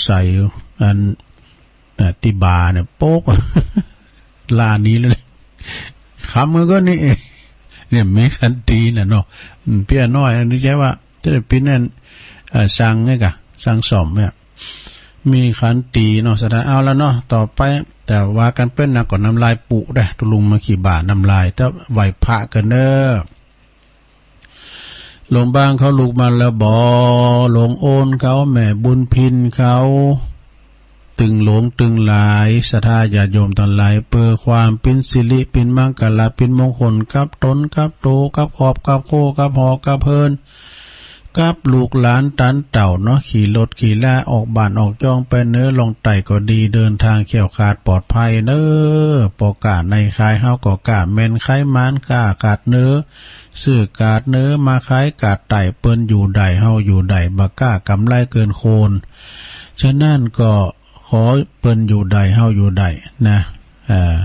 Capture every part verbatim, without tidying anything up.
ใส่อัน อ่ะ ตี้บ่าเนี่ย โป๊ก ล้านี้เลย คำมันก็นี่ เนี่ย มีขันตีน่ะเนาะ อืม เปี้ยน้อย อันนี้ใจ้ว่า จะได้ปิ้นนั่น เอ่อ สั่งเนี่ยกะ สั่งซ่อมเนี่ย มีขันตีเนาะ ศรัทธา เอาละเนาะ ต่อไป แต่ว่ากั๋นเปิ้นนะ ก่อนน้ำลายปุได้ ตุ๊ลุงมาขี้บ่าน้ำลาย แต่ไหว้พระกั๋นเน้อ หลวงบ้างเขาลุกมาแล้วบ่ หลวงโอนเขา แม่บุญพินเขา ตึงหลวงตึงหลาย ศรัทธาญาติโยมตังหลาย เปื้อความเป๋นสิริ เป๋นมังคละ เป๋นมงคล กับต๋น กับโต กับครอบ กับครัว กับหอ กับเฮือน กับลูกหลานตันเต้าเนาะ ขี่รถขี่ลาออกบ้านออกจ้องไปเน้อ ล่องใต้ก็ดี เดินตางแคล้วคลาดปลอดภัยเน้อ ปอก้าในขายเฮาก็ก้าแม่น ใครหมานก้าขาดเน้อ ซื้อก๋าดเน้อมาขายก๋าดใต้ เปิ้นอยู่ได้เฮาอยู่ได้ บ่ก้ากำไรเกินควร ฉะนั้นก็ขอเปิ้นอยู่ได้เฮาอยู่ได้นะ อ่า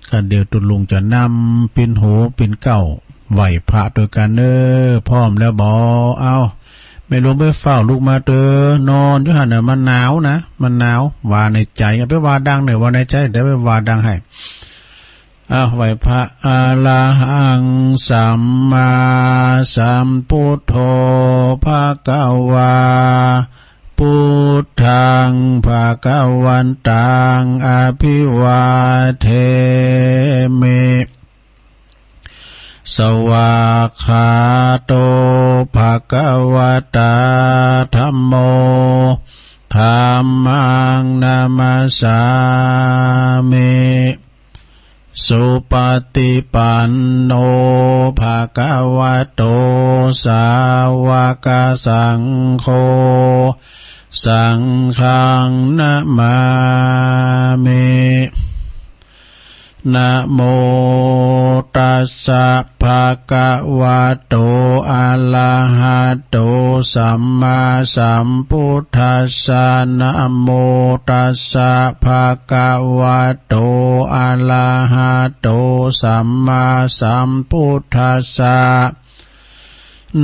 ก็เดี๋ยวตุ๊ลุงจะนำปิ้นโหปิ้นเก๊าไหว้พระตวยกั๋นเน้อ พร้อมแล้วบ่ เอา แม่หลวงไปเฝ้าลุกมาเต๊อะ นอนอยู่หั้นน่ะ มันหนาวนะ มันหนาว ว่าในใจ๋ อย่าไปว่าดังเน้อ ว่าในใจ๋ เดี๋ยวไปว่าดังหื้อ อ้าว ไหว้พระ อะระหัง สัมมาสัมพุทโธ ภะคะวา พุทธัง ภะคะวันตัง อะภิวาเทมิ สวากขาโต ภะคะวะตา ธัมโม ธัมมัง นะมัสสามิ สุปะฏิปันโน ภะคะวะโต สาวะกะสังโฆ สังฆัง นะมามิ นะโมตัสสะ ภะคะวะโต อะระหะโต สัมมาสัมพุทธัสสะ นะโมตัสสะ ภะคะวะโต อะระหะโต สัมมาสัมพุทธัสสะ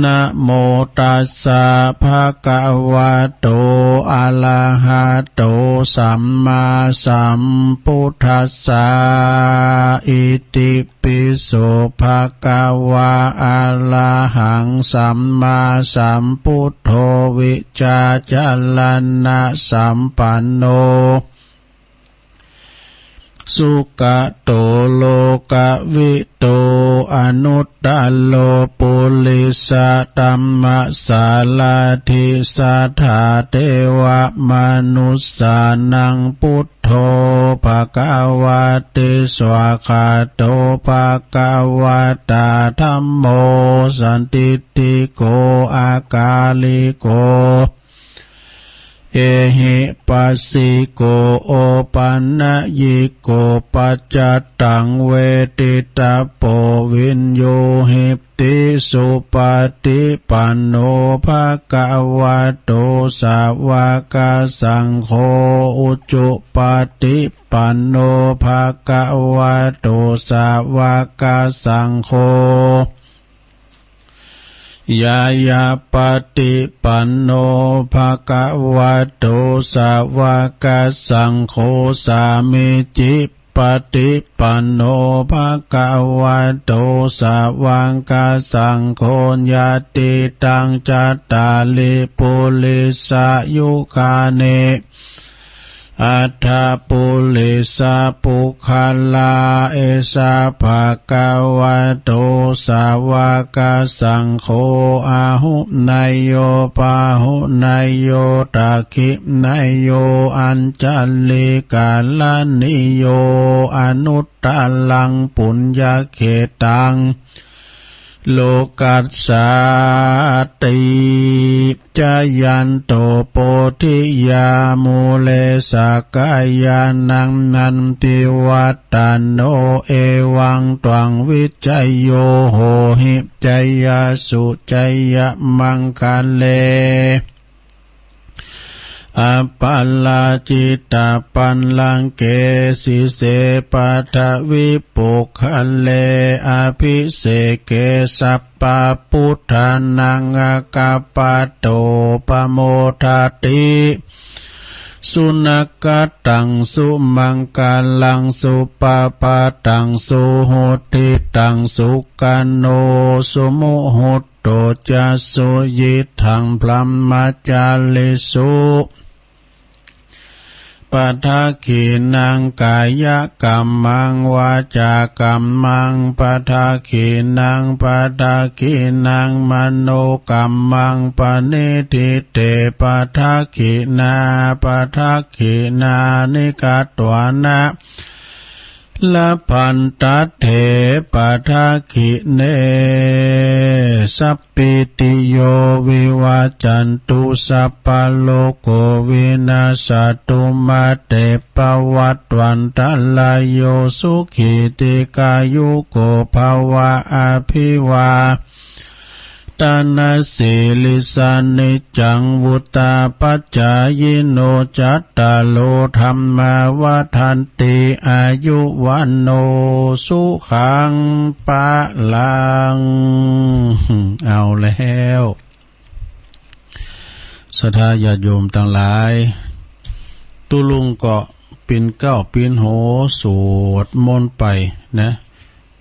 นะโมตัสสะ ภะคะวะโต อะระหะโต สัมมาสัมพุทธัสสะ อิติปิโส ภะคะวา อะระหัง สัมมาสัมพุทโธ วิชาจารณะสัมปันโน สุขะโต โลกะวิทู อนุตตะโร ปุริสะธัมมะสาระถี สัทธาเทวะมนุสสานัง พุทโธ ภะคะวะติ สวากขาโต ภะคะวะตา ธัมโม สันทิฏฐิโก อะกาลิโก เอหิปัสสิโก โอปันนะยิโก ปัจจัตตัง เวทิตะโป วิญญูหิติ สุปะฏิปันโน ภะคะวะโต สาวะกะสังโฆ อุจุปะฏิปันโน ภะคะวะโต สาวะกะสังโฆ ญาญาปะฏิปันโน ภะคะวะโต สาวะกะสังโฆ สามีจิปะฏิปันโน ภะคะวะโต สาวะกะสังโฆ ญาติตัง จัตตาริ ปุริสายุคานิ อัฏฐะปุริสะปุคคละ เอสะ ภะคะวะโต สาวะกะสังโฆ อาหุเนยโย ปาหุเนยโย ทักขิเนยโย อัญชะลีกะระณีโย อนุตตะรัง ปุญญะเขตัง โลกัสสาติ จายันโต โพธิยามูเล สักกายานัง นันทิวัตตะโน เอวังตวัง วิจโย โหหิ จยสุ จยมังคะเล อะปะราจิตะปัลลังเก สีเส ปัทวิปุคคเล อะภิเสเก สัพพะพุทธานัง อะกัปปะโต ปะโมทะติ สุนักขัตตัง สุมังคลัง สุปปาตัง สุหุตติตัง สุขันโณ สุมุหุตโต จะ สุยิตถัง บรหมจาริสุ ปะทักขิณัง กายกัมมัง วาจากัมมัง ปะทักขิณัง ปะทักขิณัง มโนกัมมัง ปะณิฏฐิเต ปะทักขิณา ปะทักขิณานิ กัตถานะ ละพันตัตเถ ปะทักขิเณ สัพพีติโย วิวัจจันตุ สัพพะโรโค วินัสสะตุ มาเต ภวัตวันตะราโย สุขีทีฆายุโก ภะวะ อภิวา ตะนะสีลิสสะ นิจจัง วุฑฒาปะจายิโน จัตตาโร ธัมมา วัฑฒันติ อายุ วัณโณ สุขัง พะลัง เอาแล้ว ศรัทธาญาติโยมตังหลาย ตุ๊ลุงก็ปิ่นเกล้าปิ่นโหสวดมนต์ไปนะ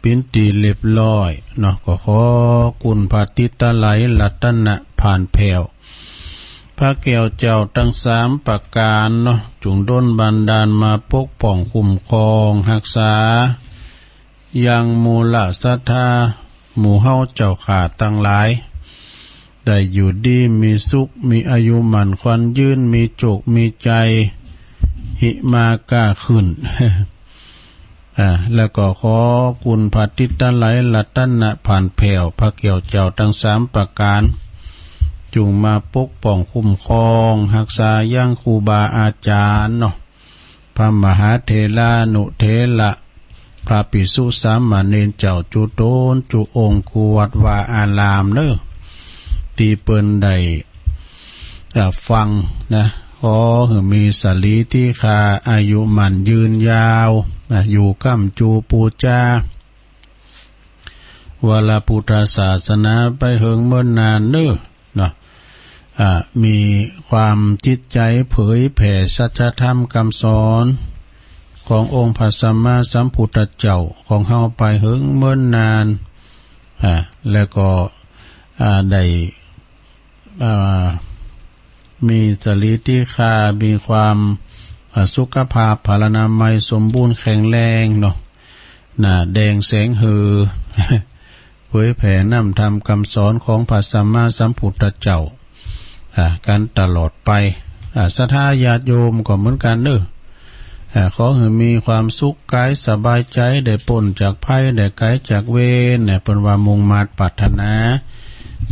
ปิ่นตี้เรียบร้อยเนาะ ก็ขอคุณพระติตะไลยรัตนะผ่านแผ้ว พระแก้วเจ้าตังสามประก๋านเนาะ จุ่งดลบันดาลมาปกป้องคุ้มครองฮักษา ยังหมู่เหล่าศรัทธาหมู่เฮาเจ้าข้าตังหลาย ได้อยู่ดีมีสุข มีอายุหมั้นขวัญยืน มีโจคมีชัย หิมาก้าขึ้น อ่า แล้วก็ขอคุณพระติตะไลยรัตนะผ่านแผ้ว พระแก้วเจ้าตังสามประก๋าน จุ่งมาปกป้องคุ้มครองฮักษายังครูบาอาจ๋ารย์เนาะ พระมหาเถรานุเถระ พระภิกษุสามเณรเจ้าจุ๊ตนจุ๊องค์ กู้วัดวาอารามเน่อ ตี้เปิ้นได้ อ่า ฟังนะ ขอหื้อมีสะหลีติฆา อายุหมั้นยืนยาวนะ อยู่ก้ำจูปู๋จา วรพุทธศาสนาไปเหิงเมินนานเน่อเนาะ อ่า มีความจิตใจ๋เผยแผ่สัจธรรมกำสอนขององค์พระสัมมาสัมพุทธเจ้าของเฮาไปเหิงเมินนาน อ่า แล้วก็ อ่า ได้ อ่า มีสะหลีติฆา มีความ อ่า สุขภาพพลานามัยสมบูรณ์แข็งแรงเนาะ หน้าแดงแสงเฮือ เผยแผ่น้ำธรรมกำสอนของพระสัมมาสัมพุทธเจ้า อ่า กันตลอดไป อ่า ศรัทธาญาติโยมก็เหมือนกั๋นเน่อ อ่า ขอหื้อมีความสุขก๋ายสบายใจ๋ ได้ป๊นจากภัย ได้ไก๋จากเวร เนี่ย เปิ้นว่ามุ่งมาดปรารถนา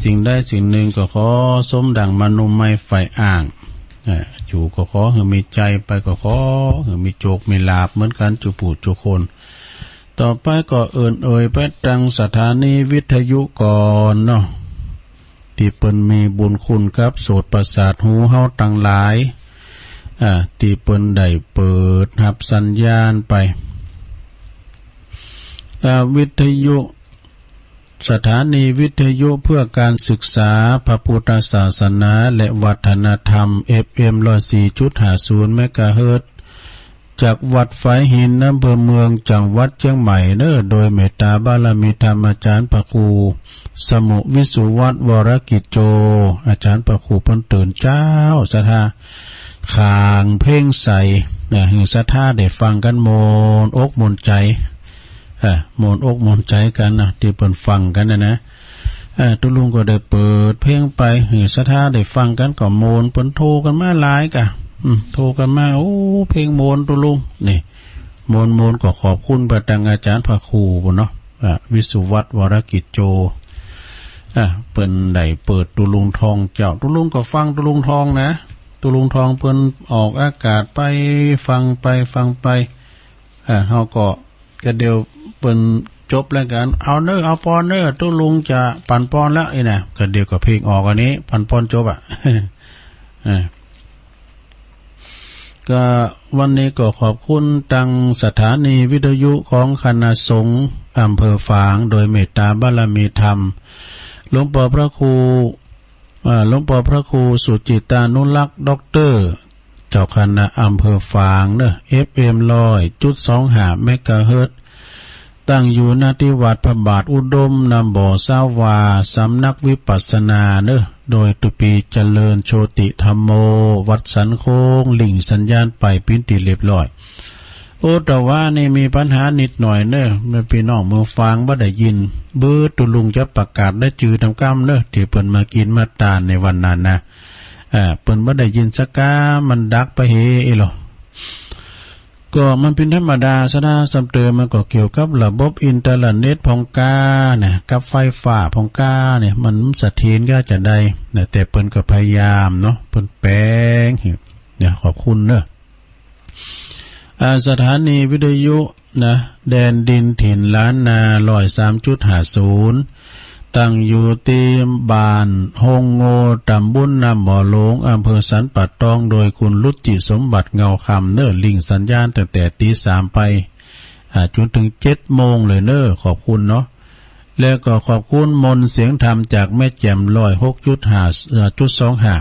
สิ่งใดสิ่งหนึ่งก็ขอสมดั่งมโนมัยใฝ่อ้าง อ่า อยู่ก็ขอหื้อมีใจ๋ ไปก็ขอหื้อมีโจคมีลาภเหมือนกั๋นจุ๊ผู้จุ๊คน ต่อไปก็เอิ้นเอ่ยไปตังสถานีวิทยุก่อนเนาะ ตี้เปิ้นมีบุญคุณกับโสตประสาทหูเฮาตังหลาย อ่า ตี้เปิ้นได้เปิดฮับสัญญาณไป อ่า วิทยุ สถานีวิทยุเพื่อการศึกษาพระพุทธศาสนาและวัฒนธรรม เอฟเอ็ม ร้อยสี่จุดห้าศูนย์ เมกะเฮิรตซ์ จากวัดฝายหิน อำเภอเมือง จังหวัดเจียงใหม่เน่อ โดยเมตตาบารมีธรรมอาจ๋ารย์พระครูสมุห์ วิสุวัฒน์ วรกิจโจ อาจ๋ารย์พระครูเปิ้นตื่นเจ๊า ศรัทธา ขางเพลงใส่ นะ หื้อศรัทธาได้ฟังกั๋นม่วนอกม่วนใจ๋ อ่า ม่วนอกม่วนใจ๋กั๋นนะ ตี้เปิ้นฟังกั๋นนะนะ อ่า ตุ๊ลุงก็ได้เปิดเพลงไป หื้อศรัทธาได้ฟังกั๋นก็ม่วน เปิ้นโทรกั๋นมาหลายก่ะ อืม โทรกั๋นมา โอ้ เพลงม่วนตุ๊ลุง นี่ ม่วนๆ ก็ขอบคุณไปตังอาจ๋ารย์พระครูปู้นเนาะ อ่า วิสุวัฒน์ วรกิจโจ อ่า เปิ้นได้เปิดตุ๊ลุงทองเจ้า ตุ๊ลุงก็ฟังตุ๊ลุงทองนะ ตุ๊ลุงทองเปิ้นออกอากาศไป ฟังไป ฟังไป อ่า เฮาก็ ก็เดี๋ยวเปิ้นจบรายก๋าน เอาเน่อ เอาปอนเน่อ ตุ๊ลุงจะปั๋นปอนแล้ว อี้นะ ก็เดี๋ยวก็เพลงออกอันนี้ ปั๋นปอนจบอ่ะ อ่า ก็วันนี้ก็ขอบคุณตังสถานีวิทยุของคณะสงฆ์อำเภอฝาง โดยเมตตาบารมีธรรม หลวงป้อพระครู อ่า หลวงป้อพระครูสุจิตตานุรักษ์ ด็อกเตอร์ จ จ้าคณะอำเภอฝางเนอะ เอฟเอ็ม ร้อยจุดสองห้า เมกะเฮิรตซ์ ตั้งอยู่ ณ ตี้วัดพระบาทอุดม นำบ่อซาวา สำนักวิปัสสนาเนอะ โดยตุปีเจริญโชติธัมโม วัดสันโค้ง ลิงก์สัญญาณไปเป๋นตี้เรียบร้อย โอ้ แต่ว่านี่มีปัญหานิดหน่อยเนอะ แม่ปี้น้องเมืองฝางบ่ได้ยิน เบิด ตุ๊ลุงจะประกาศได้จื้อต๋ามกำเนอะ ตี้เปิ้นมากิ๋นมาตานในวันนั้นนะ อ่า เปิ้นบ่ได้ยินสักกำ มันดักไปเฮเอหลอ ก็มันเป๋นธรรมดา สะดาสำเติม มันก็เกี่ยวกับระบบอินเทอร์เน็ตพ่องก้าเนี่ย กับไฟฟ้าพ่องก้าเนี่ย มันเสถียรก้าจะใดนะ แต่เปิ้นก็พยายามเนาะ เปิ้นแป๋ง เนี่ย ขอบคุณเนอะ อ่า สถานีวิทยุนะ แดนดินถิ่นล้านนา ร้อยสามจุดห้าศูนย์ ตั้งอยู่ตี้บ้านโฮงโง่ ต๋ำบลน้ำบ่อหลวง อำเภอสันป่าตอง โดยคุณรุจิสมบัติเงาคำเนอะ ลิงก์สัญญาณตั้งแต่ตี๋สามไป อ่า จ๋นเถิงเจ็ดโมงเลยเนอะ ขอบคุณเนาะ แล้วก็ขอบคุณมนต์เสียงธรรมจากแม่แจ่ม ร้อยหกจุดห้า เอ่อ จุดสองห้า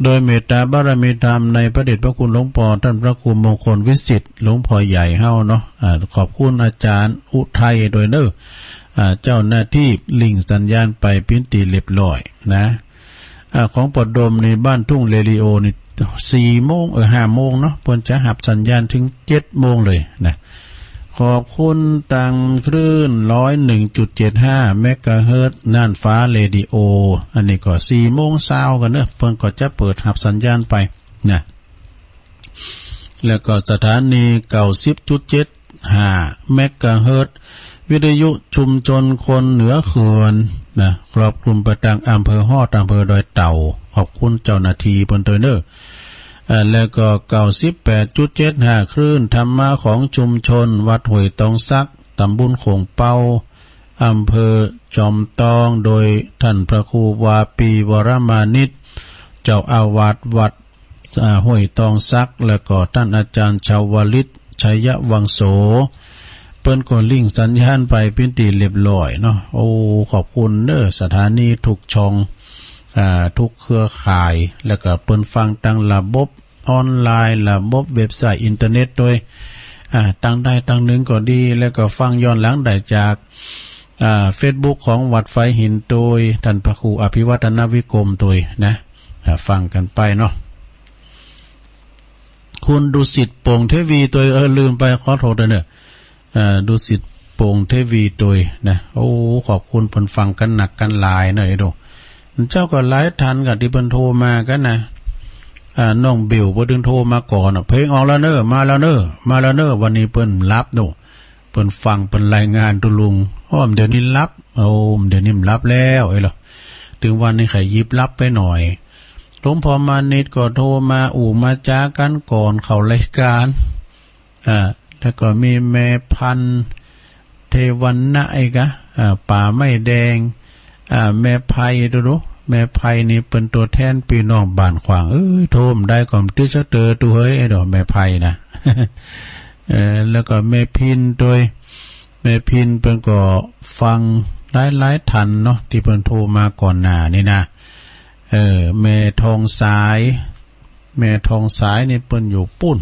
โดยเมตตาบารมีธรรมในพระเดชพระคุณหลวงปอท่านพระครูมงคลวิสิทธิ์ หลวงพ่อใหญ่เฮาเนาะ อ่า ขอบคุณอาจ๋ารย์อุทัยโดยเนอะ อ่า เจ้าหน้าตี้ลิงก์สัญญาณไปเป๋นตี้เรียบร้อยนะ อ่า ของป้อดมนี่บ้านทุ่งเรดิโอนี่ สี่โมง เออ ห้าโมงเนาะ เปิ้นจะฮับสัญญาณเถิงเจ็ดโมงเลยนะ ขอบคุณตางคลื่น ร้อยหนึ่งจุดเจ็ดห้า เมกะเฮิรตซ์ น่านฟ้าเรดิโอ อันนี้ก็สี่โมงเช้ากั๋นเนอะ เปิ้นก็จะเปิดฮับสัญญาณไปนะ แล้วก็สถานี เก้าสิบจุดเจ็ดห้า เมกะเฮิรตซ์ วิทยุชุมชนคนเหนือเขื่อนนะ ครอบคลุมไปตางอำเภอฮอด อำเภอดอยเต่า ขอบคุณเจ้าหน้าตี้เปิ้นโตยเนอะ เอ่อ แล้วก็ เก้าสิบแปดจุดเจ็ดห้า คลื่นธรรมะของชุมชนวัดห้วยตองสัก ต๋ำบลโข่งเป๊า อำเภอจอมตอง โดยท่านพระครูวาปีวรมานิต เจ้าอาวาสวัด อ่า ห้วยตองสัก แล้วก็ท่านอาจ๋ารย์ชาวลิต ชัยวังโส เปิ้นก็ลิงก์สัญญาณไปเป๋นตี้เรียบร้อยเนาะ โอ้ ขอบคุณเนอะ สถานีทุกช่อง อ่า ทุกเครือข่าย แล้วก็เปิ้นฟังตางระบบออนไลน์ ระบบเว็บไซต์อินเทอร์เน็ตโตย อ่า ตางใดตางนึ่งก็ดี แล้วก็ฟังย้อนหลังได้จาก อ่า เฟซบุ๊กของวัดฝายหินโตย ท่านพระครูอภิวัฒนวิกรมโตยนะ อ่า ฟังกั๋นไปเนาะ คุณดุสิต โป่งเทวีโตย เออ ลืมไป ขอโทษด้วยเนอะ เอ่อ ดุสิต โป่งเทวีโตยนะ โอ้ ขอบคุณ เปิ้นฟังกั๋นนักกั๋นหลายเนอะ ไอ้ดู เจ้าก็หลายท่านกั๋นตี้เปิ้นโทรมากั๋นนะ อ่า น้องเบลเปิ้นโทรมาก่อนอะ เพลงออกแล้วเนอะ มาแล้วเนอะ มาแล้วเนอะ วันนี้เปิ้นหลับดู เปิ้นฟัง เปิ้นรายงานตุ๊ลุง อ้อ เดี๋ยวนี้หลับ โอ้ เดี๋ยวนี้มันหลับแล้ว เอ้ยเหรอ ตึงวันนี้ใค่หยิบหลับไปหน่อย หลวงพ่อมานิตก็โทรมา อู้มาจ๋ากั๋นก่อนเข้ารายการ อ่า แล้วก็มีแม่พันธุ์ เทวันนะ อีกอะ อ่า ป่าไม้แดง อ่า แม่ไพดูดู แม่ไพนี่เปิ้นตั๋วแทนปี้น้องบ้านขวาง เอ้ย โทรบ่ได้ก็บ่ติดสักเตื้อ ตุ๊เฮย ไอ้ดอกแม่ไพนะ เออ แล้วก็แม่พินโตย แม่พินเปิ้นก็ฟังหลายๆ ท่านเนาะ ตี้เปิ้นโทรมาก่อนหน้านี่นะ เออ แม่ทองสาย แม่ทองสายนี่เปิ้นอยู่ปู๊น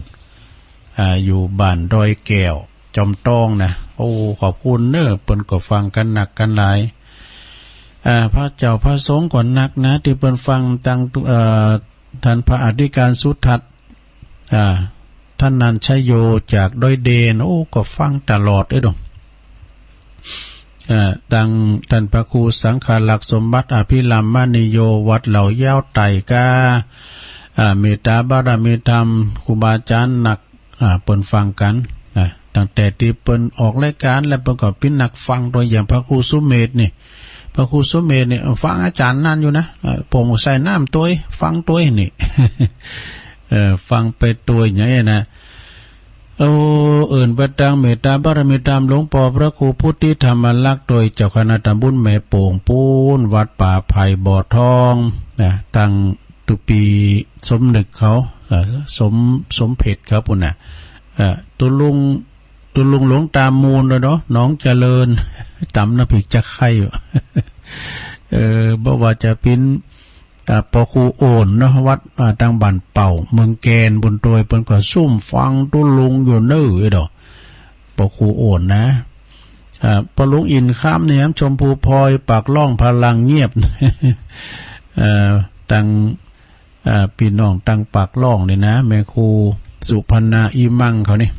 อ่า อยู่บ้านดอยแก้ว จอมตองนะ โอ้ ขอบคุณเนอะ เปิ้นก็ฟังกั๋นนักกั๋นหลาย อ่า พระเจ้าพระสงฆ์ก็นักนะ ตี้เปิ้นฟังตาง เอ่อ ท่านพระอธิการสุทัศน์ อ่า ธนัญชโย จากดอยเดน โอ้ ก็ฟังตลอดเอ้ยดอก อ่า ตางท่านพระครูสังฆารักษ์สมบัติอภิรัมมณีโย วัดเหล่ายาวไต่ก้า อ่า เมตตาบารมีธรรม ครูบาอาจ๋ารย์นัก อ่า เปิ้นฟังกั๋นนะ ตั้งแต่ตี้เปิ้นออกรายการแล้ว เปิ้นก็เป๋นนักฟังโตย อย่างพระครูสุเมธนี่ พระครูสุเมธนี่ฟังอาจ๋ารย์นั่นอยู่นะ อ่า ผมใส่น้ำโตย ฟังโตยนี่ เออ ฟังไปโตยอย่างนี้นะ โอ้ เอิ้นไปตางเมตตาบารมีธรรมหลวงป้อพระครูพุทธิธรรมลักษณ์โตย เจ้าคณะตำบลแม่โป่งปู๊น วัดป่าไผ่บ่อทองนะ ตางตุ๊ปี๋สมนึกเขา เอ่อ สม สมเพชรเขาปู๊นน่ะ เอ่อ ตุ๊ลุง ตุ๊ลุงหลวงตามูลโตยเนาะ หนองเจริญ ต๋ำน้ำพริกจะไข่อยู่ เออ บ่ว่าจะเป๋น อ่า ปอครูโอ่นเนาะ วัด อ่า ตางบ้านเป่า เมืองแกนปู้นตวย เปิ้นก็ซุ่มฟังตุ๊ลุงอยู่เน่อ เอ้ยดอก ปอครูโอ่นนะ อ่า ปอหลวงอินทร์คำเนี่ย ชมพูพลอย ปากล่อง พลังเงียบ เอ่อ ตัง อ่า ปี้น้องตังปากล่องนี่นะ แม่ครูสุพรรณา อิมัง เขานี่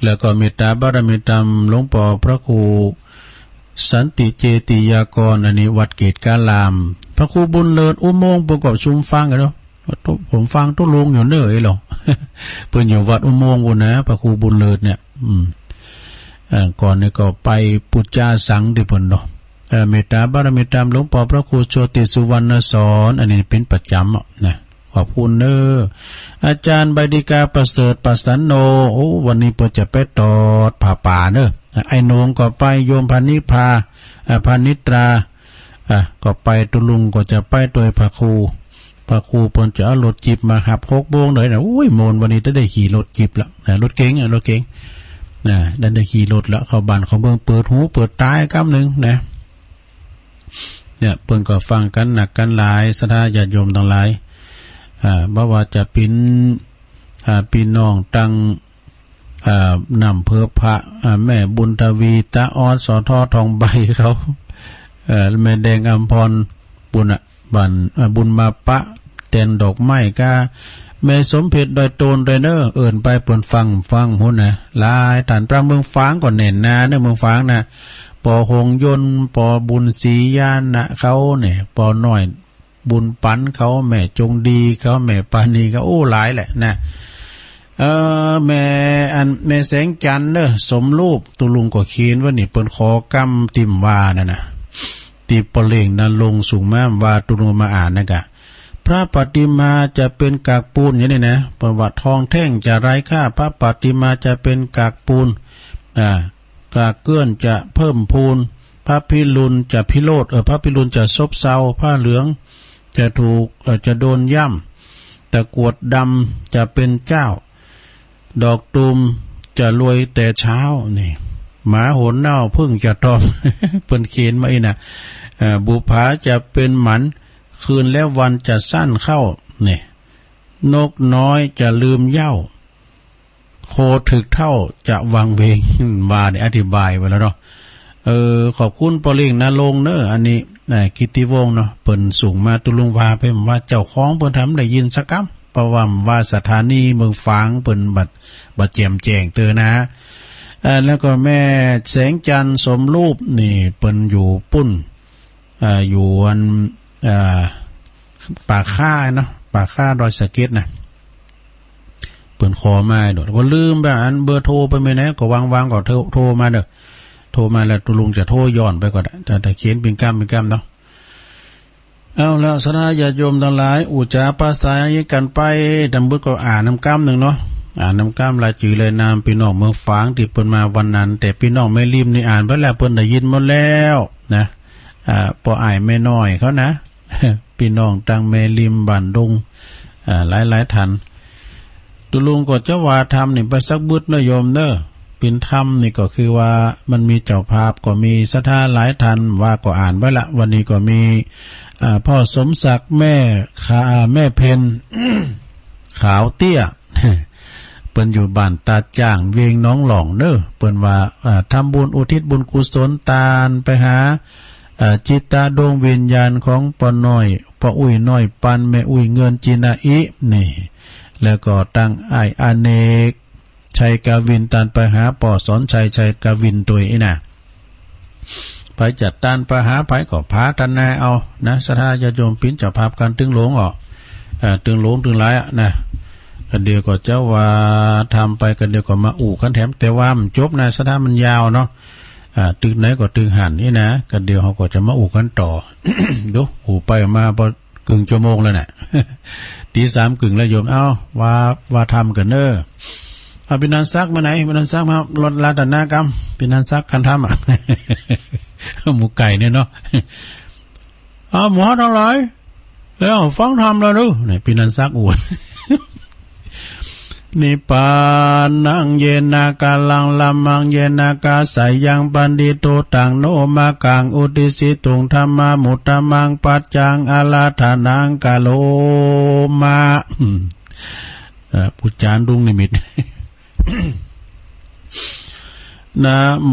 แล้วก็เมตตาบารมีธรรมหลวงปอพระครูสันติเจติยากร อันนี้วัดเกตุกาลาม พระครูบุญเลิศอุโมงค์ เปิ้นก็ซุ่มฟังกั๋นเนาะ ผมฟังตุ๊ลุงอยู่เน่อ เอ้ยหลวง เปิ้นอยู่วัดอุโมงค์ปู้นนะ พระครูบุญเลิศเนี่ย อืม เอ่อ ก่อนนี่ก็ไปปู๋จาสังตี้เปิ้นเนาะ เอ่อ เมตตาบารมีธรรมหลวงปอพระครูโชติสุวรรณสอน อันนี้เป๋นประจ๋ำอะนะ ขอบคุณเน่อ อาจ๋ารย์ใบดิกาประเสริฐประสันโน โอ้ วันนี้เปิ้นจะไปตอดผ้าป่าเน่อ อ้ายโหน่งก็ไป โยมพานิพา อ่า พานิตรา อ่า ก็ไป ตุ๊ลุงก็จะไปตวยพระครู พระครูเปิ้นจะเอารถจี๊ปมาฮับหกโมงเลยนะ โอ้ย โมนวันนี้จะได้ขี่รถจี๊ปละ อ่า รถเก๋ง อ่า รถเก๋ง นะ ได้ ได้ขี่รถละ เข้าบ้านเข้าเมือง เปิดหูเปิดต๋าก้ำนึ่งนะ เนี่ย เปิ้นก็ฟังกั๋นนักกั๋นหลาย ศรัทธาญาติโยมตังหลาย อ่า บ่ว่าจะเป๋น อ่า ปี้น้องตัง อ่า น้ำเผิกผะ อ่า แม่บุญทวี ตาออด สอทอ ทองใบเขา เอ่อ แม่แดงอำพร ปู้นน่ะ บ้าน อ่า บุญมาปะ แตนดอกไม้ก้า แม่สมเพชร ดอยโตน ดอยเน่อ เอิ้นไปเปิ้นฟัง ฟังพู้นนะ หลายต้าน พระเมืองฝางก็แน่นหนาเน่อ เมืองฝางนะ ปอหงส์ยนต์ ปอบุญศรีญาณะเขาเนี่ย ปอน้อย บุญปันเขา แม่จงดีเขา แม่ปานีเขา โอ้ หลายแหละนะ เออ แม่อัน แม่แสงจันทร์เน่อ สมรูป ตุ๊ลุงก็เขียนไว้นี่ เปิ้นขอก้ำตี้ว่านั่นนะ ตี้ปอเล่งนรงค์ส่งมาว่า ตุ๊ลุงมาอ่านนะกะ พระปฏิมาจะเป็นกากปูน อย่างนี้นะ เปิ้นว่าทองแท่งจะไร้ค่า พระปฏิมาจะเป็นกากปูน อ่า กากเกื้อนจะเพิ่มพูน พระพิรุณจะพิโรธ เออ พระพิรุณจะซบเซา ผ้าเหลืองจะถูก เอ่อ จะโดนย่ำ ตะกรวดดำจะเป็นเจ้า ดอกตูมจะรวยแต่เช้า นี่ หมาหนเน่าผึ้งจะตอม เปิ้นเขียนมาอี้นะ เอ่อ บุปผาจะเป็นหมัน คืนและวันจะสั้นเข้า นี่ นกน้อยจะลืมเหย้า โคถึกเฒ่าจะวังเวง ว่าเนี่ย อธิบายไว้แล้วเนาะ เออ ขอบคุณปอเล่งนรงค์เน่อ อันนี้ อ่า กิตติวงศ์เนาะ เปิ้นส่งมา ตุ๊ลุงว่าไปว่าเจ้าของเปิ้นทำได้ยินสักกำ เพราะว่า ว่าสถานีเมืองฝางเปิ้นบ่ บ่แจ่มแจ้งเตื้อนะ เอ่อ แล้วก็แม่แสงจันทร์สมรูปนี่ เปิ้นอยู่ปู้น อ่า อยู่อัน อ่า ป่าข้าเนาะ ป่าข้าดอยสะเก็ดนะ เปิ้นขอมาโดด ก็ลืมไป อันเบอร์โทรเปิ้นไปไหน ก็ว่างๆ ก็โทร โทรมาเน่อ โทรมาแล้วตุ๊ลุงจะโทรย้อนไปก็ได้ แต่ แต่เขียนเป๋นกำเป๋นกำเนาะ เอาแล้ว ศรัทธาญาติโยมตังหลาย อู้จ๋าปราศรัยกั๋นไป ตำบึดก็อ่านนำกำนึ่งเนาะ อ่านนำกำรายจื้อรายนามปี้น้องเมืองฝางตี้เปิ้นมาวันนั้น แต่ปี้น้องแม่ริมนี่อ่านไปแล้ว เปิ้นได้ยินหมดแล้วนะ อ่า ป้ออ้ายแม่น้อยเขานะ ปี้น้องตังแม่ริมบ้านดง อ่า หลายๆ ท่าน ตุ๊ลุงก็จะว่าธรรมนี่ไปสักบึดเน่อโยมเน่อ เป๋นธรรมนี่ก็คือว่ามันมีเจ้าภาพก็มีศรัทธาหลายท่านว่าก็อ่านไว้ละ วันนี้ก็มี อ่า พ่อสมศักดิ์ แม่ขา แม่เพ็ญ ขาวเตี้ย เปิ้นอยู่บ้านตาดจ้าง เวียงหนองหล่องเน่อ เปิ้นว่า อ่า ทำบุญอุทิศบุญกุศลตานไปหา อ่า จิตดวงวิญญาณของป้อน้อย ป้ออุ้ยน้อยปัน แม่อุ้ยเงินจินาอิ นี่ แล้วก็ตังอ้ายอเนก ชัยกวิน ตานไปหาป้อสอนชัย ชัยกวินตวยอี้นะ ไปจัดตานไปหาใผก็ผาทนาเอานะ ศรัทธาญาติโยมเป๋นเจ้าภาพกั๋นตึงหลวงอ่ะ เอ่อ ตึงหลวงตึงหลายอ่ะนะ กะเดี่ยวก็จะว่าธรรมไป กะเดี่ยวก็มาอู้กั๋นแถม แต่ว่ามันจบนะ ศรัทธามันยาวเนาะ อ่า ตึงไหนก็ตึงหั้นอี้นะ กะเดี่ยวเฮาก็จะมาอู้กั๋นต่อ ดู อู้ไปมาปอ กึ่งชั่วโมงแล้วน่ะ ตีสามกึ่งแล้วโยม เอ้า ว่า ว่าธรรมกั๋นเน่อ เอาปี้นันศักดิ์มาไหน ปี้นันศักดิ์มาลดละตะนากำ ปี้นันศักดิ์คันธรรมอ่ะ หมู่ไก่เนี่ยเนาะ เอาหมู่เฮาตังหลาย แล้วฟังธรรมแล้วเน่อ นี่ปี้นันศักดิ์อวด นิพพานัง เยนะกาลัง ละมัง เยนะกาสายัง ปัณฑิโต ตัง โน มะกัง อุตติสสิตุง ธัมมา มุตตะมัง ปัจจัง อาราธะนัง กะโรมะ อืม เอ่อ อุจจารดุงนิมิต นะโม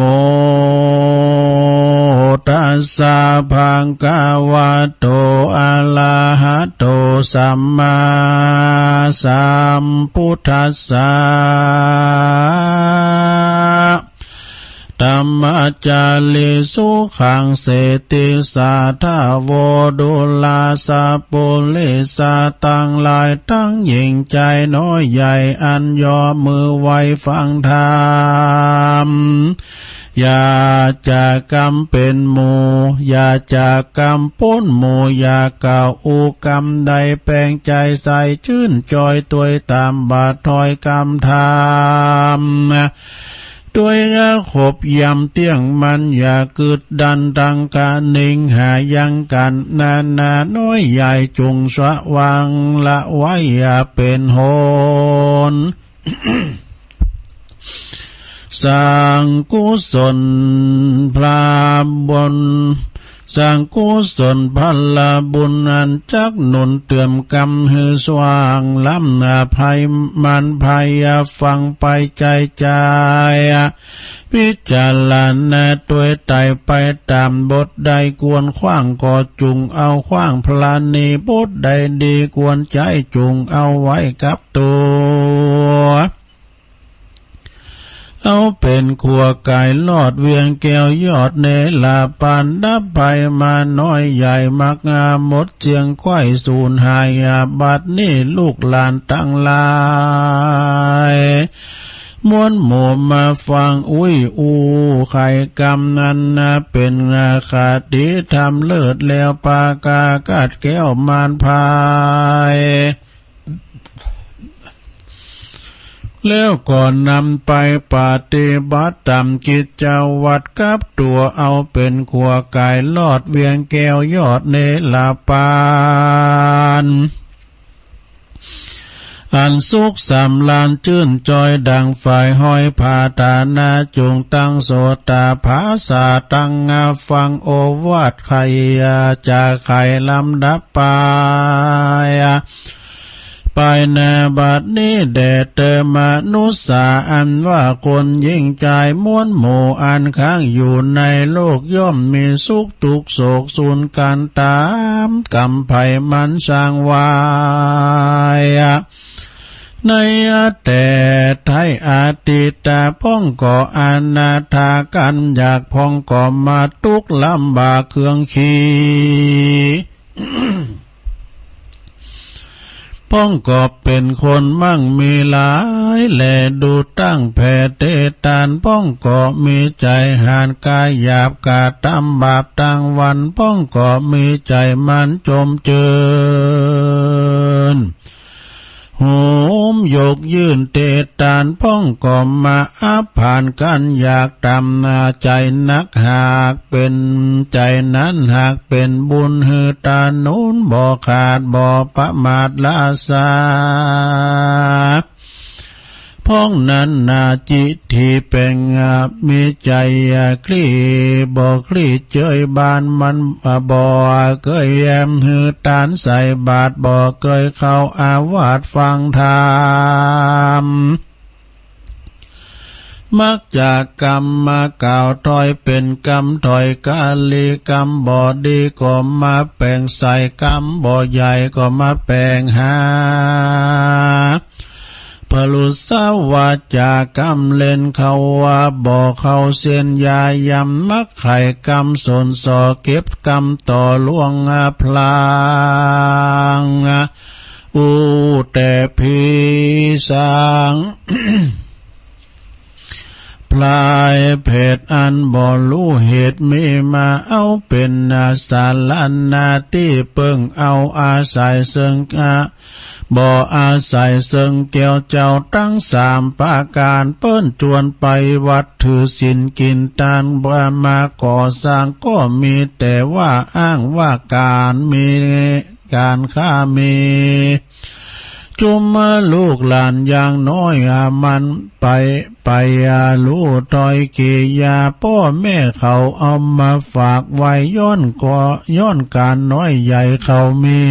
ตัสสะ ภะคะวะโต อะระหะโต สัมมาสัมพุทธัสสะ ธัมมาจาริ สุขัง เสติ สาธะโว ดูราสะ ปุริสะ ตังหลายตัง หญิงจายน้อยใหญ่ อันยอมมือไหว้ฟังธรรม อย่าจะกำเป๋นหมู่ อย่าจะกำป๊นหมู่ อย่ากล่าวอู้กำใด แป๋งใจ๋ใสจื้นจอย ตวยต๋ามบาทถ้อยกำธรรม ตวยขบยำเตี้ยงมั่น อย่ากึ๊ดดันตังกะนิงหายังกั๋น นานาน้อยใหญ่ จุ่งสะหว่างละไว้ อย่าเป๋นหน สร้างกุศลพละบุญ สร้างกุศลพละบุญ อันจักหนุนเติมกำหื้อสว่างล้ำอภัยมันภัยฟังไปใจ๋ใจ๋ พิจารณาตวยไตร่ไปต๋ามบทใดควรขว้างก็จุ่งเอาขว้าง พละนี้บทใดดีควรใจ๊จุ่งเอาไว้กับตั๋ว เอาเป๋นขั่วก๋ายรอดเวียงแก้วยอดเนรปาน ดับภัยมารน้อยใหญ่ มักงาหมดเสี้ยงไขว่สูญหาย บัดนี้ลูกหลานตังหลาย มวลหมู่มาฟังอุ้ยอู้ไขกำนั้นนา เป๋นคติธรรมเลิศแล้ว ปาก๋ากัดแก้วมารภัย แล้วก็นำไปปฏิบัติต๋ามกิจวัตรกับตั๋ว เอาเป๋นขั่วก๋ายรอดเวียงแก้วยอดเนรปาน อันสุขสำราญจื้นจอยดังฝายห้อยผาฐานะ จุ่งตั้งโสตาผาสาตั้งฟังโอวาทไขจะไขลำดับไป ไปนาบัดนี้แด่เตอมนุษย์สา อันว่าคนหญิงจายมวลหมู่อันค้างอยู่ในโลก ย่อมมีสุขทุกข์โศกสูญกั๋นต๋ามกรรมไผมันสร้างไว้ ในแต่ไท้อดีต พ่องก็อนาถากั๋น อยากพ่องก็มาตุ๊กข์ลำบากเคืองขี พ่องก็เป๋นคนมั่งมีหลาย แลดูตั้งแผ่เตตาน พ่องก็มีใจ๋หาญก๋ายหยาบกระตำบาปตังวัน พ่องก็มีใจ๋หมั่นจมจื้น โหมยกยื่นเตตาน พ่องก็มาอับผานกั๋นอยากต๋ามนา ใจ๋นักหากเป๋นใจ๋นั้นหากเป๋นบุญหื้อตาหนุน บ่ขาดบ่ประมาทละสา พ่องนั้นนาจิตที่เป๋ง มีใจ๋คลี่บ่คลี่เจยบาน มันบ่เกยแยมหื้อตานใส่บาตร บ่เกยเข้าอาวาสฟังธรรม มักจะกำมากล่าวถ้อยเป๋นกำถ้อยกาลี กำบ่ดีก็มาแป๋งใส่ กำบ่ใหญ่ก็มาแป๋งหา พลุสวาจากำเล่น เขาว่าบ่เข้าเส้นยายำ มักไขกำสนส่อเก็บกำต่อล่วงพลาง อู้แต่ผีสาง พลายเพศอันบ่ฮู้เหตุมีมา เอาเป๋นสารณาตี้เปิ้ง เอาอาศัยเซิง บ่อาศัยเซิงแก้วเจ้าตังสามประก๋าน เปิ้นจวนไปวัดถือศีลกิ๋นตาน บ่มาก่อสร้างก็มี แต่ว่าอ้างว่าก๋านมี ก๋านข้ามี จุมลูกหลานยังน้อย อา มันไป ไป อา ฮู้ถ้อยกิริยา ป้อแม่เขาเอามาฝากไว้ ย้อนก็ ย้อนก๋านน้อยใหญ่เขามี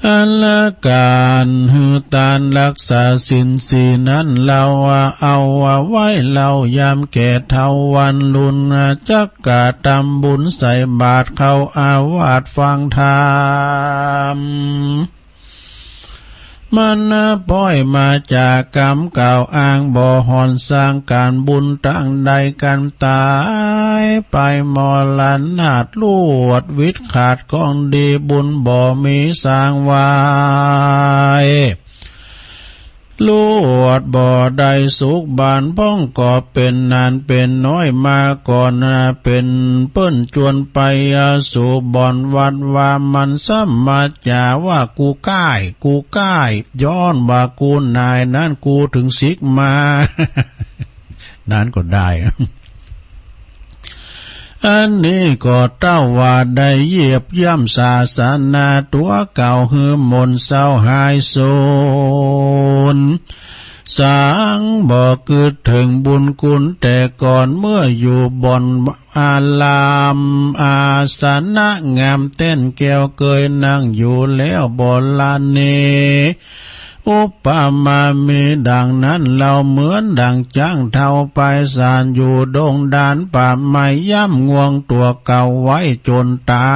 อันละก๋านหื้อตานรักษาศีลสี่นั้น เฮาเอาไว้เล่า ยามแก่เฒ่าวันลุน จักกระตำบุญใส่บาตรเข้าอาวาสฟังธรรม มันป้อยมาจากกำกล่าวอ้าง บ่ห่อนสร้างก๋านบุญตางใด กันต๋ายไปมรณาถ ลวดวิตขาดของดี บุญบ่มีสร้างไว้ ลวดบ่ได้สุขบานพ่อง ก็เป๋นนานเป๋นน้อยมาก่อน เป๋นเปิ้นจวนไปสู่บ่อนวัดวา มันซ้ำมาจ๋าว่า กูก้าย กูก้าย ย้อนว่ากูหนาย นั้นกูเถิงสิกมา นั้นก็ได้ อันนี้ก็เต้าว่าได้เหยียบย่ำศาสนาตั๋วเก่า หื้อหม่นเศร้าหายสูญ สังบ่กึ๊ดเถิงบุญคุณแต่ก่อน เมื่ออยู่บ่อนอาราม อาสนะงามแต้นแก้ว เกยนั่งอยู่แล้วบ่ละหนี อุปมามีดังนั้นเล่า เหมือนดั่งจ๊างเฒ่าไปสานอยู่ดงดานป่าไม้ ย่ำง่วงตั๋วเก่าไว้จ๋นต๋า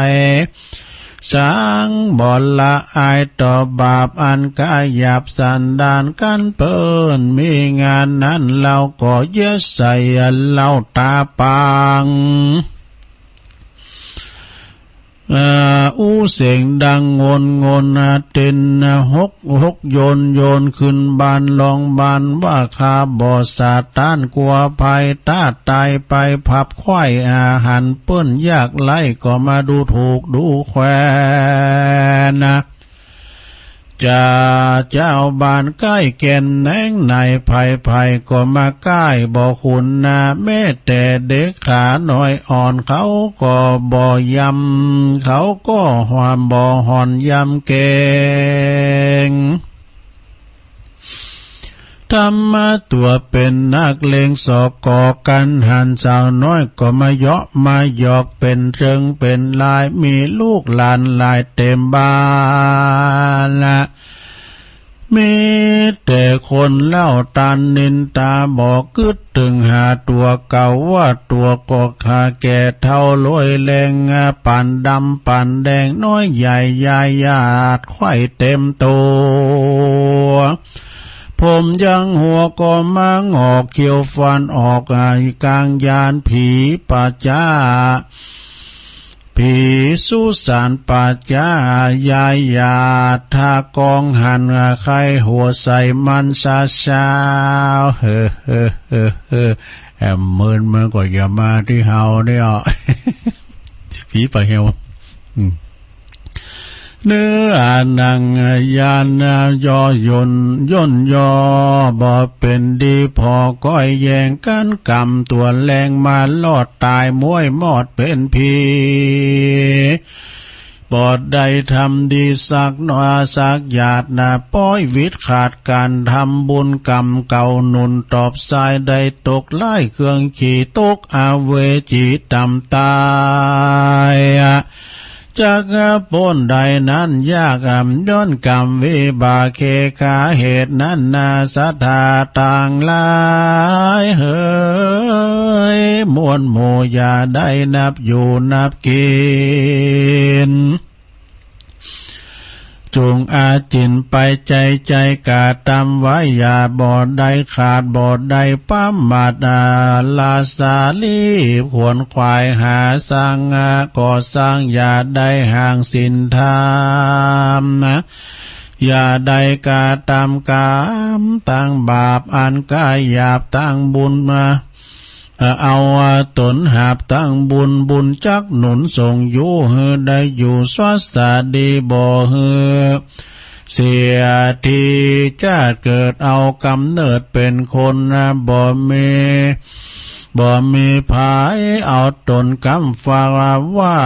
ย สังบ่ละอายต่อบาปอันก๋าหยาบสันดาน กันเปิ้นมีงานนั้น เฮาก็เยียะใส่เหล้าต๋าปัง เอ่อ อู้เสียงดังโงนโงน เต้นหกหกโยนโยน ขึ้นบานร้องบานว่า ข้าบ่สาต้านกั๋วภัย ถ้าต๋ายไปผับไขว้ อาหารเปิ้นยากไร้ ก็มาดูถูกดูแควน จ่าเจ้าบ้านใก้แก่นแหนงใน ใผๆ ก็มาใก้บ่ขุนนา แม้แต่เด็กขาน้อยอ่อนเขาก็บ่ยำ เขาก็หวามบ่ห่อนยำเกรง ทำมาตั๋วเป๋นนักเลงสอกก่อกั๋นหัน สาวน้อยก็มาเยาะมาหยอก เป๋นเริงเป๋นราย มีลูกหลานหลายเต๋มบ้านละ มีแต่คนเล่าตานนินตา บ่กึ๊ดเถิงหาตั๋วเก่าว่า ตั๋วก็ขาแก่เฒ่าโรยแรง ปานดำปานแดง น้อยใหญ่ยายหยาดไขว้เต๋มตั๋ว ผมยังหัวก็มาหงอก เขี้ยวฟันออก อ่า กางยานผีป่าจ๊า ผีสุสานป่าจ๊า ยายหยาดถ้ากองหัน อ่า ใค่หัวใส่มันซะเช้า เฮ้อ เฮ้อ เฮ้อ เฮ้อ แอมเมินมันก็อย่ามาตี้เฮาเนี่ย ผีป่าเหี่ยว อืม เนื้อหนังยานย่อย่น ย่นย่อ บ่เป๋นดี ผ่อก้อยแย่งกั๋นกำ ตั๋วแลงมาลอดต๋าย ม้วยมอดเป๋นผี บ่ได้ทำดีสักหน้อยสักหยาดนา ป้อยวิตขาดก๋านทำบุญ กำเก่าหนุนตอบสาย ได้ตกไล่เครื่องขี่ ตกอเวจีต่ำต๋าย จักป๊นได้นั้นยาก อ่ำ ย้อนกรรมวิบากเคขา เหตุนั้นนาศรัทธาตังหลายเหย มวลหมู่อย่าได้นับอยู่นับกิ๋น จุ่งอาจินไปใจ๋ใจ๋ กระตำไว้อย่าบ่ได้ขาด บ่ได้ประมาท อา ราสาลีบขวนขวาย หาสร้างก่อสร้าง อย่าได้ห่างศีลธรรมนะ อย่าได้กระตำกรรมตางบาป อันก๋าหยาบตางบุญมา เอ่อ เอาต๋นหาบตางบุญ บุญจักหนุนส่งอยู่ หื้อได้อยู่สวัสดี บ่หื้อ เสียทีจาติเกิดเอาก๋ำเนิดเป๋นคนนะ บ่มี บ่มีใผเอาต๋นกำฝากว่า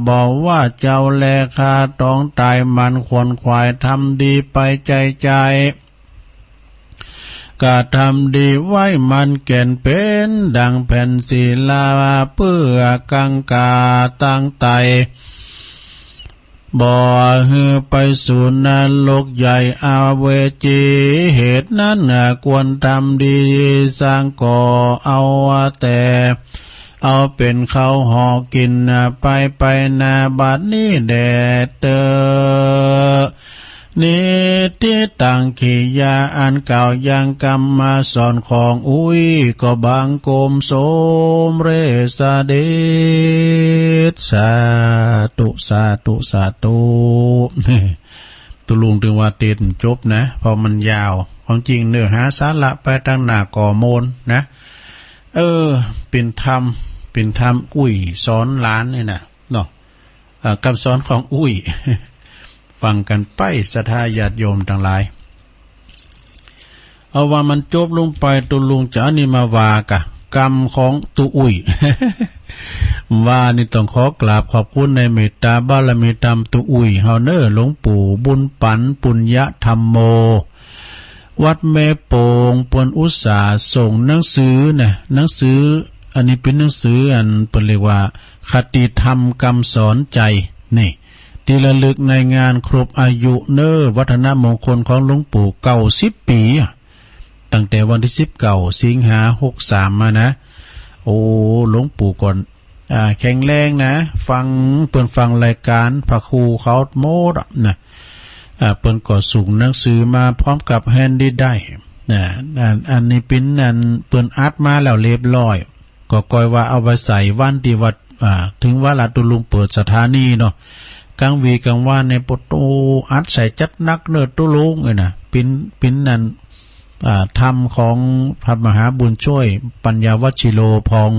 บ่ว่าเจ้าแลข้าต้องต๋าย หมั่นขวนขวายทำดีไปใจ๋ๆ กระทำดีไว้หมั่นแก่น เป๋นดั่งแผ่นศิลา เปื้อกังขาตั้งไต บ่หื้อไปสู่นรกใหญ่อเวจี เหตุนั้นควรทำดีสร้างก่อ เอาแต่เอาเป๋นข้าวห่อกิ๋น ไปไปนาบัดนี้แด่เต๊อะ นิฏฐิตัง กิริยาอันกล่าวยังกำสอนของอุ้ย ก็บังคมสมเร็จเสด็จ สาธุ สาธุ สาธุ ตุ๊ลุงตึงว่าเตสน์บ่จบนะ เพราะมันยาว ความจริงเนื้อหาสาระไปตางหน้าก็โมนนะ เออ เป๋นธรรม เป๋นธรรมอุ้ยสอนหลานนี่นะ เนาะ เอ่อ กำสอนของอุ้ย ฟังกั๋นไป ศรัทธาญาติโยมตังหลาย เอาว่ามันจบลงไป ตุ๊ลุงจะอันนี้มาว่ากะ กำของตุ๊อุ้ย ว่านี่ต้องขอกราบขอบคุณในเมตตาบารมีธรรมตุ๊อุ้ยเฮาเน่อ หลวงปู่บุญปัน ปุญญธัมโม วัดแม่โป่ง เปิ้นอุตส่าห์ส่งหนังสือนะ หนังสือ อันนี้เป๋นหนังสืออันเปิ้นเรียกว่า คติธรรมกำสอนใจ๋ นี่ ตี้ระลึกในงานครบอายุเน่อ วัฒนมงคลของหลวงปู่เก้าสิบปี๋อะ ตั้งแต่วันตี้สิบเก้า สิงหา หกสาม มานะ โอ้ หลวงปู่ก่อน อ่า แข็งแรงนะ ฟัง เปิ้นฟังรายก๋านพระครูเขาหมดอะนะ อ่า เปิ้นก็ส่งหนังสือมาพร้อมกับแฮนด์ดิสก์ไดรฟ์นะ อัน อันนี้เป๋นอันเปิ้นอัดมาแล้วเรียบร้อย ก็ก้อยว่าเอาไปใส่วันตี้วัด อ่า เถิงวาระตุ๊ลุงเปิดสถานีเนาะ ก๋างวี๋ก๋างวันเนี่ย โอ้โห อัดใส่จัดหนักเน่อตุ๊ลุงเอ้ยนะ เป๋น เป๋นอัน อ่า ธรรมของพระมหาบุญช่วย ปัญญาวชิโรพอง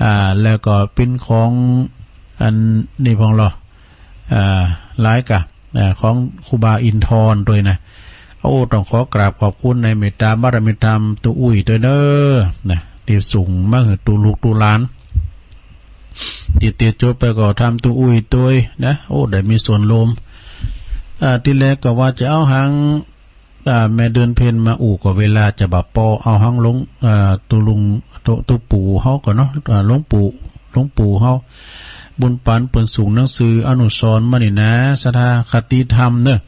อ่า แล้วก็เป๋นของอันนี้พองลอ อ่า หลายกะ อ่า ของครูบาอินทรด้วยนะ โอ้ ต้องขอกราบขอบคุณในเมตตาบารมีธรรมตุ๊อุ้ยด้วยเน่อ นะ ตี้ส่งมาหื้อตุ๊ลูกตุ๊หลาน ตี้เตรียมจบไปก็ธรรมตุ๊อุ้ยด้วยนะ โอ้ ได้มีส่วนร่วม อ่า ตี้แรกก็ว่าจะเอาหัง อ่า แม่เดือนเพ็ญมาอู้ ก็เวลาจะบ่ปอ เอาหังหลวง อ่า ตุ๊ลุง ตุ๊ ตุ๊ปู่เฮาก่อนเนาะ อ่า หลวงปู่ หลวงปู่เฮา บุญปันเปิ้นส่งหนังสืออนุสรณ์มานี่นะ ศรัทธา คติธรรมเน่อ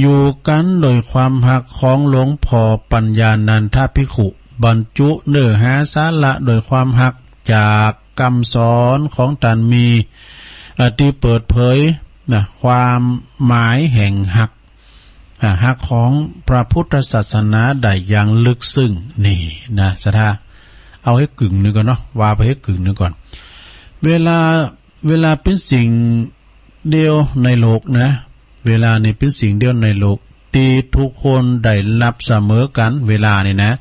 อยู่กั๋นโดยความฮักของหลวงพ่อปัญญานันทภิกขุ บรรจุเนื้อหาสาระโดยความฮัก จากกำสอนของต้านมี อ่า ตี้เปิดเผยนะ ความหมายแห่งฮัก อ่า ฮักของพระพุทธศาสนาได้อย่างลึกซึ้ง นี่นะ ศรัทธา เอาหื้อกึ่งหนึ่งก่อนเนาะ ว่าไปหื้อกึ่งหนึ่งก่อน เวลา เวลาเป๋นสิ่งเดียวในโลกนะ เวลานี่เป๋นสิ่งเดียวในโลก ตี้ทุกคนได้ฮับเสมอกั๋น เวลานี่นะ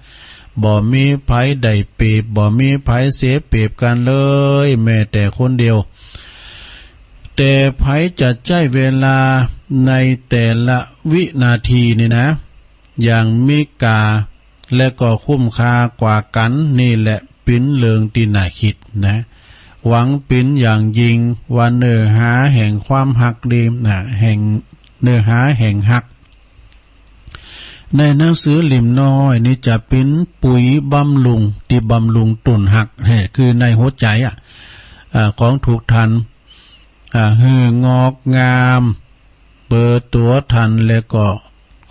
บ่มีใผได้เปรียบ บ่มีใผเสียเปรียบกั๋นเลย แม้แต่คนเดียว แต่ใผจะใจ๊เวลาในแต่ละวินาทีนี่นะ อย่างมีค่า และก็คุ้มค่ากว่ากั๋น นี่แหละเป๋นเรื่องตี้น่าคิดนะ หวังเป๋นอย่างยิ่งว่าเนื้อหาแห่งความฮักดีนะ แห่ง เนื้อหาแห่งฮัก ในหนังสือเล่มน้อยนี่จะเป๋นปุ๋ยบำรุง ตี้บำรุงต้นฮักแท้ คือในหัวใจ๋อะ อ่า ของทุกท่าน อ่า หื้องอกงาม เปิดตั๋วท่าน และก็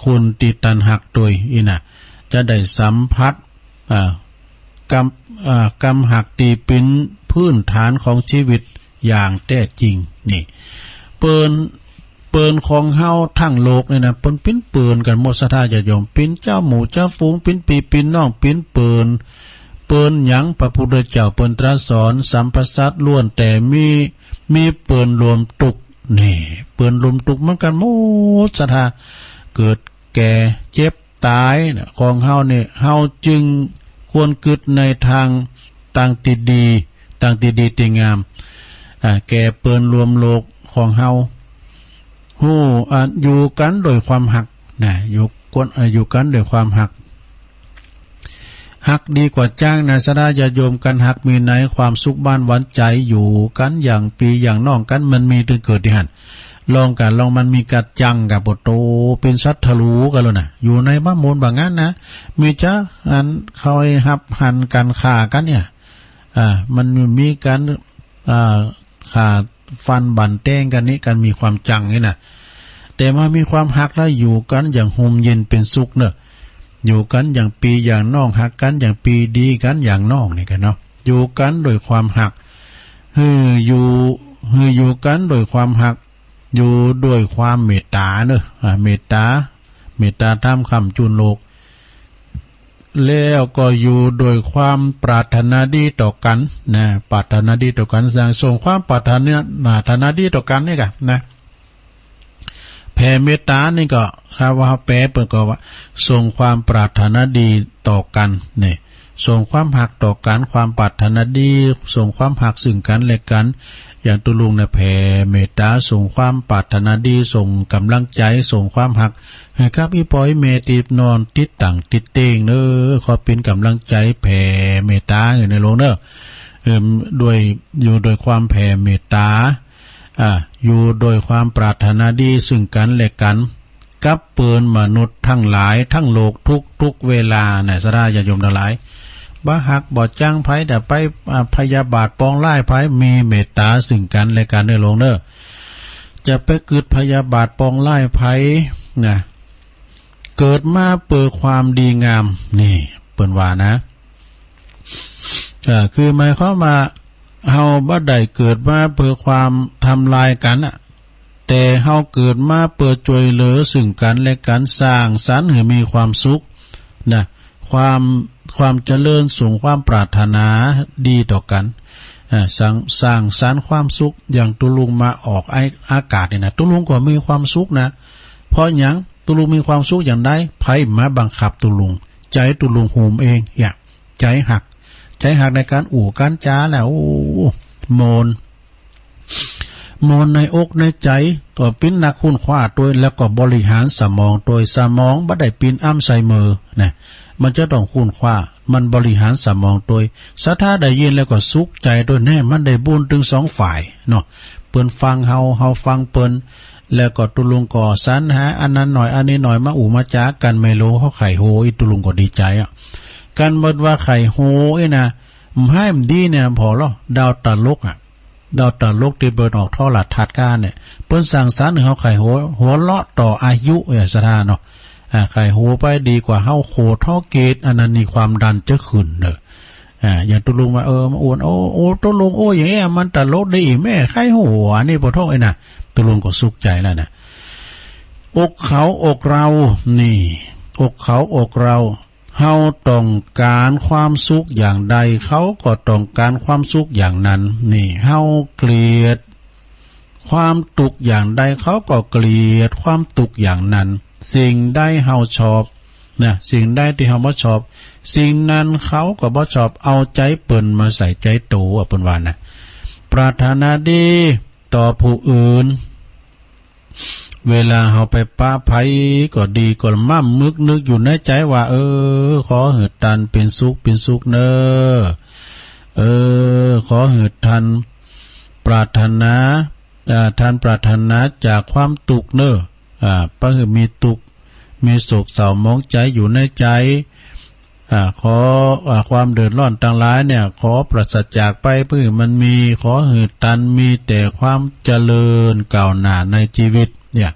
คนตี้ต้านฮักตวยอี้นะ จะได้สัมผัส อ่า กำ อ่า กำฮักตี้เป๋นพื้นฐานของชีวิตอย่างแต๊จริง นี่ เปิ้น เปิ้นของเฮาตังโลกนี่นะ เปิ้นเป๋นเปิ้นกั๋นหมด ศรัทธาญาติโยม เป๋นเจ้าหมู่เจ้าฝูง เป๋นปี้เป๋นน้อง เป๋นเปิ้น เปิ้นหยัง พระพุทธเจ้าเปิ้นตรัสสอน สรรพสัตว์ล้วนแต่มี มีเปิ้นรวมตุ๊กข์ นี่ เปิ้นรวมตุ๊กข์เหมือนกั๋นหมด ศรัทธา เกิดแก่เจ็บต๋ายนะ ของเฮานี่ เฮาจึงควรกึ๊ดในตาง ตางตี้ดี ตางตี้ดีตี้งาม อ่า แก่เปิ้นรวมโลกของเฮา ฮู้ อ่า อยู่กั๋นโดยความฮักนะ อยู่กั๋น เอ่อ อยู่กั๋นโดยความฮัก ฮักดีกว่าจ๊างนะ ศรัทธาญาติโยม กั๋นฮักมีในความสุขบ้านหวานใจ๋ อยู่กั๋นอย่างปี้อย่างน้องกั๋น มันมีตึงเกิดตี้หั้น ลองกะลองมันมีกั๋นจังกะ โปะโต เป๋นศัตรู๋กั๋นแล้วนะ อยู่ในบ้านโมนบ่างั้นนะ มีจ๊ะ อันเขาฮับหันกั๋น ฆ่ากั๋นเนี่ย อ่า มันมีกั๋น อ่า ฆ่าฟันบั่นแต้งกั๋นนี่ กั๋นมีความจังนี่นะ แต่มามีความฮักแล้ว อยู่กั๋นอย่างฮ่มเย็นเป๋นสุขเนาะ อยู่กั๋นอย่างปี้อย่างน้อง ฮักกั๋นอย่างปี้ดีกั๋นอย่างน้องนี่กะเนาะ อยู่กั๋นโดยความฮัก หื้ออยู่ หื้ออยู่กั๋นโดยความฮัก อยู่โดยความเมตต๋าเนาะ อ่า เมตต๋า เมตต๋าธรรมค้ำจุนโลก แล้วก็อยู่โดยความปรารถนาดีต่อกั๋นนะ ปรารถนาดีต่อกั๋น สร้าง ส่งความปรารถนา ปรารถนาดีต่อกั๋นนี่กะนะ แผ่เมตต๋านี่ก็ ถ้าว่าแปลเปิ้นก็ว่า ส่งความปรารถนาดีต่อกั๋นนี่ ส่งความฮักต่อกั๋น ความปรารถนาดี ส่งความฮักซึ่งกั๋นและกั๋น อย่างตุ๊ลุงนะ แผ่เมตต๋า ส่งความปรารถนาดี ส่งก๋ำลังใจ๋ ส่งความฮัก หื้อกับอี่ป้ออี่แม่ตี้นอนติดตั๋งติดเต๊งเนาะ ขอเป๋นก๋ำลังใจ๋ แผ่เมตต๋าหื้อเน่อลุงเนาะ เออ ด้วย อยู่โดยความแผ่เมตต๋า อ่า อยู่โดยความปรารถนาดีซึ่งกั๋นและกั๋น กับเปิ้นมนุษย์ตังหลายตังโลก ทุกๆ เวลานะ ศรัทธาญาติโยมตังหลาย บ่ฮักบ่จังใผ แต่ไป อ่า พยาบาทปองร้ายใผ มีเมตต๋าซึ่งกั๋นและกั๋นเน่อลุงเนาะ จะไปกึ๊ดพยาบาทปองร้ายใผนะ เกิดมาเปื้อความดีงาม นี่เปิ้นว่านะ เอ่อ คือหมายความว่า เฮาบ่ได้เกิดมาเปื้อความทำลายกั๋นอะ แต่เฮาเกิดมาเปื้อจ้วยเหลือซึ่งกั๋นและกั๋น สร้างสรรค์หื้อมีความสุขนะ ความ ความเจริญ ส่งความปรารถนาดีต่อกั๋น อ่า สร้าง สร้างสรรค์ความสุข อย่างตุ๊ลุงมาออกไอ้ อากาศนี่นะ ตุ๊ลุงก็มีความสุขนะ เพราะหยัง ตุ๊ลุงมีความสุขอย่างใด ใผบ่มาบังคับตุ๊ลุง ใจ๋ตุ๊ลุงฮูมเอง อย่าง ใจ๋ฮัก ใจ๋ฮักในก๋านอู้ก๋านจ๋าแหละ โอ้ โมน โมนในอกในใจ๋ ก็เป๋นนักค้นคว้าตวย แล้วก็บริหารสมองตวย สมองบ่ได้เป๋นอัลไซเมอร์นะ มันจะต้องค้นคว้า มันบริหารสมองตวย ศรัทธาได้ยินแล้วก็สุขใจ๋ตวย แน่ มันได้บุญตึงสองฝ่ายเนาะ เปิ้นฟังเฮา เฮาฟังเปิ้น แล้วก็ตุ๊ลุงก็สรรหาอันนั้นหน่อย อันนี้หน่อย มาอู้มาจ๋ากั๋น แม่โลเขาใค่ฮู้ อี่ตุ๊ลุงก็ดีใจ๋อะ กั๋นเปิ้นว่าใค่ฮู้นี่นะ บ่ฮ้ายบ่ดีเนี่ย ผ่อลอ ดาวตลกอะ ดาวตลกตี้เปิ้นออกโทรทัศน์ก้าเนี่ย เปิ้นสร้างสรรค์หื้อเฮาใค่หัว หัวเลาะต่ออายุ เอ้ย ศรัทธาเนาะ อ่า ใค่ฮู้ไปดีกว่าเฮาโขเทาะเกต อันนั้นนี่ความดันจะขึ้นเนาะ อ่า อย่างตุ๊ลุงว่า เออ มาอู้ โอ้ โอ้ ตุ๊ลุง โอ้ อย่างเงี้ย มันตลกดี แม่ใค่ฮู้ อันนี้ปะโธ่ ไอ้น่ะ ตุ๊ลุงก็สุขใจ๋แล้วนะ อกเขาอกเรา นี่ อกเขาอกเรา เฮาต้องก๋านความสุขอย่างใด เขาก็ต้องก๋านความสุขอย่างนั้น นี่ เฮาเกลียดความตุ๊กข์อย่างใด เขาก็เกลียดความตุ๊กข์อย่างนั้น สิ่งใดเฮาชอบนะ สิ่งใดตี้เฮาบ่ชอบ สิ่งนั้นเขาก็บ่ชอบ เอาใจ๋เปิ้นมาใส่ใจ๋โต อะ เปิ้นว่านะ ปรารถนาดีต่อผู้อื่น เวลาเฮาไปปะใผก็ดี ก็หมั่นนึก นึกอยู่ในใจ๋ว่า เออ ขอหื้อต้านเป๋นสุข เป๋นสุขเน่อ เออ ขอหื้อต้านปรารถนา อ่า ต้านปรารถนาจากความตุ๊กข์เน่อ อ่า บ่หื้อมีตุ๊กข์ มีโศกเศร้าหมองใจ๋อยู่ในใจ๋ อ่า ขอ อ่า ความเดือดร้อนตังหลายเนี่ย ขอปราศจากไป บ่หื้อมันมี ขอหื้อต้านมีแต่ความเจริญก้าวหน้าในจีวิตเนี่ย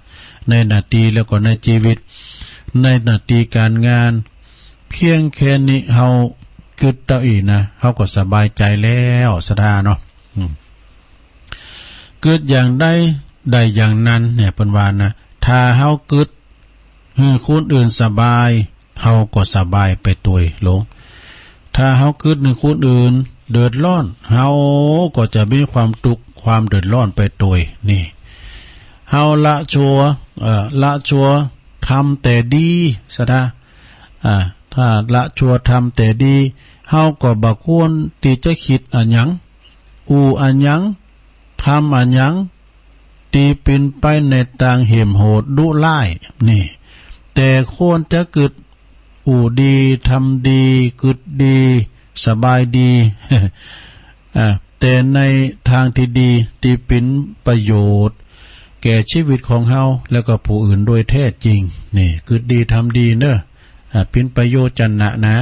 ในหน้าตี้แล้วก็ในจีวิต ในหน้าตี้ก๋านงาน เพียงแค่นี้เฮากึ๊ดเต้าอี้นะ เฮาก็สบายใจ๋แล้ว ศรัทธาเนาะ อืม กึ๊ดอย่างใดได้อย่างนั้นเนี่ย เปิ้นว่านะ ถ้าเฮากึ๊ดหื้อคนอื่นสบาย เฮาก็สบายไปตวยลง ถ้าเฮากึ๊ดหื้อคนอื่นเดือดร้อน เฮาก็จะมีความตุ๊กข์ความเดือดร้อนไปตวย นี่ เฮาละชั่ว เอ่อ ละชั่ว ทำแต่ดี ศรัทธา อ่า ถ้าละชั่วทำแต่ดี เฮาก็บ่ควรตี้จะกึ๊ดอะหยัง อู้อะหยัง ทำอะหยัง ตี้เป๋นไปในตางเหี่ยมโหดดุร้าย นี่ แต่ควรจะกึ๊ด อู้ดี ทำดี กึ๊ดดี สบายดี อ่า แต่ในตางตี้ดี ตี้เป๋นประโยชน์แก่จีวิตของเฮา แล้วก็ผู้อื่นโดยแท้จริง นี่ กึ๊ดดี ทำดีเน่อ อ่า เป๋นประโยชน์จะนะนะ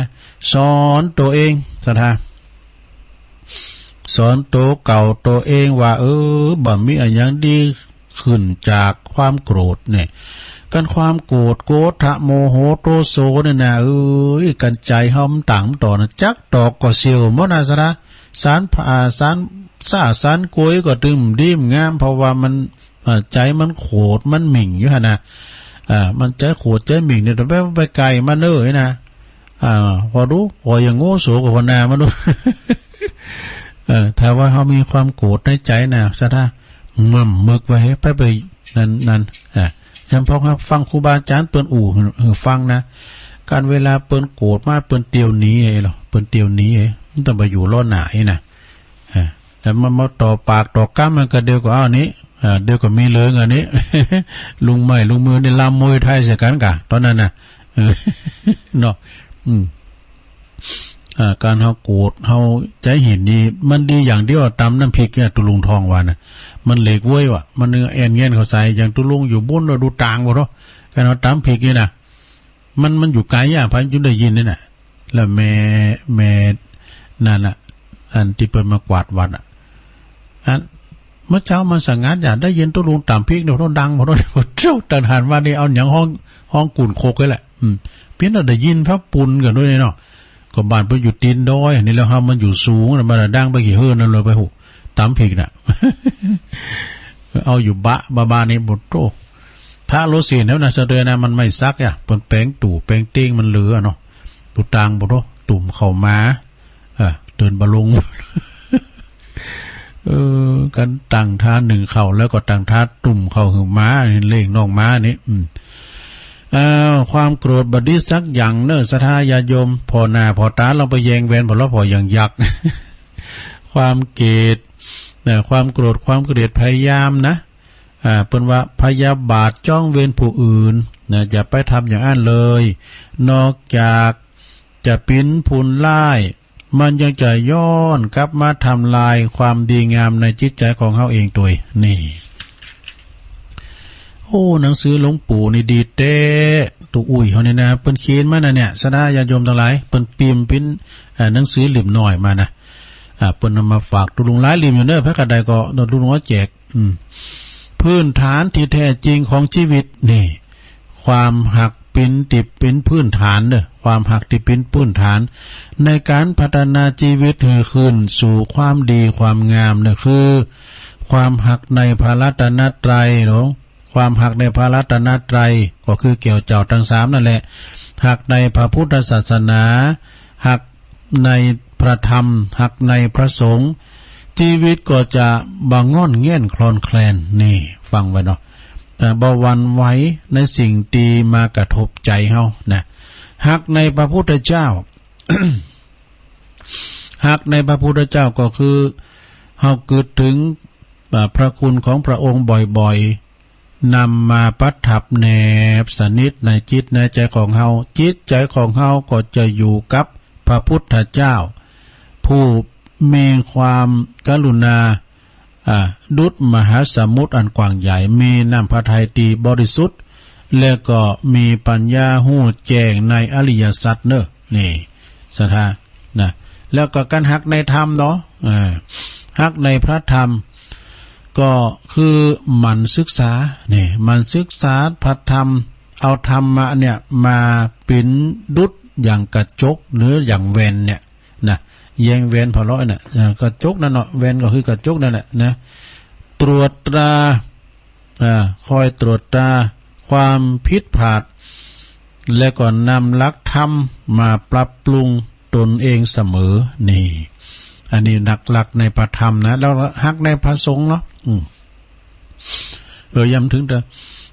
สอนตั๋วเอง ศรัทธา สอนตั๋วเก่าตั๋วเองว่า เออ บ่มีอะหยังดีขึ้นจากความโกรธเนี่ย กันความโกรธ โกฏฐะ โมโห โทโสเนี่ยนะ เอ้ย กันใจ๋เฮามันต่างมันต่อนะ จักดอกก็เสี้ยวหมดนะ ศรัทธา สานผ้า อ่า สานซ้า สานกวยก็ตึงดีงาม เพราะว่ามัน อ่า ใจ๋มันโขด มันหมิ่งอยู่หั้นนะ อ่า มันใจ๋โขด ใจ๋หมิ่งเนี่ย แต่ไป ไปใก้มันเอ้ยนะ อ่า ผ่อดู ผ่ออย่างโง่โสกับหัวหน้ามันดู เออ ถ้าว่าเฮามีความโกรธในใจ๋นะ ศรัทธา หม่ำมึกไว้ ไป ไป นั่น นั่น อ่า จำเพาะครับ ฟังครูบาอาจ๋ารย์เปิ้นอู้หื้อ หื้อฟังนะ กันเวลาเปิ้นโกรธมา เปิ้นเตียวหนีไอ้หรอ เปิ้นเตียวหนีไอ้ มันต้องไปอยู่ล้อหน้าไอ้นะ อ่า แต่มันมาต่อปากต่อก๊ำมันก็เดี๋ยวก็ อ้าว นี่ อ่า เดี๋ยวก็มีเรื่องอันนี้ ลุงใหม่ลุงมือนี่ลำมวยไทยใส่กันกะ ต๋อนนั้นนะ เออ เนาะ อืม อ่า การเฮาโกรธ เฮาใจ๋เหียนนี่ มันดีอย่างเดียว ต๋ำน้ำพริกเนี่ย ตุ๊ลุงทองว่านะ มันเหล็กเว้ยว่ะ มันเนื้อแอ่นแง่นเข้าใส่ อย่างตุ๊ลุงอยู่บุ้น เราดูตางบ่เนาะ การเฮาต๋ำพริกนี่นะ มัน มันอยู่ไก๋อะ ไผจึงได้ยินนี่น่ะ แล้วแม่ แม่นั่นน่ะ อันตี้เปิ้นมากวาดวัดอะ อัน เมื่อเจ๊ามันสงัด อย่าได้ยินตุ๊ลุงต๋ำพริกเนี่ย ดังหมดเลย เจ้า ตังหันมานี่เอาหยังฮ้อง ฮ้องกุ่นคกเลยแหละ อืม เปิ้นน่ะได้ยินพระปุณกันด้วยเนาะ ก็บ้านเปิ้นอยู่ตีนดอย นี่แล้วเฮามันอยู่สูงน่ะ มันดังไปกี่เฮิ่นนั่นเลยไปหู ต๋ำพริกน่ะ เอาอยู่บะ บะบานี่ โบโต พระโลสีแล้วนะ เสด็จนะ มันไม่ซักอ่ะ เปิ้นแป๋งตู่แป๋งเตียงมันเหลือเนาะ ตุตางบ่โต ตุ่มเข้ามา เออ เดินบ่ลง เออ กันตั้งท่านึ่งข้าว แล้วก็ตั้งท่าตุ่มข้าวหื้อหมา เล่งน้องหมานี่ อืม อ้าว ความโกรธบ่ดีสักอย่างเน่อ ศรัทธาญาติโยม ผ่อหน้าผ่อต๋าลองไปแยงแหวนผ่อเลาะผ่ออย่างยักษ์ ความเกลียดนะ ความโกรธ ความเกลียดพยายามนะ อ่า เปิ้นว่าพยาบาทจ้องเวรผู้อื่นนะ อย่าไปทำอย่างอั้นเลย นอกจากจะเป๋นผลร้าย มันยังจะย้อนกลับมาทำลายความดีงามในจิตใจ๋ของเฮาเองตวย นี่ โอ้ หนังสือหลวงปู่นี่ดีแต๊ ตุ๊อุ้ยเฮานี่นะ เปิ้นเขียนมานะเนี่ย ศรัทธาญาติโยมตังหลาย เปิ้นพิมพ์เป๋น อ่า หนังสือเล่มน้อยมานะ อ่า เปิ้นนำมาฝากตุ๊ลุงหลายเล่มอยู่เน่อ ไผกาใดก็ตุ๊ลุงเอาแจก อืม พื้นฐานตี้แท้จริงของจีวิต นี่ ความฮักเป๋นตี้เป๋นพื้นฐานเน่อ ความฮักตี้เป๋นพื้นฐาน ในก๋านพัฒนาจีวิตหื้อขึ้นสู่ความดีความงามเน่อ คือ ความฮักในพระรัตนตรัยเนาะ ความฮักในพระรัตนตรัย ก็คือแก้วเจ้าตังสามนั่นแหละ ฮักในพระพุทธศาสนา ฮักในพระธรรม ฮักในพระสงฆ์ จีวิตก็จะบ่ง่อนแง่นคลอนแคลน นี่ ฟังไว้เนาะ เอ่อ บ่หวั่นไหวในสิ่งตี้มากระทบใจ๋เฮานะ ฮักในพระพุทธเจ้า ฮักในพระพุทธเจ้าก็คือ เฮากึ๊ดเถิง อ่า พระคุณของพระองค์บ่อยๆ นำมาประทับแนบสนิทในจิตในใจ๋ของเฮา จิตใจ๋ของเฮาก็จะอยู่กับพระพุทธเจ้า ผู้มีความกรุณา อ่า ดุจมหาสมุทรอันกว้างใหญ่ มีน้ำพระทัยตี้บริสุทธิ์ และก็มีปัญญาฮู้แจ้งในอริยสัจเน่อ นี่ ศรัทธา นะ แล้วก็ก๋านฮักในธรรมเนาะ อ่า ฮักในพระธรรม ก็คือหมั่นศึกษา นี่ หมั่นศึกษาพระธรรม เอาธรรมะเนี่ยมาเป๋นดุจอย่างกระจกหรืออย่างแว่นเนี่ย นะ แยงแว่นผ่อเลาะน่ะ อ่า กระจกนั่นเนาะ แว่นก็คือกระจกนั่นแหละนะ ตรวจตรา อ่า คอยตรวจตราความผิดพลาด และก็นำหลักธรรมมาปรับปรุงตนเองเสมอ นี่ อันนี้หลักๆ ในพระธรรมนะ แล้วฮักในพระสงฆ์เนาะ อืม เออ ย้ำเถิงเต๊อะ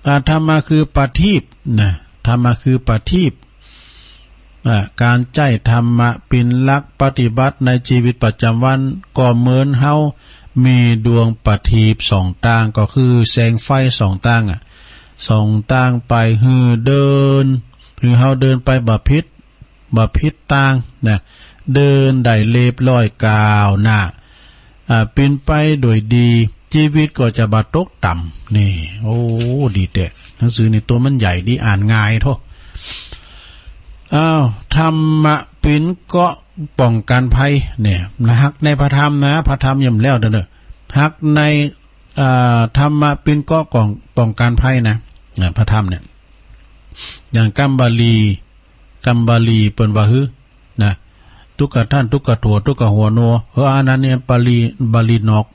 อ่า ธรรมะคือประทีปนะ ธรรมะคือประทีป อ่า ก๋านใจ๊ธรรมะเป๋นหลักปฏิบัติในจีวิตประจ๋ำวัน ก็เหมือนเฮา มีดวงประทีปสองตาง ก็คือแสงไฟสองตางอะ สองตางไป หื้อเดิน หื้อเฮาเดินไปบ่ผิด บ่ผิดตางนะ เดินได้เรียบร้อยก้าวหน้า อ่า เป๋นไปโดยดี จีวิตก็จะบ่ตกต่ำ นี่ โอ้ ดีแต๊ หนังสือนี่ตั๋วมันใหญ่ดี อ่านง่ายโธ่ อ้าว ธรรมะเป๋นเกราะป้องกันภัย เนี่ยนะ ฮักในพระธรรมนะ พระธรรมย่อมแล้วเด้อ ฮักใน อ่า ธรรมะเป๋นเกราะป้อง ป้องกันภัยนะ นะ พระธรรมเนี่ย อย่างกำบาลี กำบาลีเปิ้นว่าหื้อนะ ทุกขะท่าน ทุกขะถั่ว ทุกขะหัวโน เออ อันนั้นเนี่ยบาลี บาลีนอก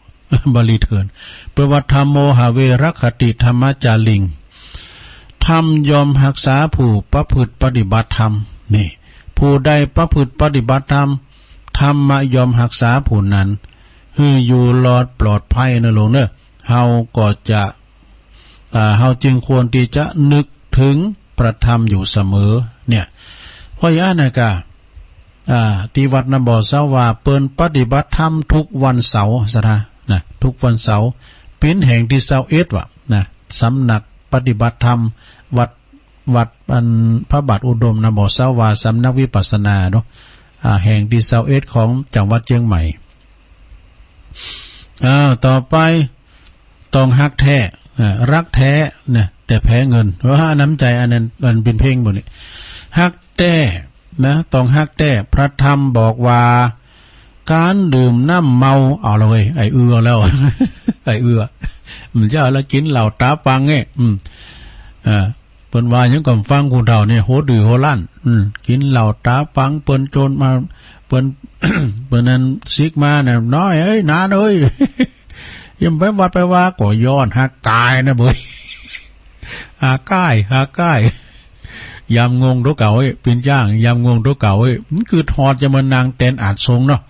บาลีเถื่อน เปิ้นว่า ธัมโม หะเว รักขะติ ธัมมาจาริง ธรรมย่อมฮักษาผู้ประพฤติปฏิบัติธรรม นี่ ผู้ใดประพฤติปฏิบัติธรรม ธรรมะย่อมฮักษาผู้นั้น หื้ออยู่รอดปลอดภัยนะโลมเนอะ เฮาก็จะ อ่า เฮาจึงควรตี้จะนึกถึงพระธรรมอยู่เสมอ เนี่ย เพราะอย่างนั้นนะกะ อ่า ตี้วัดน้ำบ่อเซาว่า เปิ้นปฏิบัติธรรมทุกวันเสาร์ สะท้า นะ ทุกวันเสาร์ เป๋นแห่งตี้ซาวเอ็ดว่ะ นะ สำนักปฏิบัติธรรม วัด วัดอันพระบาทอุดมน้ำบ่อเซาว่า สำนักวิปัสสนาเนาะ อ่า แห่งตี้ซาวเอ็ดของจังหวัดเจียงใหม่ อ้าว ต่อไป ต้องฮักแต๊ อ่า รักแต๊นะ แต่แพ้เงิน ว่าน้ำใจ๋อันนั้น อันเป๋นเพลงบ่นี่ ฮักแต๊นะ ต้องฮักแต๊ พระธรรมบอกว่า ก๋านดื่มน้ำเมา เอาละเว้ย ไอ้เอือแล้ว ไอ้เอือ มันจะเอาละ กิ๋นเหล้าต๋าปังเนี่ย อืม อ่า เปิ้นว่าหยังก็ฟัง คูณเฒ่าเนี่ย โหดื้อโหรั้น อืม กิ๋นเหล้าต๋าปัง เปิ้นโจรมา เปิ้น เปิ้นนั้นสิกมาเนี่ย น้อยเอ้ย หนานเอ้ย อย่าไปวัดไปวา ก็ย้อนฮักก๋ายนะเบ้ย ฮักก๋าย ฮักก๋าย ยามงงตั๋วเก่าเอ้ย เป๋นจ้าง ยามงงตั๋วเก่าเอ้ย มันกึ๊ดฮอดจะมานางแตนอาจสงเนาะ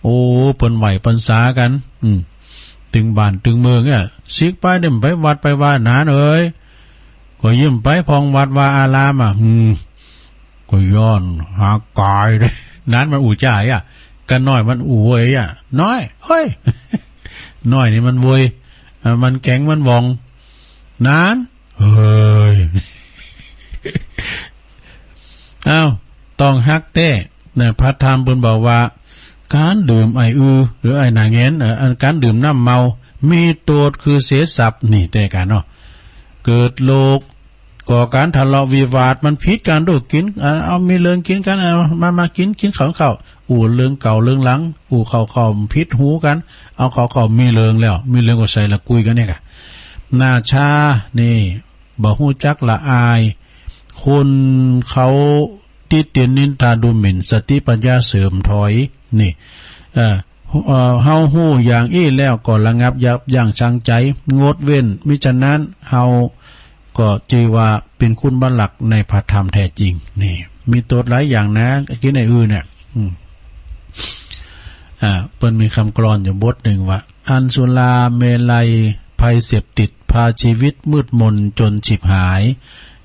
โอ้ เปิ้นไหว้ปรรรษากั๋น อืม ตึงบ้านตึงเมืองเนี่ย สิกไปเนี่ย ไปวัดไปวา หนานเอ้ย ก็ยิ่มไปพ่องวัดวาอารามอ่ะ อืม ก็ย้อนฮักก๋ายเด้ หนานมันอู้จ๋าอ่ะ กะน้อยมันอู้เว้ยอ่ะ น้อย เฮ้ย น้อยนี่มันเว้ย อ่ะ มันแก๋งมันหว่อง หนาน เฮ้ย อ้าว ต้องฮักแต๊นะ พระธรรมเปิ้นบอกว่า ก๋านดื่มไอ้อือ หรือไอ้หน้าแงน เอ่อ อันก๋านดื่มน้ำเมา มีโต้ษคือเสียทรัพย์ นี่แต๊กาเนาะ เกิดโลก ก่อก๋านทะเลาะวิวาท มันผิดกั๋น ดูกิ๋น อ่า เอามีเรื่องกิ๋นกั๋น เอามา มากิ๋น กิ๋นข้าว ข้าว อู้เรื่องเก่าเรื่องหลัง อู้ข้าว ข้าวผิดหูกั๋น เอาข้าว ข้าวมีเรื่องแล้ว มีเรื่องก็ใส่ละกุยกั๋นเนี่ยกะ หน้าชา นี่ บ่ฮู้จักละอาย คนเขาติเตียนนินทาดูหมิ่น สติปัญญาเสื่อมถอย นี่ เอ่อ เอ่อ เฮาฮู้อย่างอี้แล้วก็ระงับยับยั้งชั่งใจ งดเว้น มิฉะนั้นเฮาก็จื้อว่าเป๋นคนบ่หลักในพระธรรมแท้จริง นี่ มีโต้ษหลายอย่างนะ กิ๋นไอ้อือเนี่ย อืม อ่า เปิ้นมีกำกลอนอยู่บทนึ่งว่า อันสุราเมรัยภัยเสพติด พาชีวิตมืดมนจนฉิบหาย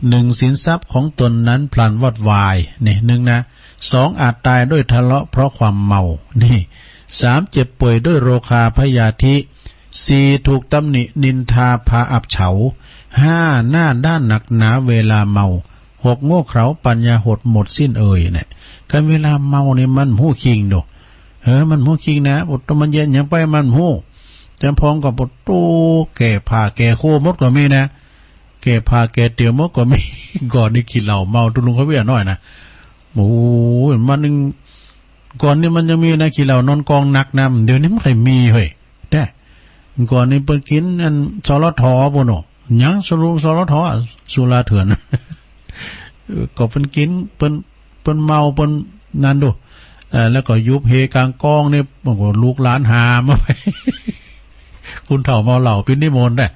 หนึ่ง สินทรัพย์ของตนนั้นพลันวอดวาย นี่ หนึ่ง นะ สอง อาจตายด้วยทะเลาะเพราะความเมา นี่ สาม เจ็บป่วยด้วยโรคาพยาธิ สี่ ถูกตำหนินินทาพาอับเฉา ห้า หน้าด้านหนักหนาเวลาเมา หก โง่เขลาปัญญาหดหมดสิ้นเอ่ย เนี่ย คันเวลาเมานี่มันบ่ฮู้คิงโด เออ มันบ่ฮู้คิงนะ โอ้ ต๋อนมันเยียะหยังไปมันบ่ฮู้ จำพองก็ปวดโต้ แก่ผ้าแก่โคหมดก็มีนะ แก่ผ้าแก่เตียวหมดก็มี ก่อนนี่ขี้เหล้าเมา ตุ๊ลุงเขาเวียน้อยนะ โอ้ย มันยัง ก่อนนี่มันยังมีนะ ขี้เหล้านอนกองหนักนะ เดี๋ยวนี้มันบ่ค่อยมีเฮ้ย แต๊ ก่อนนี่เปิ้นกิ๋นอัน สลท ปู้นโอ้ ยังสรุง สลท สุราเถื่อน เออ ก็เปิ้นกิ๋น เปิ้น เปิ้นเมา เปิ้นนั่นโด เอ่อ แล้วก็ยุบเฮก๋างกองนี่ โอ้โห ลูกหลานหามเอาไป คนเฒ่าเมาเหล้าปิดนิมนต์นะ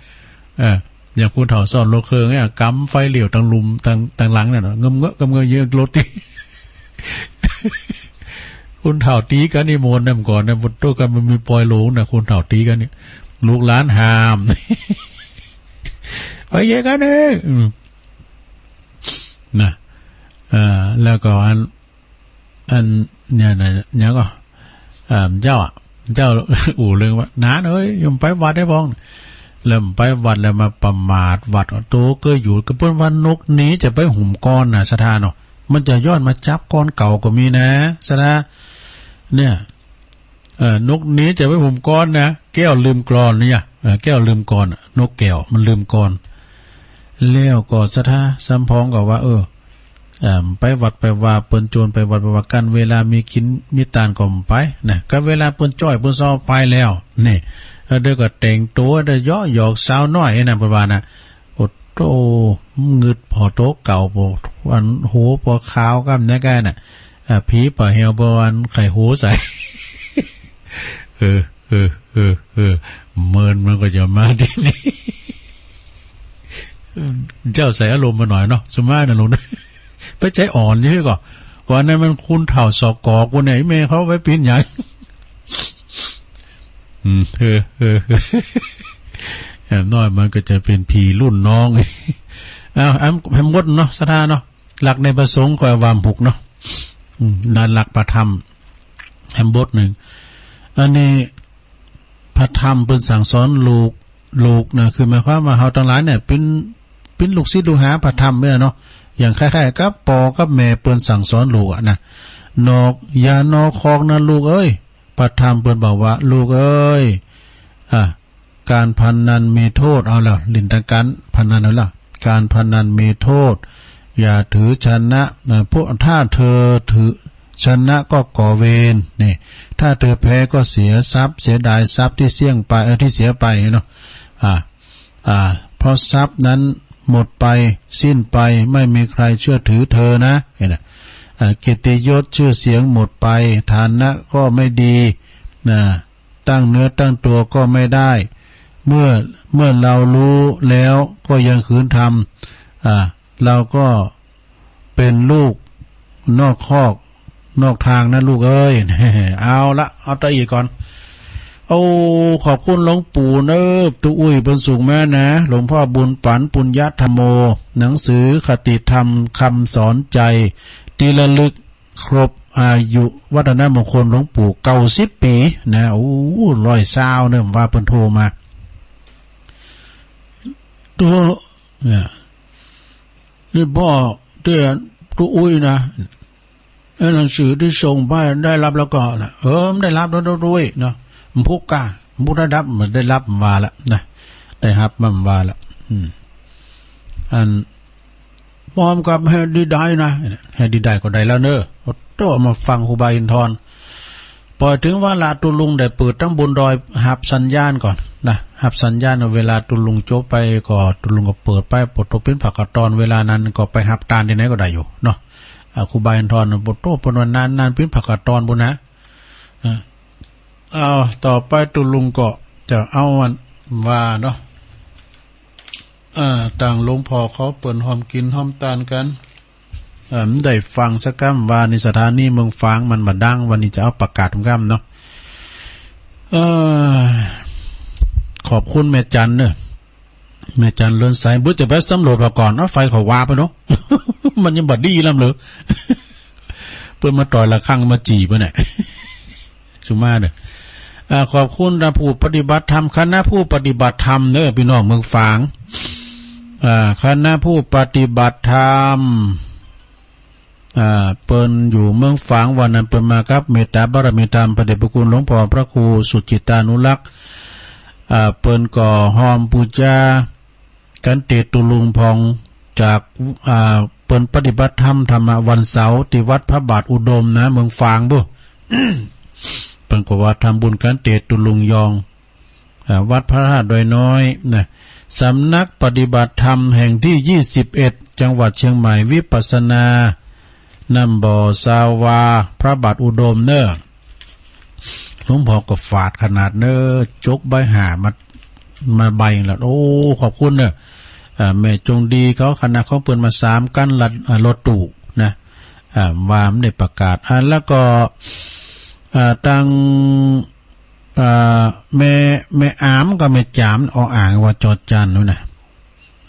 เออ อย่างคนเฒ่าซ้อนรถเคืองเนี่ย ก๋ำไฟเหลี้ยวตังลุ่ม ตัง ตังหลังเนี่ยเนาะ เงิมเงอะ เงิมเงอะ เยียะรถตี้ คนเฒ่าตี๋กั๋นนิมนต์นะ เมื่อก่อนนะ บนโต๊ะกั๋นมันมีปอยหลงนะ คนเฒ่าตี๋กั๋นเนี่ย ลูกหลานหาม ไปเยียะกั๋นเอง อืม นะ เอ่อ แล้วก็อัน อันเนี่ยนะ หยังก่อ เอ่อ เจ้าอะ เจ้า อู้เลิงว่า หนานเอ๋ย โยมไปวัดได้บ้อง แล้วไปวัดแล้วมาประมาทวัด โตเกยอยู่ ก็เปิ้นว่านกหนีจะไปหุมกอนน่ะ ศรัทธาเนาะ มันจะย้อนมาจับกอนเก่าก็มีนะ ศรัทธา เนี่ย เออ นกหนีจะไปหุมกอนนะ แก้วลืมกลอนเนี่ย เออ แก้วลืมกลอนน่ะ นกแก้วมันลืมกลอน แล้วก็ศรัทธาสำปองก็ว่า เออ เอ่อ ไปวัดไปวาเปิ้นจวน ไปวัดไปวากั๋น เวลามีกิ๋นมีตานก็บ่ไปนะ กั๋นเวลาเปิ้นจ้อยเปิ้นซ้อไปแล้ว นี่ แล้วเดี๋ยวก็แต่งตั๋ว เดี๋ยวเยาะหยอกสาวน้อยไอ้นั่น เปิ้นว่านะ โอ้โธ่ งึดผ่อตั๋วเก่า ผ่ออัน โห ผ่อขาวกำนั้นก็น่ะ อ่า ผีป่าเหี่ยวผ่ออันไข่โหใส่ เออ เออ เออ เออ เมินมันก็จะมาตี้นี่ เจ้าใส่อารมณ์มาหน่อยเนาะ สุมานะลุงนะ ไปใจ๊อ่อนเยอะก่อ ว่าอันนั้นมันคนเฒ่าสกอกูเนี่ย ไอ้แม่เขาไปปิ้นใหญ่ อืม เออ เออ เออ อย่างน้อยมันก็จะเป๋นผีรุ่นน้อง อ้าว แฮม แฮมบดเนาะ ศรัทธาเนาะ หลักในพระสงฆ์ก็ว่าหกเนาะ อืม ในหลักพระธรรม แฮมบดนึ่ง อันนี้พระธรรมเปิ้นสั่งสอนลูก ลูกนะ คือหมายความว่าเฮาตังหลายเนี่ยเป๋น เป๋นลูกศิษย์ลูกหาพระธรรมเนี่ยเนาะ อย่างคล้ายๆ กับป้อกับแม่เปิ้นสั่งสอนลูกอะนะ นอก อย่านอกคอกนะลูกเอ้ย พระธรรมเปิ้นบอกว่า ลูกเอ้ย อ่ะ ก๋านพนันมีโทษ เอาแล้ว เล่นตางก๋านพนันเอาแล้ว ก๋านพนันมีโทษ อย่าถือชนะ เอ่อ พวก ถ้าเธอถือชนะก็ก่อเวร นี่ ถ้าเธอแพ้ก็เสียทรัพย์ เสียดายทรัพย์ตี้เสี้ยงไป เอ่อ ตี้เสียไปเนาะ อ่า อ่า เพราะทรัพย์นั้นหมดไป สิ้นไป ไม่มีใครเชื่อถือเธอนะ เนี่ยนะ อ่า เกียรติยศชื่อเสียงหมดไป ฐานะก็ไม่ดี นะ ตั้งเนื้อตั้งตัวก็ไม่ได้ เมื่อ เมื่อเรารู้แล้วก็ยังขืนทำ อ่า เราก็เป๋นลูกนอกคอกนอกตางนะลูกเอ้ย เอาละ เอาตะอี้ก่อน โอ้ ขอบคุณหลวงปู่เนอะ ตุ๊อุ้ยเปิ้นส่งมานะ หลวงพ่อบุญปั๋น ปุญญธรรมโม หนังสือคติธรรมคำสอนใจ ที่ระลึก ครบอายุวัฒนมงคลหลวงปู่เก้าสิบปี๋นะ โอ้ ร้อยซาวเนาะ ว่าเปิ้นโทรมา ตุ๊ เนี่ย นี่ป้อ ตี้ตุ๊อุ้ยนะ ไอ้หนังสือตี้ส่งไปได้ฮับแล้วก่อนะ เออ มันได้ฮับแล้วตุ๊อุ้ยเนาะ มันพุกก้า มันพุกได้ฮับ มันได้ฮับมันว่าละนะ ได้ฮับมันว่าละ อืม อัน พร้อมกับแฮะดีได้นะ แฮะดีได้ก็ได้แล้วเนอะ โอ้โต้ มาฟังครูบาอินทร ปอเถิงวาระตุ๊ลุงได้เปิดตังบนดอย ฮับสัญญาณก่อนนะ ฮับสัญญาณ เวลาตุ๊ลุงจบไปก็ตุ๊ลุงก็เปิดไป ปอตกเป๋นภาคตอน เวลานั้นก็ไปฮับตานตี้ไหนก็ได้อยู่เนาะ อ่า ครูบาอินทร โอ้โต้ เปิ้นว่านานๆ เป๋นภาคตอนปู้นนะ อ่า เอา ต่อไปตุ๊ลุงก็จะเอาอันว่าเนาะ อ่า ตางหลวงพ่อเขาเปิ้นฮ่อมกิ๋นฮ่อมตานกั๋น อ่า บ่ได้ฟังสักกำ ว่านี่สถานีเมืองฝางมันบ่ดัง วันนี้จะเอาประกาศกำเนาะ เอ่อ ขอบคุณแม่จันเนอะ แม่จันเรือนใส บ่จะไปสำรวจมาก่อน เอาไฟเขาวาไปเนาะ มันยังบ่ดีลำเลย เปิ้นมาต่อยระฆังมาจี่เปิ้นน่ะ สุมาเนอะ อ่า ขอบคุณนะผู้ปฏิบัติธรรม คณะผู้ปฏิบัติธรรมเนอะ ปี้น้องเมืองฝาง อ่า คณะผู้ปฏิบัติธรรม อ่า เปิ้นอยู่เมืองฝาง วันนั้นเปิ้นมากับเมตตาบารมีธรรม พระเดชพระคุณหลวงพ่อพระครูสุจิตตานุรักษ์ อ่า เปิ้นก็ฮ่อมปู๋จา กั๋นเตตุ๊ลุงพ่องจาก อ่า เปิ้นปฏิบัติธรรมธรรมะวันเสาร์ตี้วัดพระบาทอุดมนะ เมืองฝางปู้น เปิ้นก็ว่าทำบุญกั๋นเตตุ๊ลุงยอง อ่า วัดพระธาตุดอยน้อยนะ สำนักปฏิบัติธรรมแห่งตี้ยี่สิบเอ็ด จังหวัดเชียงใหม่ วิปัสสนา น้ำบ่อซาวา พระบาทอุดมเนอะ หลวงพ่อก็ฝาดขนาดเนอะ จกใบห้ามา มาใบละ โอ้ ขอบคุณเนอะ อ่า แม่จงดีเขา คณะของเปิ้นมาสามคัน รถ อ่า รถตู้นะ อ่า ว่ามันได้ประกาศ อ่า แล้วก็ อ่า ตาง อ่า แม่ แม่อามกับแม่จาม ออ่างว่าจอจานนู้นนะ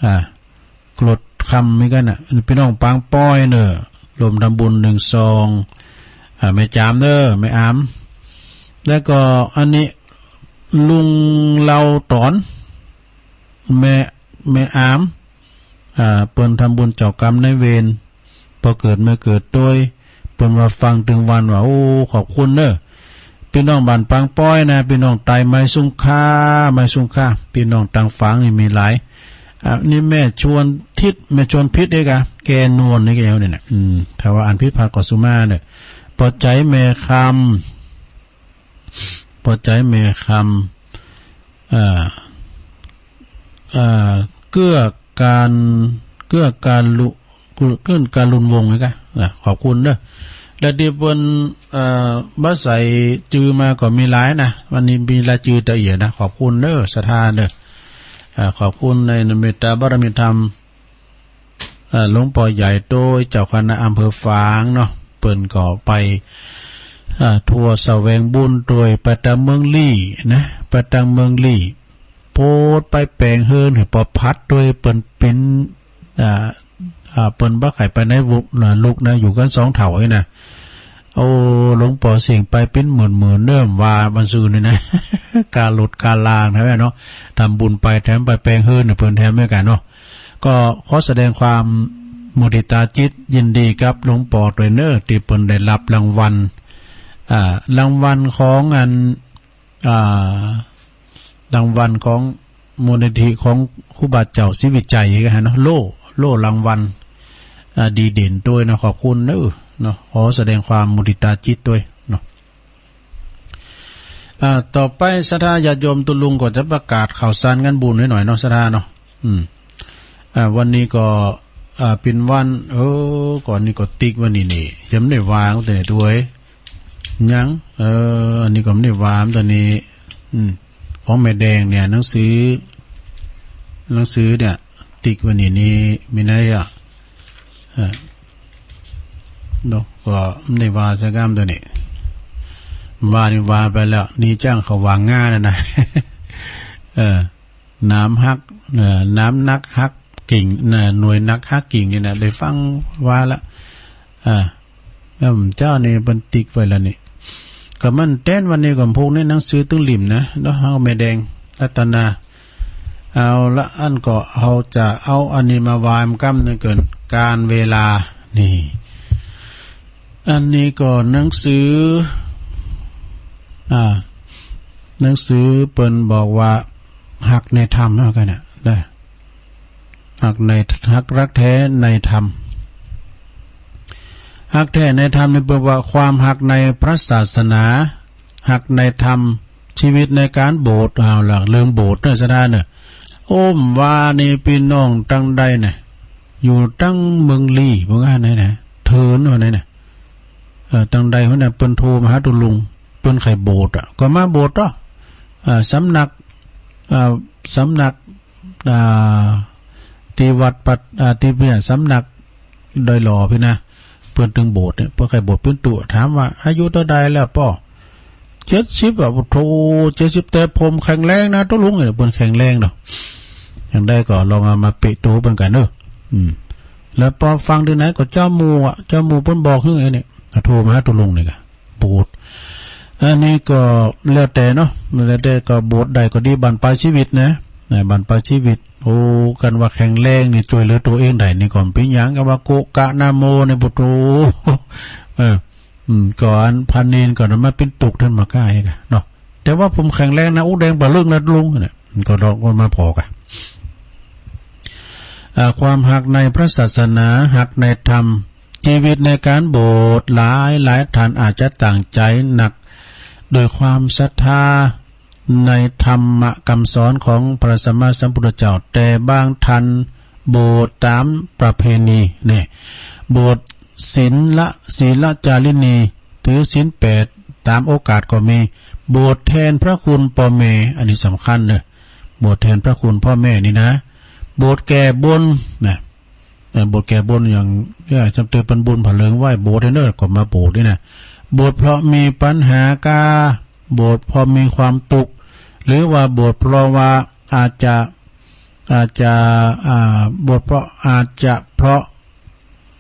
อ่า กรดคำเหมือนกั๋นน่ะ ปี้น้องปางป้อยเนอะ ร่วมทำบุญหนึ่งซอง อ่า แม่จามเนอะ แม่อาม แล้วก็อันนี้ ลุงเหล่าต๋อน แม่ แม่อาม อ่า เปิ้นทำบุญเจ้ากรรมนายเวร ป้อเกิดแม่เกิดตวย เปิ้นว่าฟังตึงวันว่า โอ้ ขอบคุณเน้อ ปี้น้องบ้านปางป้อยนะ ปี้น้องใต้ไม้สุงค่า ไม้สุงค่า ปี้น้องต่างฝางนี่มีหลาย อ่า นี่แม่ชวนทิศ แม่ชวนพิษเอกอะ แก่นวลนี่ก็ยังเนี่ยนะ อืม ถ้าว่าอ่านผิดพลาดก็สุมาเน้อ ปอใจแม่คำ ปอใจแม่คำ อ่า อ่า เกื้อการ เกื้อการลุ เกื้อการลุนวงศ์นะ อ่ะ ขอบคุณเน้อ และตี้เปิ้น เอ่อ บ่ใส่จื้อมาก็มีหลายนะ วันนี้มีรายจื้อตะเอี่ยนะ ขอบคุณเน้อ ศรัทธาเน้อ อ่า ขอบคุณในเมตตาบารมีธรรม เอ่อ หลวงป้อใหญ่โตย เจ้าคณะอำเภอฝางเนาะ เปิ้นก็ไป เอ่อ ทั่วแสวงบุญโตย ไปตางเมืองลี้นะ ไปตางเมืองลี้ โปรดไปแป๋งเฮือนหื้อป้อพัดโตย เปิ้นปิ๊น อ่า อ่า เปิ้นบ่ใค่ไปในลุกนะ อยู่กั๋นสองเฒ่านี่นะ โอ้ หลวงป้อเสี้ยงไปปิ๊นหมื่นๆ เน้อ ว่าวันซืนนี่นะ ค่ารถค่าลานะเนาะ ทำบุญไปแถมไปแป๋งเฮือนหื้อเปิ้นแถมเหมือนกั๋นเนาะ ก็ขอแสดงความมุทิตาจิตยินดีกับหลวงป้อตวยเน้อ ตี้เปิ้นได้รับรางวัล อ่า รางวัลของอัน อ่า รางวัลของมูลนิธิของครูบาเจ้าศรีวิชัยก็ฮะเนาะ โล่ โล่รางวัล อ่า ดีเด่นตวยนะ ขอบคุณเน้อ เนาะ ขอแสดงความมุทิตาจิตตวยเนาะ อ่า ต่อไปศรัทธาญาติโยมตุ๊ลุงก็จะประกาศข่าวสารงานบุญไว้หน่อยเนาะ ศรัทธาเนาะ อืม อ่า วันนี้ก็ อ่า เป๋นวัน เออ ก่อนนี้ก็ติ๊กวันนี้นี่ ยังบ่ได้วางแต่ตวย ยัง เออ อันนี้ก็บ่ได้วางตอนนี้ อืม ของแม่แดงเนี่ย หนังสือ หนังสือเนี่ย ติ๊กวันนี้นี่ มีไหนอะ เออ เนาะ ก็บ่ได้วางสักกำตอนนี้ วางนี่วางไปแล้ว นี่จ้างเขาวางงานนะนะ เออ หนามหัก เอ่อ หนามหนักหักกิ่ง น่ะ หน่วยหนักหักกิ่งนี่นะ ได้ฟังว่าละ อ่า แล้วเจ้านี่เปิ้นติ๊กไว้แล้วนี่ ก็มันแต๊นวันนี้ก็พูกนี้หนังสือตึงหลิ่มนะ เนาะ เฮาแม่แดงรัตนา เอาละ อันก็เฮาจะเอาอันนี้มาวางกำนึ่งเกิน กาลเวลา นี่ อันนี้ก็หนังสือ อ่า หนังสือเปิ้นบอกว่า ฮักในธรรมเนาะ กั๋นเนี่ยนะ ฮักใน ฮัก ฮักแท้ในธรรม ฮักแท้ในธรรมนี่เปิ้นว่าความฮักในพระศาสนา ฮักในธรรม ชีวิตในก๋านโบสถ์ เอาละ เรื่องโบสถ์เน้อ ศรัทธาเน้อ โอ้ บ่านี่ปี้น้องตังใดเนี่ย อยู่ตังเมืองลี้ ว่างั้นนะ เถินว่าไหนเนี่ย เอ่อ ตังใดหั้นน่ะ เปิ้นโทรมาหาตุ๊ลุง เปิ้นใค่โบสถ์อะ ก็มาโบสถ์เต๊อะ อ่า สำนัก อ่า สำนัก อ่า ตี้วัดปัด อ่า ตี้เนี่ย สำนักดอยหล่อปี้นะ เปิ้นตึงโบสถ์เนี่ย เปิ้นใค่โบสถ์ เปิ้นตุ๊ ถามว่า อายุเต้าใดแล้วป้อ เจ็ดสิบอะ โอ้โธ่ เจ็ดสิบ แต่ผมแข็งแรงนะตุ๊ลุง เนี่ย เปิ้นแข็งแรงเนาะ จังใดก็ลองเอามาเปะโตเปิ้นกั๋นเน้อ อืม แล้วปอฟังตี้ไหนก็เจ้าหมู่อะ เจ้าหมู่เปิ้นบอกหื้อไอ้เนี่ย โทรมาหาตุ๊ลุงนี่ก่ะ โบสถ์ อันนี้ก็แล้วแต่เนาะ แล้วแต่ก็โบสถ์ใดก็ดี บั้นปลายชีวิตนะ นะ บั้นปลายชีวิต โอ้ คันว่าแข็งแรงนี่ จ้วยเหลือตั๋วเองได้นี่ก็บ่เป๋นหยัง กาว่าโกะกะนะโมนี่ โอ้โธ่ เออ อืม ก็อันพระเณรก็มาเป๋นตุ๊กข์ ต้านบ่กล้าอีกอะเนาะ แต่ว่าผมแข็งแรงนะ อู้ แดงปะเลิกนะลุง เนี่ย ก็ลองก็มาผ่อก่ะ อ่า ความฮักในพระศาสนา ฮักในธรรม ชีวิตในก๋านโบสถ์ หลายหลายท่านอาจจะตั้งใจ๋หนัก โดยความศรัทธาในธรรมะกำสอนของพระสัมมาสัมพุทธเจ้า แต่บางท่านโบสถ์ต๋ามประเพณี เนี่ย โบสถ์ศีลละ ศีลจารินี ถือศีลแปดต๋ามโอกาสก็มี โบสถ์แทนพระคุณป้อแม่ อันนี้สำคัญเน้อ โบสถ์แทนพระคุณป้อแม่นี่นะ โบสถ์แก้บนนะ เอ่อ โบสถ์แก้บนอย่าง เอ่อ จำเติมเปิ้นบุญผ้าเหลืองไหว้โบสถ์เน้อ ก็มาโบสถ์นี่นะ โบสถ์เพราะมีปัญหากา โบสถ์เพราะมีความตุ๊กข์ หรือว่าโบสถ์เพราะว่าอาจจะ อาจจะ อ่า โบสถ์เพราะ อาจจะเพราะ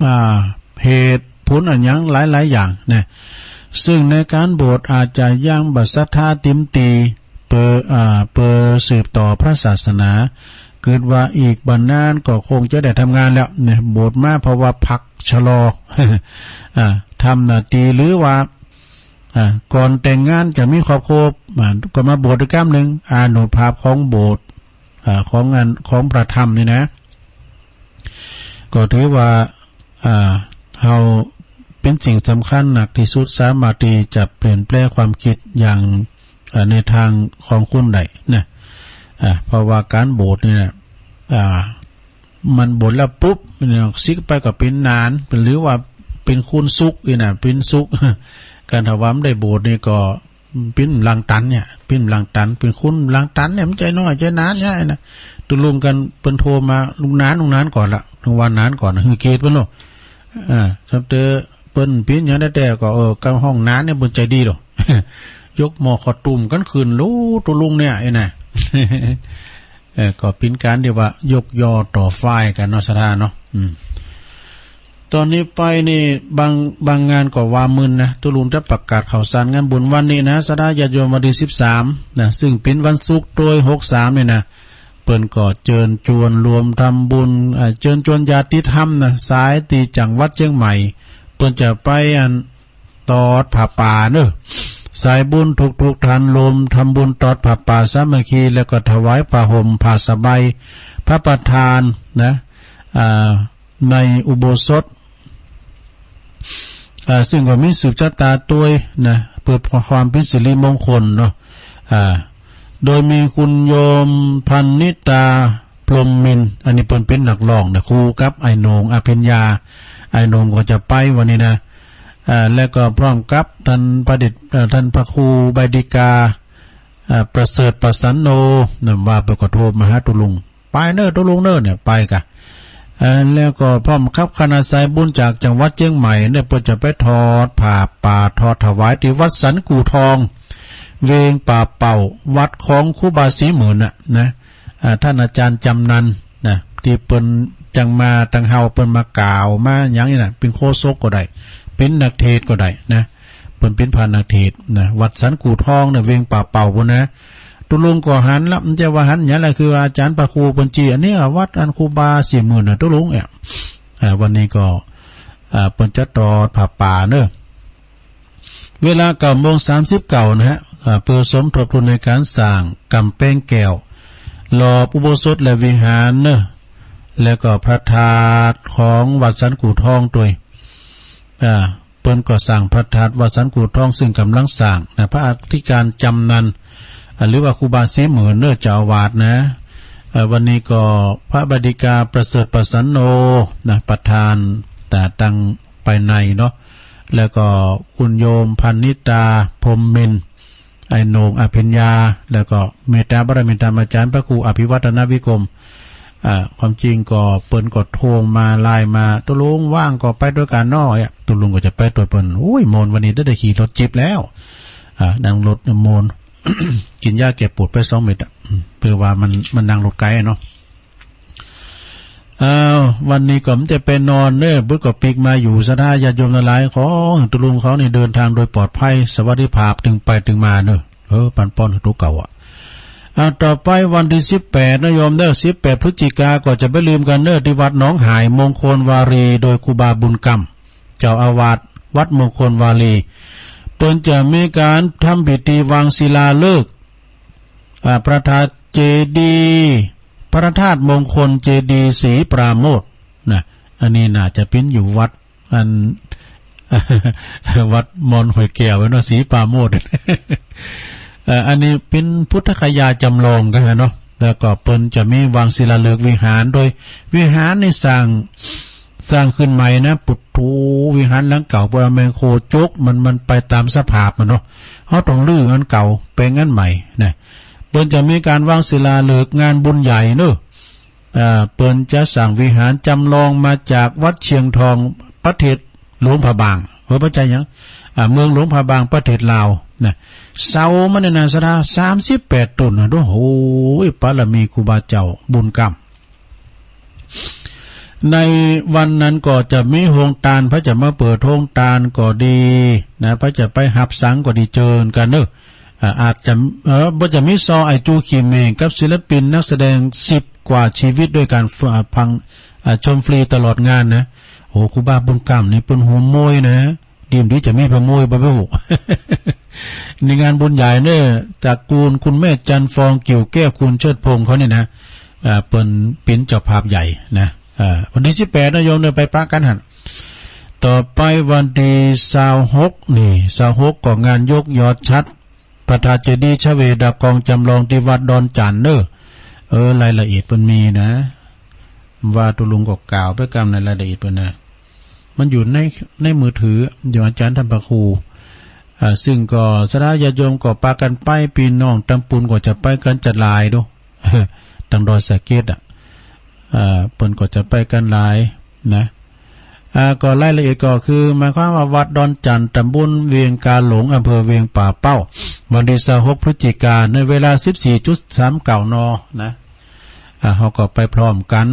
อ่า เหตุผลอะหยังหลายๆ อย่างนะ ซึ่งในก๋านบวชอาจจะยังบ่ศรัทธาเต็มตี้ เปื้อ อ่า เปื้อสืบต่อพระศาสนา กึ๊ดว่าอีกบ่นานก็คงจะได้ทำงานแล้วเนี่ย บวชมาเพราะว่าพักชะลอ อ่า ทำหน้าตี้ หรือว่า อ่า ก่อนแต่งงานจะมีครอบครัว อ่า ก็มาบวชอีกก้ำนึ่ง อานุภาพของโบสถ์ อ่า ของงาน ของพระธรรมนี่นะ ก็ถือว่า อ่า เฮาเป๋นสิ่งสำคัญนักตี้สุด สามารถตี้จะเปลี่ยนแปลงความกึ๊ดอย่าง อ่า ในตางของคนได้นะ อ่า เพราะว่าก๋านบวชนี่นะ อ่า มันบวชแล้วปุ๊บเนี่ย สึกไปก็เป๋นหนาน หรือว่าเป๋นคนสุขนี่นะ เป๋นสุข ก๋านถ้าว่าบ่ได้บวชนี่ก็ ปิ้นหลังตันเนี่ย ปิ้นหลังตัน เป๋นคนหลังตันเนี่ย มันใจ๋น้อยใจ๋หนานใหญ่นะ ตุ๊ลุงกั๋นเปิ้นโทรมา ลุงหนาน ลุงหนานก่อนละ ลุงว่าหนานก่อนนะ หื้อเกียรติเปิ้นเนาะ อ่า สำเตอเปิ้นปิ้นหยังแต๊ๆ ก็ เออ กำฮ้องหนานเนี่ยเปิ้นใจ๋ดีเนาะ ยกหม้อข้าวตุ้มกั๋นขึ้น ลูตุ๊ลุงเนี่ย ไอ้น่ะ เออ ก็เป๋นก๋านตี้ว่ายกยอต่อฝ่ายกั๋นเนาะ ศรัทธาเนาะ อืม ต๋อนนี้ไปนี่บาง บางงานก็ว่ามึนนะ ตุ๊ลุงจะประกาศข่าวสารงานบุญวันนี้นะ ศรัทธาญาติโยม วันตี้สิบสามนะ ซึ่งเป๋นวันศุกร์ตวยหกสามนี่นะ เปิ้นก็เจิญจวนรวมทำบุญ อ่า เจิญจวนญาติธรรมนะ สายตี้จังหวัดเจียงใหม่ เปิ้นจะไปอัน ตอดผ้าป่าเนาะ สายบุญทุกๆ ท่านรวมทำบุญตอดผ้าป่าสามัคคี แล้วก็ถวายผ้าห่มผ้าสบายพระประธานนะ อ่า ในอุโบสถ อ่า ซึ่งก็มีสืบชะตาตวยนะ เปื้อความเป๋นสิริมงคลเนาะ อ่า โดยมีคุณโยมพันนิตา พรหมมินทร์ อันนี้เปิ้นเป๋นนักฮ้องนะ คู่กับอ้ายโหน่ง อภิญญา อ้ายโหน่งก็จะไปวันนี้นะ อ่า แล้วก็พร้อมกับท่านพระเดช เอ่อ ท่านพระครูใบดิกา อ่า ประเสริฐประสันโน นะ ว่าเปิ้นก็โทรมาหาตุ๊ลุง ไปเน่อตุ๊ลุงเน่อเนี่ย ไปก่ะ อ่า แล้วก็พร้อมกับคณะสายบุญจากจังหวัดเจียงใหม่เนี่ย เปิ้นจะไปทอดผ้าป่าทอดถวายตี้วัดสันกู่ทอง เวงป่าเป่า วัดของครูบาศรีหมื่นน่ะนะ อ่า ท่านอาจารย์จำนันนะ ตี้เปิ้นจังมาตังเฮา เปิ้นมากล่าวมาหยังนี่นะ เป๋นโฆษกก็ได้ เป๋นนักเทศน์ก็ได้นะ เปิ้นเป๋นพระนักเทศน์นะ วัดสันกู่ทองเนี่ย เวงป่าเป่าปู้นนะ ตุ๊ลุงก็หันละ บ่ใจ้ว่าหันหยังละ คืออาจารย์พระครูเปิ้นจี้ อันนี้วัดอันครูบาศรีหมื่นน่ะ ตุ๊ลุงเนี่ย อ่า วันนี้ก็ อ่า เปิ้นจะตอดผ้าป่าเน่อ เวลาเก้าโมงสามสิบเก้านะฮะ อ่า เปื้อสมทบทุนในก๋านสร้างก๋ำแปงแก้ว รอบอุโบสถและวิหารเน่อ แล้วก็พระธาตุของวัดสันกู่ทองตวย อ่า เปิ้นก็สร้างพระธาตุวัดสันกู่ทอง ซึ่งก่ำลังสร้างนะ พระอธิการจำนัน อ่า หรือว่าครูบาศรีหมื่นเน่อ เจ้าอาวาสนะ เอ่อ วันนี้ก็พระใบดิกาประเสริฐประสันโนนะ ประธาน อ่า ตางภายในเนาะ แล้วก็คุณโยมพันนิตา พรหมมินทร์ อ้ายโหน่ง อภิญญา แล้วก็เมตตาบารมีธรรมอาจารย์พระครูอภิวัฒนวิกรม อ่า ความจริงก็เปิ้นก็โทรมา ไลน์มา ตุ๊ลุงว่างก็ไปตวยกั๋นเนาะ ตุ๊ลุงก็จะไปตวยเปิ้น โอ้ย ม่วน วันนี้ได้ ได้ขี่รถจี๊ปแล้ว อ่า นั่งรถม่วน กิ๋นยาแก้ปวดไปสองเม็ดอะ อืม เปื้อว่ามัน มันนั่งรถไก๋อะเนาะ อ้าว วันนี้ก็บ่ใจ้ไปนอนเน่อ บุญก็ปิ๊กมาอยู่ ศรัทธาญาติโยมหลายๆ ขอหื้อตุ๊ลุงเขานี่เดินตางโดยปลอดภัย สวัสดิภาพ ตึงไปตึงมาเน่อ เออ ปันป้อนหื้อตุ๊เก่าอะ อ่า ต่อไปวันตี้สิบแปดนะโยมเน่อ สิบแปดพฤศจิกา ก็จะบ่าลืมกั๋นเน่อ ตี้วัดหนองหายมงคลวารี โดยครูบาบุญกำ เจ้าอาวาสวัดมงคลวารี เปิ้นจะมีก๋านทำพิธีวางศิลาฤกษ์ อ่า พระธาตุเจดีย์ พระธาตุมงคลเจดีย์ศรีปราโมทย์นะ อันนี้น่าจะเป๋นอยู่วัดอัน วัดมอนห้วยแก้วเนาะ ศรีปราโมทย์ เอ่อ อันนี้เป๋นพุทธคยาจำลองกั๋นเนาะ แล้วก็เปิ้นจะมีวางศิลาฤกษ์วิหาร โดยวิหารนี่สร้าง สร้างขึ้นใหม่นะ ปุดถูวิหารหลังเก่า เปิ้นเอาแมคโครจกมัน มันไปต๋ามสภาพมันเนาะ เฮาต้องรื้ออันเก่า แป๋งอันใหม่นะ เปิ้นจะมีก๋านวางศิลาฤกษ์งานบุญใหญ่เนาะ อ่า เปิ้นจะสร้างวิหารจำลองมาจากวัดเชียงทอง ประเทศหลวงพระบาง เออ บ่ใจ้หยัง อ่า เมืองหลวงพระบาง ประเทศลาวนะ เสามันเนี่ยนะ ศรัทธา สามสิบแปดต้นนะ โอ้โห บารมีครูบาเจ้าบุญกำ ในวันนั้นก็จะมีโฮงตาน พระจะมาเปิดโฮงตานก็ดีนะ พระจะไปฮับสังก็ดี เจิญกั๋นเน่อ อ่า อาจจะ เอ่อ บ่จะมีซอไอ้จูขี้เหม่งกับศิลปินนักแสดงสิบกว่าชีวิตด้วยกั๋น ฟ- อ่า ฟัง อ่า ชมฟรีตลอดงานนะ โห ครูบาบุญกล้ำนี่เปิ้นหัวโมยนะ ดีบ่ดีจะมีผ้าโมยบ่ฮู้ ในงานบุญใหญ่เน่อ ตระกูลคุณแม่จันทร์ฟอง กิ่วแก้ว คุณเชิดพงษ์เขานี่นะ อ่า เปิ้นเป๋นเจ้าภาพใหญ่นะ อ่า วันตี้สิบแปดนะโยมเน่อ ไปปะกั๋นหั้น ต่อไปวันตี้ซาวหกนี่ ซาวหกก็งานยกยอดฉัตรพระธาตุเจดีย์ชเวดากองจำลองตี้วัดดอนจั่นเน่อ เออ รายละเอียดเปิ้นมีนะ ว่าตุ๊ลุงก็กล่าวไปกำในรายละเอียดเปิ้นนะ มันอยู่ใน ในมือถือ อยู่อาจ๋ารย์ท่านพระครู อ่า ซึ่งก็ศรัทธาญาติโยมก็ปากั๋นไป ปี้น้องตำปูนก็จะไปกั๋นจะหลายโด ตังดอยสะเก็ดอะ อ่า เปิ้นก็จะไปกั๋นหลายนะ อ่า ก็รายละเอียดก็คือ หมายความว่าวัดดอนจั่น ตำบลเวียงกาหลง อำเภอเวียงป่าเป้า วันตี้ซาวหกพฤศจิกา ในเวลาสิบสี่จุดสามเก้า น นะ อ่า เฮาก็ไปพร้อมกั๋น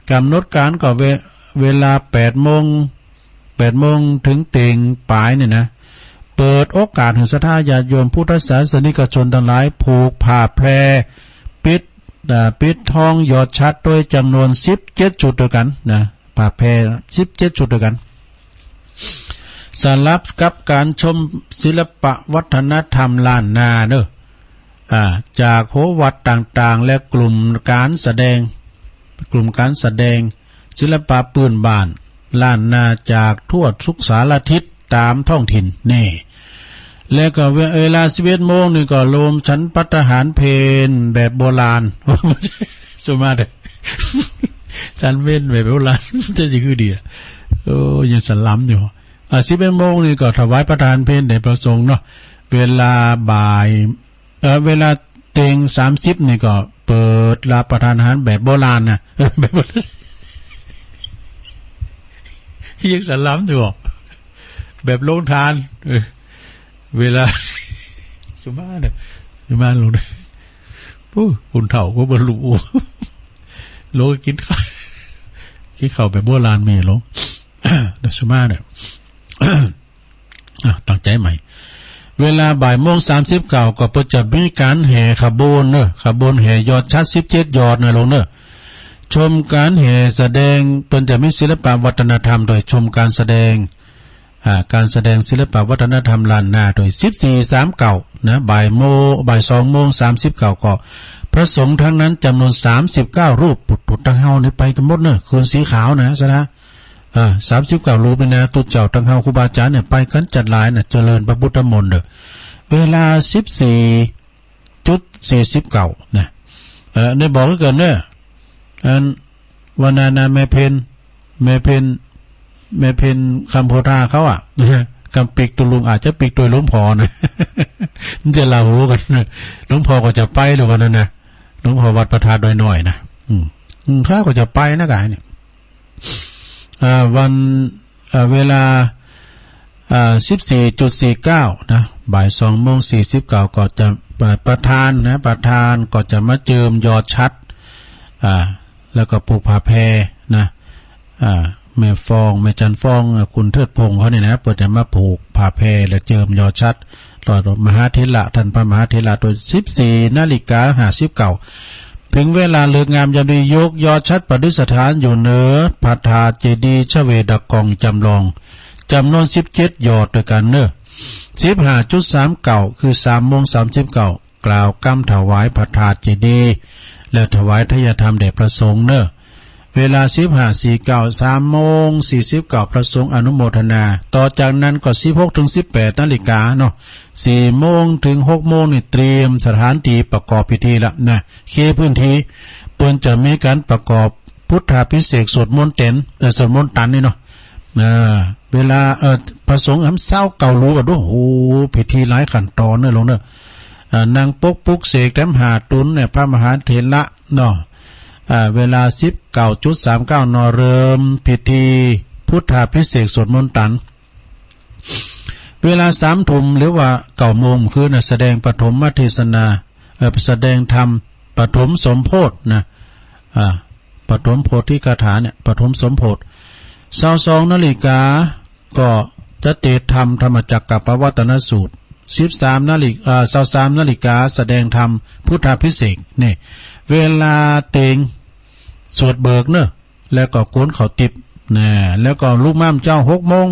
ก๋ำหนดก๋านก็เว- เวลาแปดโมง แปดโมงเถิงเต็งป๋ายเนี่ยนะ เปิดโอกาสหื้อศรัทธาญาติโยมพุทธศาสนิกชนตังหลายผูกผ้าแพร ปิด อ่า ปิดทองหยอดฉัตรโดยจ๋ำนวนสิบเจ็ดจุดตวยกั๋นนะ ผ้าแพรสิบเจ็ดจุดตวยกั๋น สลับกับก๋านชมศิลปะวัฒนธรรมล้านนาเน่อ อ่า จากหัววัดต่างๆ และกลุ่มก๋านแสดง กลุ่มก๋านแสดงศิลปะปื้นบ้านล้านนาจากทั่วทุกสารทิศต๋ามท้องถิ่นนี่ แล้วก็เว- เวลาสิบเอ็ดโมงนี่ก็โฮมฉันภัตตาหารเพลแบบโบราณ สุมาเด้อ ฉันเพลแบบโบราณ จะจะคือดีอะ โอ้ ยังสลัมอยู่ อ่า สิบเอ็ดโมงนี่ก็ถวายภัตตาหารเพลแด่พระสงฆ์เนาะ เวลาบ่าย เอ่อ เวลาเต็งสามสิบนี่ก็เปิดรับประทานอาหารแบบโบราณนะ แบบโบราณ ยังสลัมอยู่ แบบโฮงตาน เออ เวลา สุมาเน่อ สุมาลงเน่อ โอ้ คนเฒ่าก็บ่ฮู้ ลงกิ๋นข้าว กิ๋นข้าวแบบโบราณมีลง เน่อ สุมาเน่อ อ่ะ ตั้งใจ๋ใหม่ เวลาบ่ายโมงสามสิบเก้าก็เปิ้นจะมีก๋านแห่ขบวนเน่อ ขบวนแห่ยอดฉัตรสิบเจ็ดยอดนะโยมเน่อ ชมก๋านแห่แสดง เปิ้นจะมีศิลปะวัฒนธรรมตวย ชมก๋านแสดง อ่า ก๋านแสดงศิลปะวัฒนธรรมล้านนาตวย สิบสี่สามเก้า นะ บ่ายโมง บ่ายสองโมงสามสิบเก้าก็ พระสงฆ์ตังนั้นจ๋ำนวนสามสิบเก้ารูป ปุดๆ ตังเฮานี่ไปกั๋นหมดเน่อ คืนสีขาวนะ ศรัทธา อ่า สามสิบเก้ารูปนี่นะ ตุ๊เจ้าตังเฮาครูบาอาจ๋ารย์เนี่ยไปกั๋นจัดหลายนะ เจริญพระพุทธมนต์เน่อ เวลาสิบสี่จุดสี่สิบเก้า นะ เอ่อ ได้บอกไว้ก่อนเน่อ อัน วันนานาแม่เพ็ญ แม่เพ็ญ แม่เพ็ญคำโพธาเขาอะ กำปิ๊กตุ๊ลุงอาจจะปิ๊กตวยหลวงพ่อนะ มันจะลาหูกั๋นเน่อ หลวงพ่อก็จะไปหรือว่านั้นนะ หลวงพ่อวัดพระธาตุดอยน้อยนะ อืม อืม ข้าก็จะไปนะก๋ายเนี่ย อ่า วัน อ่า เวลา อ่า สิบสี่จุดสี่เก้า นะ บ่ายสองโมงสี่สิบเก้าก็จะ เอ่อ ประธานนะ ประธานก็จะมาเจิมยอดฉัตร อ่า แล้วก็ผูกผ้าแพนะ อ่า แม่ฟอง แม่จันทร์ฟอง อ่า คุณเทิดพงษ์เขาเนี่ยนะ เปิ้นจะมาผูกผ้าแพและเจิมยอดฉัตร ต่อมหาเถระ ต้านพระมหาเถระตวย สิบสี่นาฬิกาห้าสิบเก้า เถิงเวลาฤกษ์งามยามดี ยกยอดฉัตรประดิษฐานอยู่เหนือพระธาตุเจดีย์ชเวดากองจำลอง จ๋ำนวนสิบเจ็ดยอดตวยกั๋นเน่อ สิบห้าจุดสามเก้า คือสามโมงสามสิบเก้า กล่าวกำถวายพระธาตุเจดีย์ และถวายทายธรรมแด่พระสงฆ์เน่อ เวลาสิบห้าสี่เก้า สามโมงสี่สิบเก้า พระสงฆ์อนุโมทนา ต่อจากนั้นก็สิบหกเถิงสิบแปดนาฬิกาเนาะ สี่โมงเถิงหกโมงนี่เตรียมสถานตี้ประกอบพิธีละนะ เคลียร์พื้นตี้ เปิ้นจะมีก๋านประกอบพุทธาภิเษกสวดมนต์เต็น เอ่อ สวดมนต์ตันนี่เนาะ อ่า เวลา เอ่อ พระสงฆ์หำซาวเก้ารูปอะดู โอ้ พิธีหลายขั้นตอนเน่อโยมเน่อ อ่า นั่งปกปลุกเสกแถมห้าต๋นเนี่ย พระมหาเถระเนาะ อ่า เวลาสิบเก้าจุดสามเก้า น เริ่มพิธีพุทธาภิเษกสวดมนต์ตัน เวลาสามทุ่มหรือว่าเก้าโมงคืนน่ะ แสดงปฐมเทศนา เอ่อ แสดงธรรมปฐมสมโพธินะ อ่า ปฐมโพธิคาถาเนี่ย ปฐมสมโพธิ ซาวสองนาฬิกา ก็จะเตศน์ธรรม ธรรมจักกัปปวัตตนสูตร สิบสามนาฬิกา เอ่อ ซาวสามนาฬิกา แสดงธรรมพุทธาภิเษก นี่ เวลาเตง สวดเบิกเนอะ แล้วก็โกนข้าวติบนะ แล้วก็ลุกมาเจ๊าหกโมง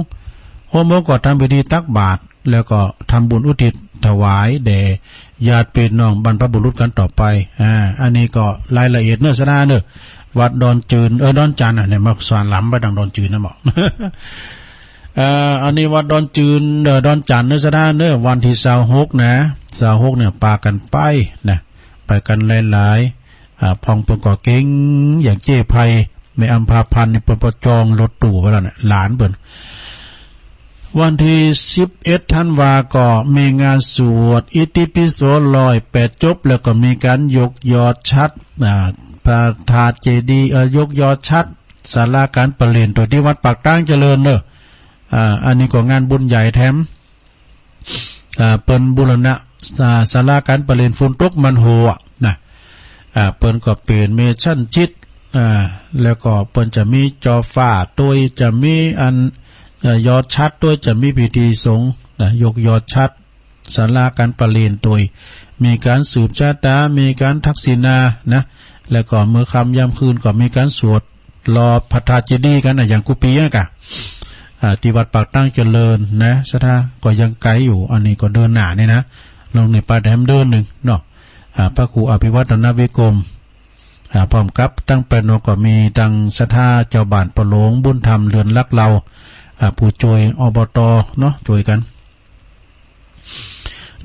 หกโมงก็ทำพิธีตักบาตร แล้วก็ทำบุญอุทิศถวายแด่ญาติพี่น้องบรรพบุรุษกันต่อไป อ่า อันนี้ก็รายละเอียดเนอะ ศรัทธาเนอะ วัดดอนจืน เออ ดอนจันทน์อะ เนี่ย มาสวนหลำไปตางดอนจืนนะหมอ เอ่อ อันนี้วัดดอนจืน เอ่อ ดอนจันทน์เนอะ ศรัทธาเนอะ วันตี้ซาวหกนะ ซาวหกเนี่ย ปากั๋นไปนะ ไปกั๋นหลายๆ อ่า พ่องเปิ้นก็เก๋ง อย่างเจ๊ไพ แม่อำภาพันธ์นี่เปิ้นก็จองรถตู้ไปแล้วเนี่ย หลานเปิ้น วันตี้สิบเอ็ดธันวาก็มีงานสวดอิติปิโสร้อยแปดจบ แล้วก็มีก๋านยกยอฉัตร อ่า พระธาตุเจดีย์ เอ่อ ยกยอฉัตร ศาลาก๋านประเรียนโตยตี้วัดปากตางเจริญเนอะ อ่า อันนี้ก็งานบุญใหญ่แถม อ่า เปิ้นบูรณะ อ่า ศาลาก๋านประเรียน ฝนตกมันหัวนะ อ่า เปิ้นก็เป๋นเมทัลชีต อ่า แล้วก็เปิ้นจะมีจอฟ้าโตย จะมีอัน เอ่อ ยอฉัตรโตย จะมีพิธีสงฆ์นะ ยกยอฉัตร ศาลาก๋านประเรียนโตย มีก๋านสืบชะตา มีก๋านทักษิณานะ แล้วก็เมื่อค่ำยามคืนก็มีก๋านสวด รอบพระธาตุเจดีย์กั๋นนะ อย่างกู้ปี๋อะกะ อ่า ตี้วัดปากตางเจริญนะ ศรัทธา ก็ยังไก๋อยู่ อันนี้ก็เดือนหน้านี่นะ ลงนี่ไปแถมเดือนนึ่งเนาะ อ่า พระครูอภิวัฒนวิกรม อ่า พร้อมกับตังแปดนอกก็มีตังศรัทธาเจ้าบ้านปะโหลง บุญธรรม เรือนรักเรา อ่า ผู้จ้วย อบต เนาะ จ้วยกั๋น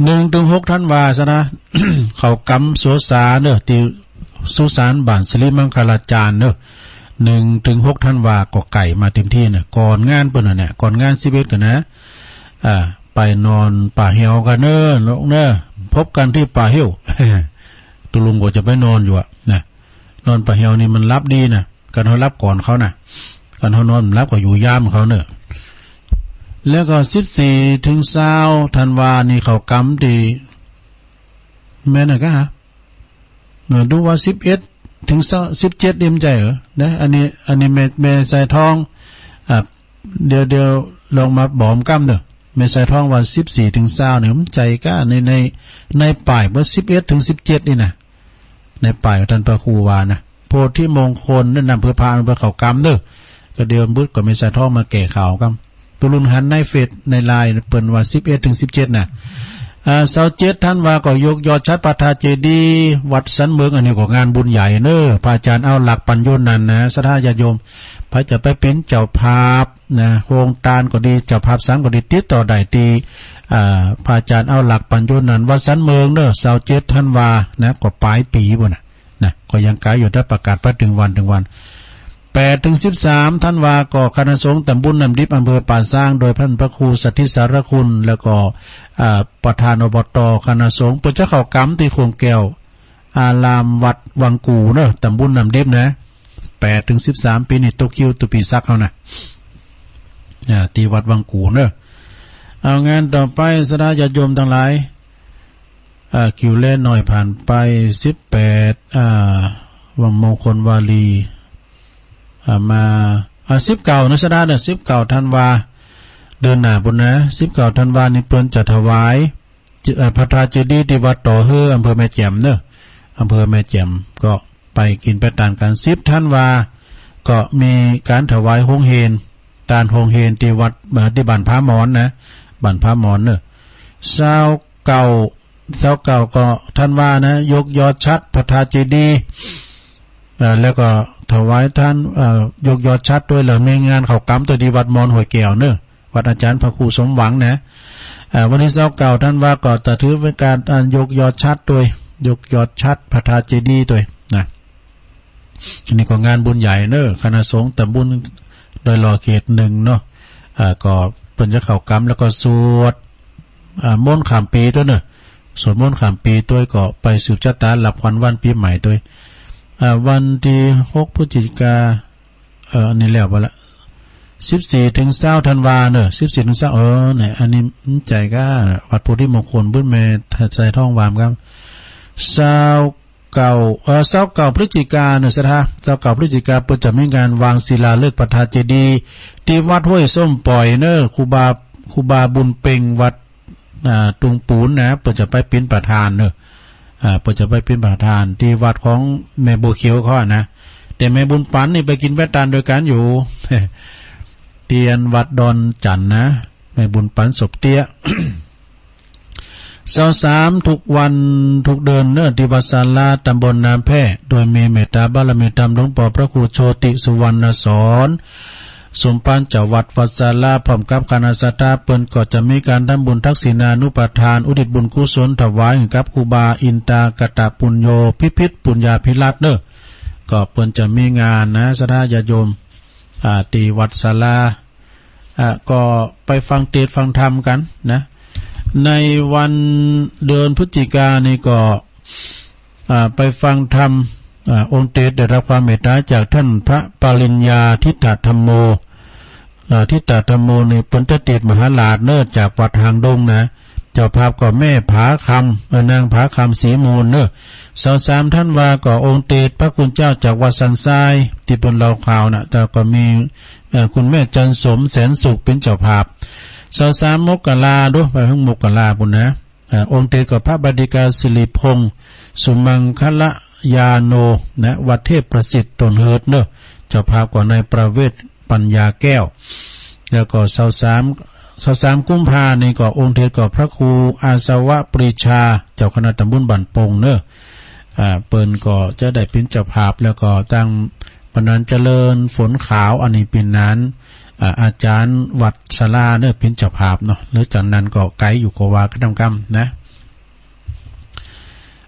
หนึ่งเถิงหกธันวา ศรัทธา เข้ากรรมโสสาเนอะ ตี้สุสานบ้านสิริมังคลาจารย์เนอะ หนึ่งเถิงหกธันวา ก็ใก้มาเต็มตี้เนอะ ก่อนงานเปิ้นน่ะเนี่ย ก่อนงานสิบเอ็ดกั๋นนะ อ่า ไปนอนป่าแฮวกั๋นเนอะ ลูกเนอะ พบกั๋นตี้ป่าแฮว ตุ๊ลุงก็จะไปนอนอยู่อะนะ นอนป่าแฮวนี่มันหลับดีนะ คันเฮาหลับก่อนเขานะ คันเฮานอนบ่หลับก็อยู่ยามเขาเนอะ แล้วก็สิบสี่เถิงซาวธันวานี่เข้ากรรมตี้ แม่นอะกะ เออ ดูว่าสิบเอ็ดเถิงซาว สิบเจ็ดนี่มันใจ้เหรอ นะ อันนี้ อันนี้แม่ แม่สายทอง อ่า เดี๋ยว เดี๋ยวลองมาบอกกำเนอะ แม่สายทองว่าสิบสี่เถิงซาวเนี่ยมันใจ้กะ ใน ใน ในป้ายว่าสิบเอ็ดเถิงสิบเจ็ดนี่นะ ในป้ายของต้านพระครูว่านะ โพธิมงคล แนะนำเปื้อพระเปื้อเข้ากรรมเนอะ ก็เดี๋ยวบึดก็แม่สายทองมาแก้ข่าวกำ ตุ๊ลุงหันในเฟซในไลน์เปิ้นว่าสิบเอ็ดเถิงสิบเจ็ดน่ะ อ่า ซาวเจ็ดธันวาก็ยกยอฉัตรพระธาตุเจดีย์วัดสันเมือง อันนี้ก็งานบุญใหญ่เนอะ พระอาจารย์เอาลักษณ์ ปัญโญนันท์นะ ศรัทธาญาติโยม ใผจะไปเป๋นเจ้าภาพนะ โฮงตานก็ดี เจ้าภาพสังก็ดี ติดต่อได้ตี้ อ่า พระอาจารย์เอาลักษณ์ ปัญโญนันท์ วัดสันเมืองเนอะ ซาวเจ็ดธันวานะ ก็ป๋ายปี๋ปู้นน่ะ นะ ก็ยังไก๋อยู่ ได้ประกาศไปเถิงวัน เถิงวัน แปดเถิงสิบสามธันวา ก็คณะสงฆ์ตำบลน้ำดิบ อำเภอป่าซาง โดยต้านพระครูสัทธิสารคุณ แล้วก็ อ่า ประธาน อบต คณะสงฆ์ เปิ้นจะเข้ากรรมตี้โขงแก้ว อารามวัดวังกู่เนอะ ตำบลน้ำดิบนะ แปดเถิงสิบสาม ปี๋นี้ ตกคิวตุ๊ปี๋สักเฮานะ อ่า ตี้วัดวังกู่เนอะ เอา งานต่อไป ศรัทธาญาติโยมตังหลาย อ่า คิวแลน้อยผ่านไป สิบแปด อ่า วังมงคลวารี อ่า มา อ่า สิบเก้าเนอะ ศรัทธาเนอะ สิบเก้าธันวา เดือนหน้าปู้นนะ สิบเก้าธันวานี่เปิ้นจะถวาย เอ่อ พระธาตุเจดีย์ตี้วัดต่อเฮือ อำเภอแม่แจ่มเนอะ อำเภอแม่แจ่ม ก็ไปกิ๋นไปตานกั๋น สิบธันวา ก็มีก๋านถวายโฮงเฮน ตานโฮงเฮนตี้วัด เอ่อ ตี้บ้านผาหมอนนะ บ้านผาหมอนเนอะ ซาวเก้า ซาวเก้าก็ธันวานะ ยกยอฉัตรพระธาตุเจดีย์ เอ่อ แล้วก็ถวายตาน เอ่อ ยกยอฉัตรตวย แล้วมีงานเข้ากรรมตวยตี้วัดมอนห้วยแก้วเนอะ วัดอาจ๋ารย์พระครูสมหวังนะ เอ่อ วันตี้ซาวเก้าธันวาก็จะถือเป๋นก๋าน อ่า ยกยอฉัตรตวย ยกยอฉัตรพระธาตุเจดีย์ตวยนะ อันนี้ก็งานบุญใหญ่เนอะ คณะสงฆ์ตำบลดอยหล่อเขตหนึ่งเนอะ อ่า ก็เปิ้นจะเข้ากรรม แล้วก็สวด อ่า มนต์ข้ามปี๋ตวยเนอะ สวดมนต์ข้ามปี๋ตวย ก็ไปสืบชะตารับขวัญวันปี๋ใหม่ตวย อ่า วันตี้หกพฤศจิกา เอ่อ อันนี้แล้วไปละ สิบสี่เถิงซาวธันวาเนอะ สิบสี่เถิงซาว เออ เนี่ย อันนี้มันใจ้กะ วัดโพธิมงคล บุญแม่สายทองวามครับ ซาว เก้า เอ่อ ซาวเก้าพฤศจิกาเน่อ ศรัทธา ซาวเก้าพฤศจิกา เปิ้นจะมีงานวางศิลาฤกษ์พระธาตุเจดีย์ ตี้วัดห้วยส้มป่อยเน่อ ครูบา ครูบาบุญเพ็ง วัด อ่า ตุงปูนนะ เปิ้นจะไปเป๋นประธานเน่อ อ่า เปิ้นจะไปเป๋นประธานตี้วัดของแม่บัวเขียวเขาอะนะ แต่แม่บุญปั๋นนี่ไปกิ๋นแป๊ะตานตวยกั๋นอยู่ ตี้วัดดอนจั่นนะ แม่บุญปั๋นสบเตี้ย ซาวสาม ทุกวันทุกเดือนเน่อ ตี้วัดศาลา ตำบลนาแพร่ โดยมีเมตตาบารมีธรรมหลวงป้อพระครูโชติสุวรรณสอน สมภารเจ้าวัดวัดศาลา พร้อมกับคณะศรัทธา เปิ้นก็จะมีก๋านทำบุญทักษิณานุปทาน อุทิศบุญกุศลถวายหื้อกับครูบาอินตากตปุญโญ พิพิธปุญญาภิรัตน์เน่อ ก็เปิ้นจะมีงานนะ ศรัทธาญาติโยม อ่า ตี้วัดศาลา อ่า ก็ไปฟังเตสน์ฟังธรรมกั๋นนะ ในวันเดือนพฤศจิกานี่ก็ อ่า ไปฟังธรรม อ่า องค์เตสน์ได้รับความเมตตาจากต้านพระปริญญาทิตถธัมโม อ่า ทิตถธัมโมนี่เปิ้นจะเตสน์มหาราชเน่อ จากวัดหางดงนะ เจ้าภาพก็แม่ผาคำ เอ่อ นางผาคำศรีมูลเน่อ ซาวสามธันวาก็องค์เตสน์พระคุณเจ้าจากวัดสันทราย ตี้เปิ้นเล่าข่าวนะ แต่ก็มี เอ่อ คุณแม่จันทร์สมแสนสุขเป๋นเจ้าภาพ ซาวสามมกราดู ไปเถิงมกราปู้นนะ อ่า องค์เตสน์ก็พระบดินทร์สิริพงษ์ สุมังคลญาโณ นะ วัดเทพประสิทธิ์ต้นเหิดเน่อ เจ้าภาพก็นายประเวศปัญญาแก้ว แล้วก็ซาวสาม ซาวสามกุมภานี่ก็องค์เตสน์ก็พระครูอาสวะปรีชา เจ้าคณะตำบลบ้านโป่งเน่อ อ่า เปิ้นก็จะได้เป๋นเจ้าภาพ แล้วก็ตังบรรดาเจริญฝนขาว อันนี้เป๋นหลาน อ่า อาจ๋ารย์วัดศาลาเน่อ เป๋นเจ้าภาพเนาะ หรือจากนั้นก็ไก๋อยู่ก็ว่ากั๋นต๋ามกำนะ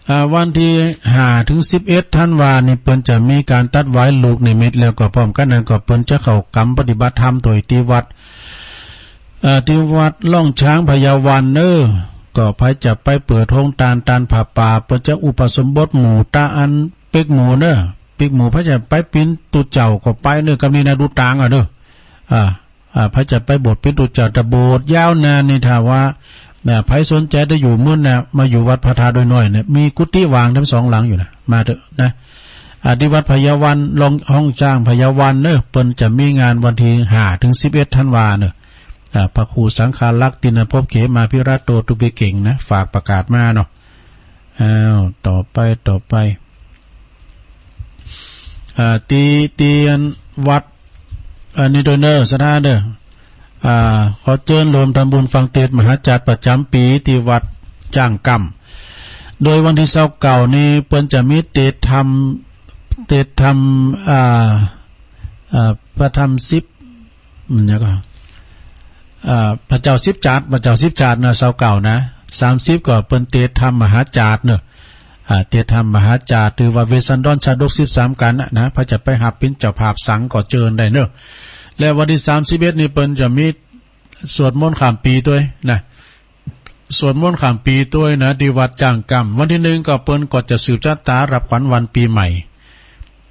อ่า วันตี้ห้าเถิงสิบเอ็ดธันวานี่เปิ้นจะมีก๋านตัดหวายลูกนิมิต แล้วก็พร้อมกั๋นนั้นก็เปิ้นจะเข้ากรรมปฏิบัติธรรมโตยตี้วัด อ่า ตี้วัดล่องช้างพญาวันเน่อ ก็ใผจะไปเปิดโฮงตาน ตานผ้าป่า เปิ้นจะอุปสมบทหมู่ตะอันปิ๊กหมู่เน่อ ปิ๊กหมู่ ใผจะไปเป๋นตุ๊เจ้าก็ไปเน่อ กำนี้นะ ดูตางอะเน่อ อ่า อ่า ใผจะไปบวชเป๋นตุ๊เจ้า แต่บวชยาวนานนี่ ถ้าว่า นะ ใผสนใจ๋จะอยู่มื้นนะ มาอยู่วัดพระธาตุดอยน้อยเนี่ย มีกุฏิว่างตังสองหลังอยู่นะ มาเต๊อะนะ อ่า ตี้วัดพญาวัน ล่อง ล่องช้างพญาวันเน่อ เปิ้นจะมีงานวันตี้ห้าเถิงสิบเอ็ดธันวาเน่อ อ่า พระครูสังฆารักษ์ ติณภพเขมาภิรัตโต ตุ๊กปิเก๋งนะ ฝากประกาศมาเนาะ อ้าว ต่อไป ต่อไป อ่า ตี้ ตี้วัด อันนี้โดยเน่อ ศรัทธาเน่อ อ่า ขอเจิญร่วมทำบุญฟังเตสน์มหาจาร์ประจ๋ำปี๋ตี้วัดจ้างกำ โดยวันตี้ซาวเก้านี่เปิ้นจะมีเตสน์ธรรม เตสน์ธรรม อ่า อ่า พระธรรมสิบ มันหยังก่อ อ่า พระเจ้าสิบจาติ พระเจ้าสิบจาติเน่อ ซาวเก้านะ สามสิบก็เปิ้นเตสน์ธรรมมหาจาร์เน่อ อ่า เตสน์ธรรมมหาจาร์ หรือว่าเวสสันดรชาดกสิบสามกัณฑ์นะ นะ ใผจะไปฮับเป๋นเจ้าภาพสังก็เจิญได้เน่อ และวันตี้สามสิบเอ็ดนี่เปิ้นจะมีสวดมนต์ข้ามปี๋ตวยนะ สวดมนต์ข้ามปี๋ตวยนะ ตี้วัดจ้างกำ วันตี้หนึ่งก็เปิ้นก็จะสืบชะตารับขวัญวันปี๋ใหม่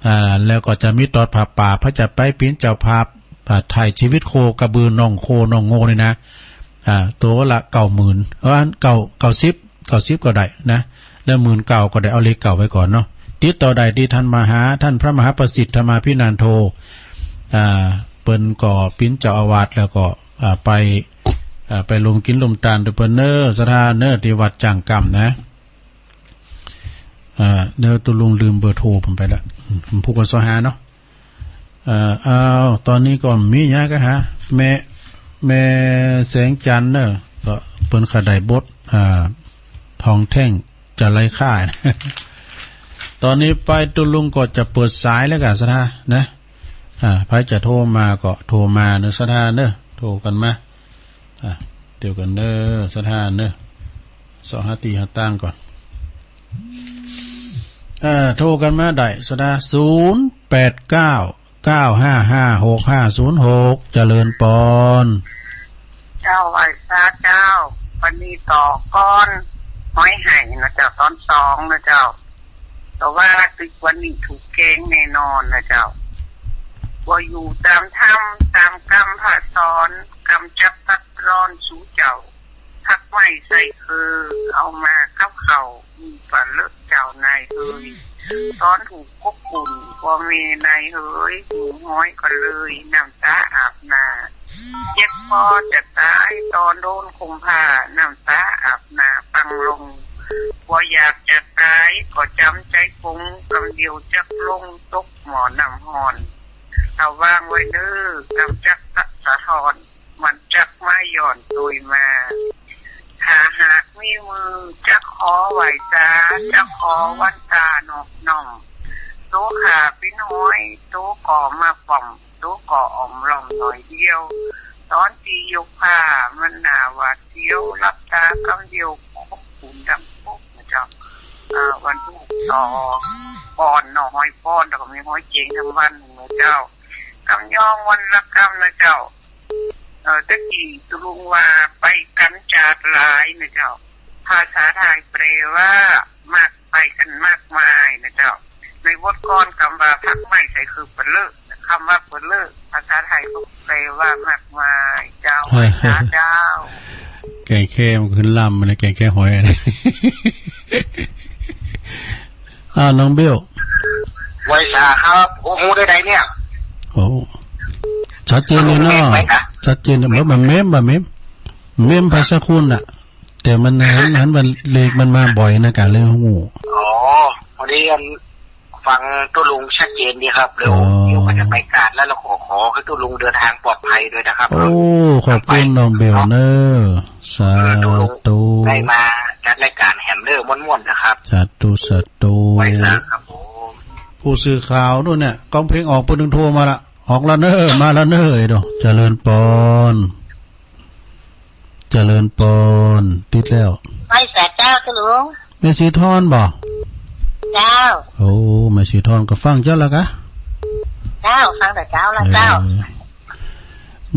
อ่า แล้วก็จะมีตอดผ้าป่า ใผจะไปเป๋นเจ้าภาพ อ่า ไถ่ชีวิตโคกระบือ น้องโคน้องโง่นี่นะ อ่า ตั๋วละเก้าหมื่น เออ อันเก้า เก้าสิบ เก้าสิบก็ได้นะ แล้วหมื่นเก้าก็ได้ เอาเลขเก้าไว้ก่อนเนาะ ติดต่อได้ตี้ต้านมหา ต้านพระมหาประสิทธิ์ธรรมาภินันโท อ่า เปิ้นก็เป๋นเจ้าอาวาส แล้วก็ อ่า ไป อ่า ไปร่วมกิ๋นร่วมตานตวยเปิ้นเน่อ ศรัทธาเน่อ ตี้วัดจ้างกำนะ อ่า เดี๋ยวตุ๊ลุงลืมเบอร์โทรผมไปละ อืม ผมผูกกับซอหาเนาะ เอ่อ อ้าว ต๋อนนี้ก็มีหยังก็หา แม่ แม่แสงจันทร์เน่อ ก็เปิ้นขะได้บท อ่า ทองแท่งจะไร้ค่า ต๋อนนี้ไปตุ๊ลุงก็จะเปิดสายแล้วก่ะ ศรัทธานะ อ่า ใผจะโทรมาก็โทรมาเน่อ ศรัทธาเน่อ โทรกั๋นมา อ่ะ เตียวกั๋นเน่อ ศรัทธาเน่อ ซอหาตี้หาตางก่อน อ่า โทรกั๋นมาได้ ศรัทธา ศูนย์แปดเก้า เก้าห้าห้า หกห้าศูนย์หก เจริญปอน เจ้า ไหว้สาเจ้า วันนี้ต่อก่อน หวยไห่นะเจ้า ต๋อนสองนะเจ้า แต่ว่าตึกวันนี้ถูกแกงแน่นอนนะเจ้า ว่าอยู่ต๋ามธรรม ต๋ามกำพระสอน กำจัดตัดร้อนสู่เจ้า ผักไว้ใส่คือ เอามากับข้าว ปะเลอะเจ้านายเฮย ต๋อนถูกก๊กกุ่น บ่แม่นายเฮย หูห้อยก็เลย น้ำต๋าอาบหน้า เจ็บคอจะต๋าย ต๋อนโดนข่มผ้า น้ำต๋าอาบหน้าปังลง บ่อยากจะต๋าย ก็จ๋ำใจ๋ปง กำเดียวจักลง ตกหม้อน้ำฮ้อน ระวังไว้เน่อ กำจักสะท้อน มันจักมาย้อนตวยมา ถ้าหากมีมือ จักขอไหว้สา จักขอหวันตานอบน้อม โตข้าเป๋นห้อย โตก็มาป้อม โตก็อ้อมล้อมหน่อยเดียว ต๋อนตี้ยกผ้า มันหน้าหวาดเสียว หลับตากำเดียว ก๊กกุ่นดำปุ๊บนะเจ้า อ่า วันพุธต่อปอนเนาะ ห้อยปอน แล้วก็มีห้อยเจ๋งทั้งวันนะเจ้า กำยองวันละกำนะเจ้า เอ่อ ตะกี้ตุ๊ลุงว่าไปกั๋นจาดหลายนะเจ้า ภาษาไทยแปลว่ามาก ไปกั๋นมากมายนะเจ้า ในบทกลอนกำว่าผักไม้ใส่คือปะเลอะ กำว่าปะเลอะ ภาษาไทยก็แปลว่ามากมายเจ้า ไหว้สาเจ้า แกงแค่มันขึ้นลำนะ แกงแค่หอยนะ อ้าว น้องเบล ไหว้สาครับ โอ้ ฮู้ได้ไดเนี่ย โอ้ ชัดเจนเลยเนาะ ชัดเจน บ่แม่ม บ่แม่ม บ่แม่มภาษาคุณน่ะ แต่มันหัน หันว่าเลขมันมาบ่อยนะ ก็เลยฮู้ อ๋อ พอดีอันฟังตุ๊ลุงชัดเจนดีครับ เดี๋ยว อ๋อ เดี๋ยวก็จะไปกาดแล้ว แล้วขอ ขอหื้อตุ๊ลุงเดินทางปลอดภัยด้วยนะครับ โอ้ ขอบคุณน้องเบลเนอะ สาธุ เออ ตุ๊ลุงได้มาจัดรายการแหมเนอะ ม่วนๆ นะครับ สาธุ สาธุ ไหว้สาครับผม ผู้สื่อข่าวนู่นเนี่ย ก้องเพ็งออก ผู้หนึ่งโทรมาละ ออกละเนอะ มาละเนอะ ไอ้ดอก เจริญปอน เจริญปอน ติดแล้ว ไหว้สาเจ้าตุ๊ลุง แม่ศรีทอนบ่ เจ้า โอ้ แม่ศรีทอนก็ฟังเจ้าละกะ เจ้า ฟังแต่เจ้าละเจ้า เออ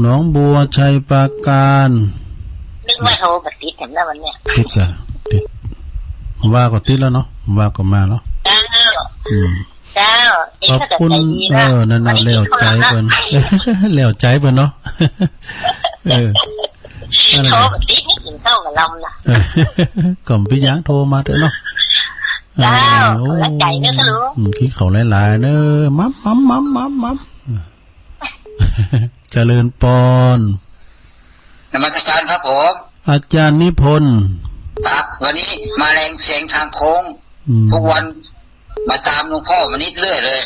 หนองบัว ชัยปราการ นึกว่าโทรบ่ติดแหมแล้ววันเนี้ย ติดกะ ติด ว่าก็ติดแล้วเนาะ ว่าก็มาแล้ว เจ้า อืม เจ้า เอ๊ะ ขอบคุณ ก็จะใจดีนะ เออ นั่นน่ะ วันนี้ แล้วใจ๋เปิ้น แล้วใจ๋เปิ้นเนาะ เออ นั่นแหละ โทรมาติดนี่กิ๋นข้าวกับลำนะ เออ ก็บ่เป๋นหยัง โทรมาเถอะเนาะ เจ้า เออ ขอบใจ๋เนอะ โอ้ ตุ๊ลุง อืม กิ๋นข้าวหลายๆ เนอะ มัม มัม มัม มัม มัม เจริญปอน นมัสการครับผม อาจารย์นิพนธ์ ครับ วันนี้มาแรงแซงทางโค้ง อืม ทุกวันมาตามหลวงพ่อมณิชเรื่อยเลย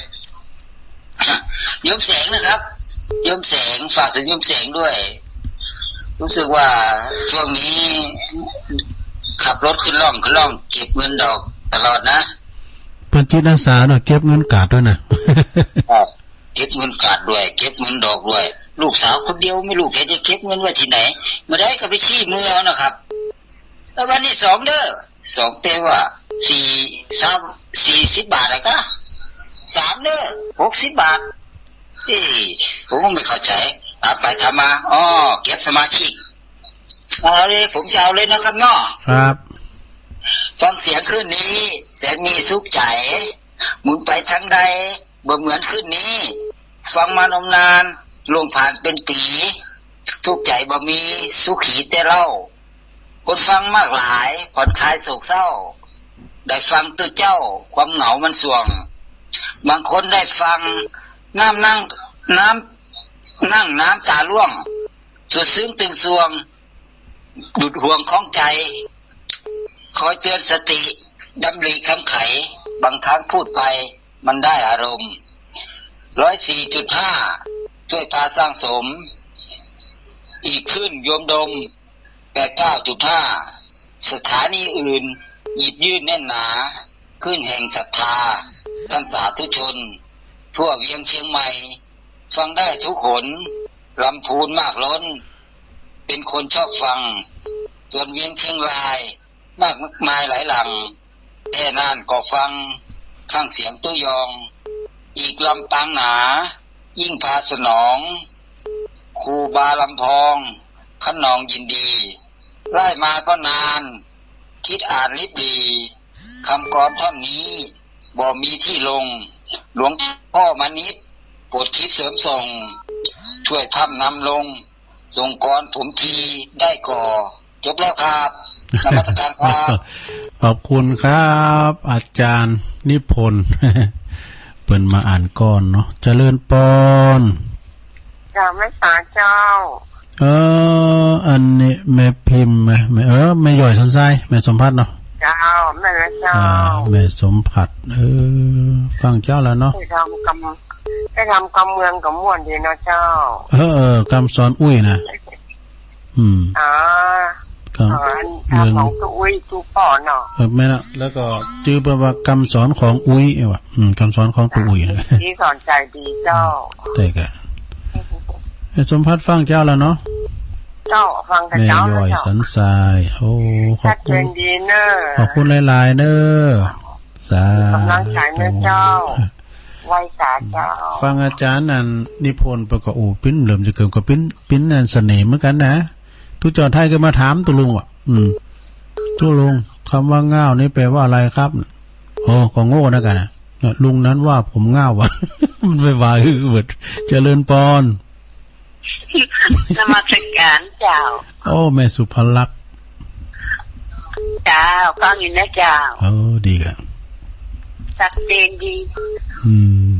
โยมแสงนะครับ โยมแสง ฝากถึงโยมแสงด้วย รู้สึกว่าช่วงนี้ขับรถขึ้นล่องขึ้นล่อง เก็บเงินดอกตลอดนะ เปิ้นจิตอาสาเนาะ เก็บเงินกาดด้วยนะ ครับ เก็บเงินกาดด้วย เก็บเงินดอกด้วย ลูกสาวคนเดียวไม่รู้แกจะเก็บเงินไว้ตี้ไหน เมื่อใดก็ไปซี้มือเอานะครับ แล้ววันนี้สองเด้อ สองแปลว่าสี่ สาม สี่สิบบาทอะกะ สามเด้อ หกสิบบาท เอ้ย ผมก็ไม่เข้าใจ๋ ถามไปถามมา อ้อ เก็บสมาชิก เอาเลย ผมจะเอาเลยนะครับเนาะ ครับ ฟังเสียงคลื่นนี้ แสนมีสุขใจ๋ หมุนไปทางใด บ่เหมือนคลื่นนี้ ฟังมานมนาน ล่วงผ่านเป๋นปี๋ ทุกข์ใจ๋บ่มี สุขีแต่เล่า คนฟังมากหลาย ผ่อนคลายโศกเศร้า ได้ฟังตุ๊เจ้า ความเหงามันส่วง บางคนได้ฟัง น้ำนั่ง น้ำ นั่งน้ำต๋าร่วง สุดซึ้งตึงซวง ดุจห่วงของใจ๋ คอยเตือนสติ ดำริคำไข บางครั้งพูดไป มันได้อารมณ์ ร้อยสี่จุดห้า ช่วยพาสร้างสม อีกคลื่นโยมดม แปดเก้าจุดห้า สถานีอื่น หยิบยื่นแน่นหนา คลื่นแห่งศรัทธา ท่านสาธุชน ทั่วเวียงเชียงใหม่ ฟังได้ทุกหน ลำพูนมากล้น เป็นคนชอบฟัง ส่วนเวียงเชียงราย มากมายหลายหลัง แค่น่านก็ฟัง ข้างเสียงตุ๊ยอง อีกลำปางหนา ยิ่งพาสนอง ครูบาลำพอง คะนองยินดี ไล่มาก็นาน คิดอ่านลิบหรี่ คำกลอนท่อนนี้ บ่มีที่ลง หลวงพ่อมณิช โปรดคิดเสริมส่ง ช่วยพร่ำนำลง ส่งกลอนผมทีได้ก่อ จบแล้วครับ นมัสการครับ ขอบคุณครับ อาจารย์นิพนธ์ เปิ้นมาอ่านก่อนเนาะ เจริญปอน เจ้า แม่สาเจ้า เออ อันนี้แม่พิมพ์ไหม แม่ เออ แม่หย้อยสันทราย แม่สมภัทรเนาะ เจ้า แม่นละเจ้า อ่า แม่สมภัทร เออ ฟังเจ้าแล้วเนาะ ได้ทำกำ ได้ทำกำเมืองกำม่วนดีเนาะเจ้า เออ เออ กำสอนอุ้ยนะ อืม อ๋อ ครับ อ๋อ อัน เมือง ของตุ๊อุ้ยตุ๊ป้อเนาะ เออ แม่นละ แล้วก็จื้อเปิ้นว่ากำสอนของอุ้ยว่ะ อืม กำสอนของตุ๊อุ้ยนะ ดีสอนใจ๋ดีเจ้า ใจ้กะ แม่สมภัทรฟังเจ้าแล้วเนาะ เจ้า ฟังแต่เจ้า แม่หย้อยสันทราย โอ้ ขอบคุณ ชัดเจนดีเนอะ ขอบคุณหลายๆ เนอะ สาธุ กำลังใจ๋เนอะเจ้า ไหว้สาเจ้า ฟังอาจารย์อันนิพนธ์ไปก็ โอ้ ปิ้นเหลิมจะเกิดก็ปิ้น ปิ้นอันเสน่ห์เหมือนกันนะ ตุ๊จ่อไทยก็มาถามตุ๊ลุงว่ะ อืม ตุ๊ลุง กำว่าง่าวนี่แปลว่าอะไรครับ โอ้ ก็โง่นะกั๋นนะ เนี่ย ลุงนั้นว่าผมง่าวว่ะ มันไปว่าหื้อเบิด เจริญปอน นมัสการเจ้า โอ้ แม่สุภลักษณ์ เจ้า ฟังอยู่นะเจ้า โอ้ ดีกะ ชัดเจนดี อืม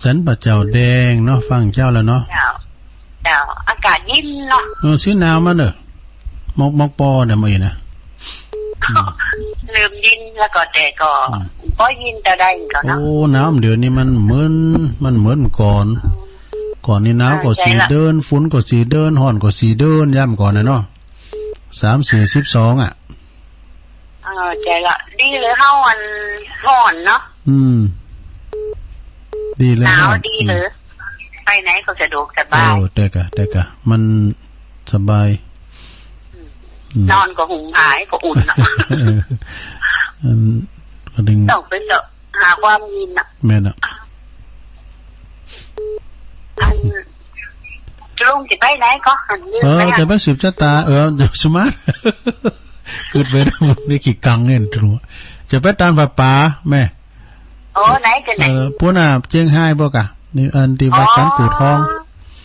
สันป่าเจ้าแดงเนาะ ฟังเจ้าแล้วเนาะ เจ้า เจ้า อากาศเย็นเนาะ เออ สิหนาวมาเนอะ มอก มอกปอเนี่ยมาอีกนะ อืม เริ่มเย็นแล้วก็ แต่ก็ อืม ปอเย็นแต่ใดก็เนาะ โอ้ หนาวเดี๋ยวนี้มันเหมือน มันเหมือนก่อน ก่อนนี่หนาวก็ เออ ใจ้ สี่ ละ เดือน ฝนก็สี่ เดือน ฮ้อนก็สี่ เดือน ยามก่อนนะเนาะ สามสี่สิบสอง อ่ะ เออ ใจ้ละ ดีเลยเฮาอันฮ้อนเนาะ อืม ดีเลย หนาว ฮ้อน ดีเลย อืม ไปไหนก็สะดวกสบาย เออ ใจ้กะ ใจ้กะ มันสบาย อืม อืม นอนก็หุงผ้าก็อุ่นเนาะ เออ อัน ก็ดึง ต้องไปเสาะหาความเย็นน่ะ แม่นน่ะ อัน ลุงจะไปไหนก็ เออ ไปหา จะไปสืบชะตา เออ จะสมาร์ท กึ๊ดไปนี่กี่กังเนี่ย จะไปตานผาป๋าแม่ โอ้ ไหนจะไหน เออ ปู๊นน่ะ เจียงฮายบ่กะ นี่อันตี้วัด อ๋อ สันกู่ทอง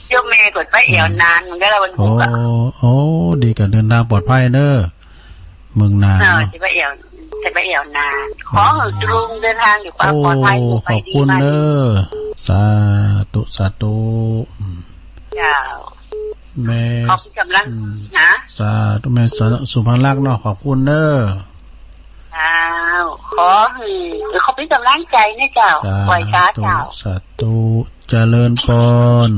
โยมแม่ก็ไปแอ่วนานเหมือนกั๋นละวันพุธอะ โอ้ โอ้ ดีกะ เดินตางปลอดภัยเน้อ เมืองน่าน เออ เนาะ จะไปแอ่ว จะไปแอ่วนาน ขอหื้อตุ๊ลุงเดินตางอยู่ความปลอดภัย โอ้ อยู่ไปดีมาดี ขอบคุณเน้อ สาธุ สาธุ อืม เจ้า แม่ ขอบคุณกำลัง อืม นะ สาธุ แม่สุภลักษณ์เนาะ ขอบคุณเน้อ เจ้า ขอหื้อ เออ ขอเปิ้นกำลังใจ๋นะเจ้า สาธุ ไหว้สาเจ้า สาธุ เจริญปอน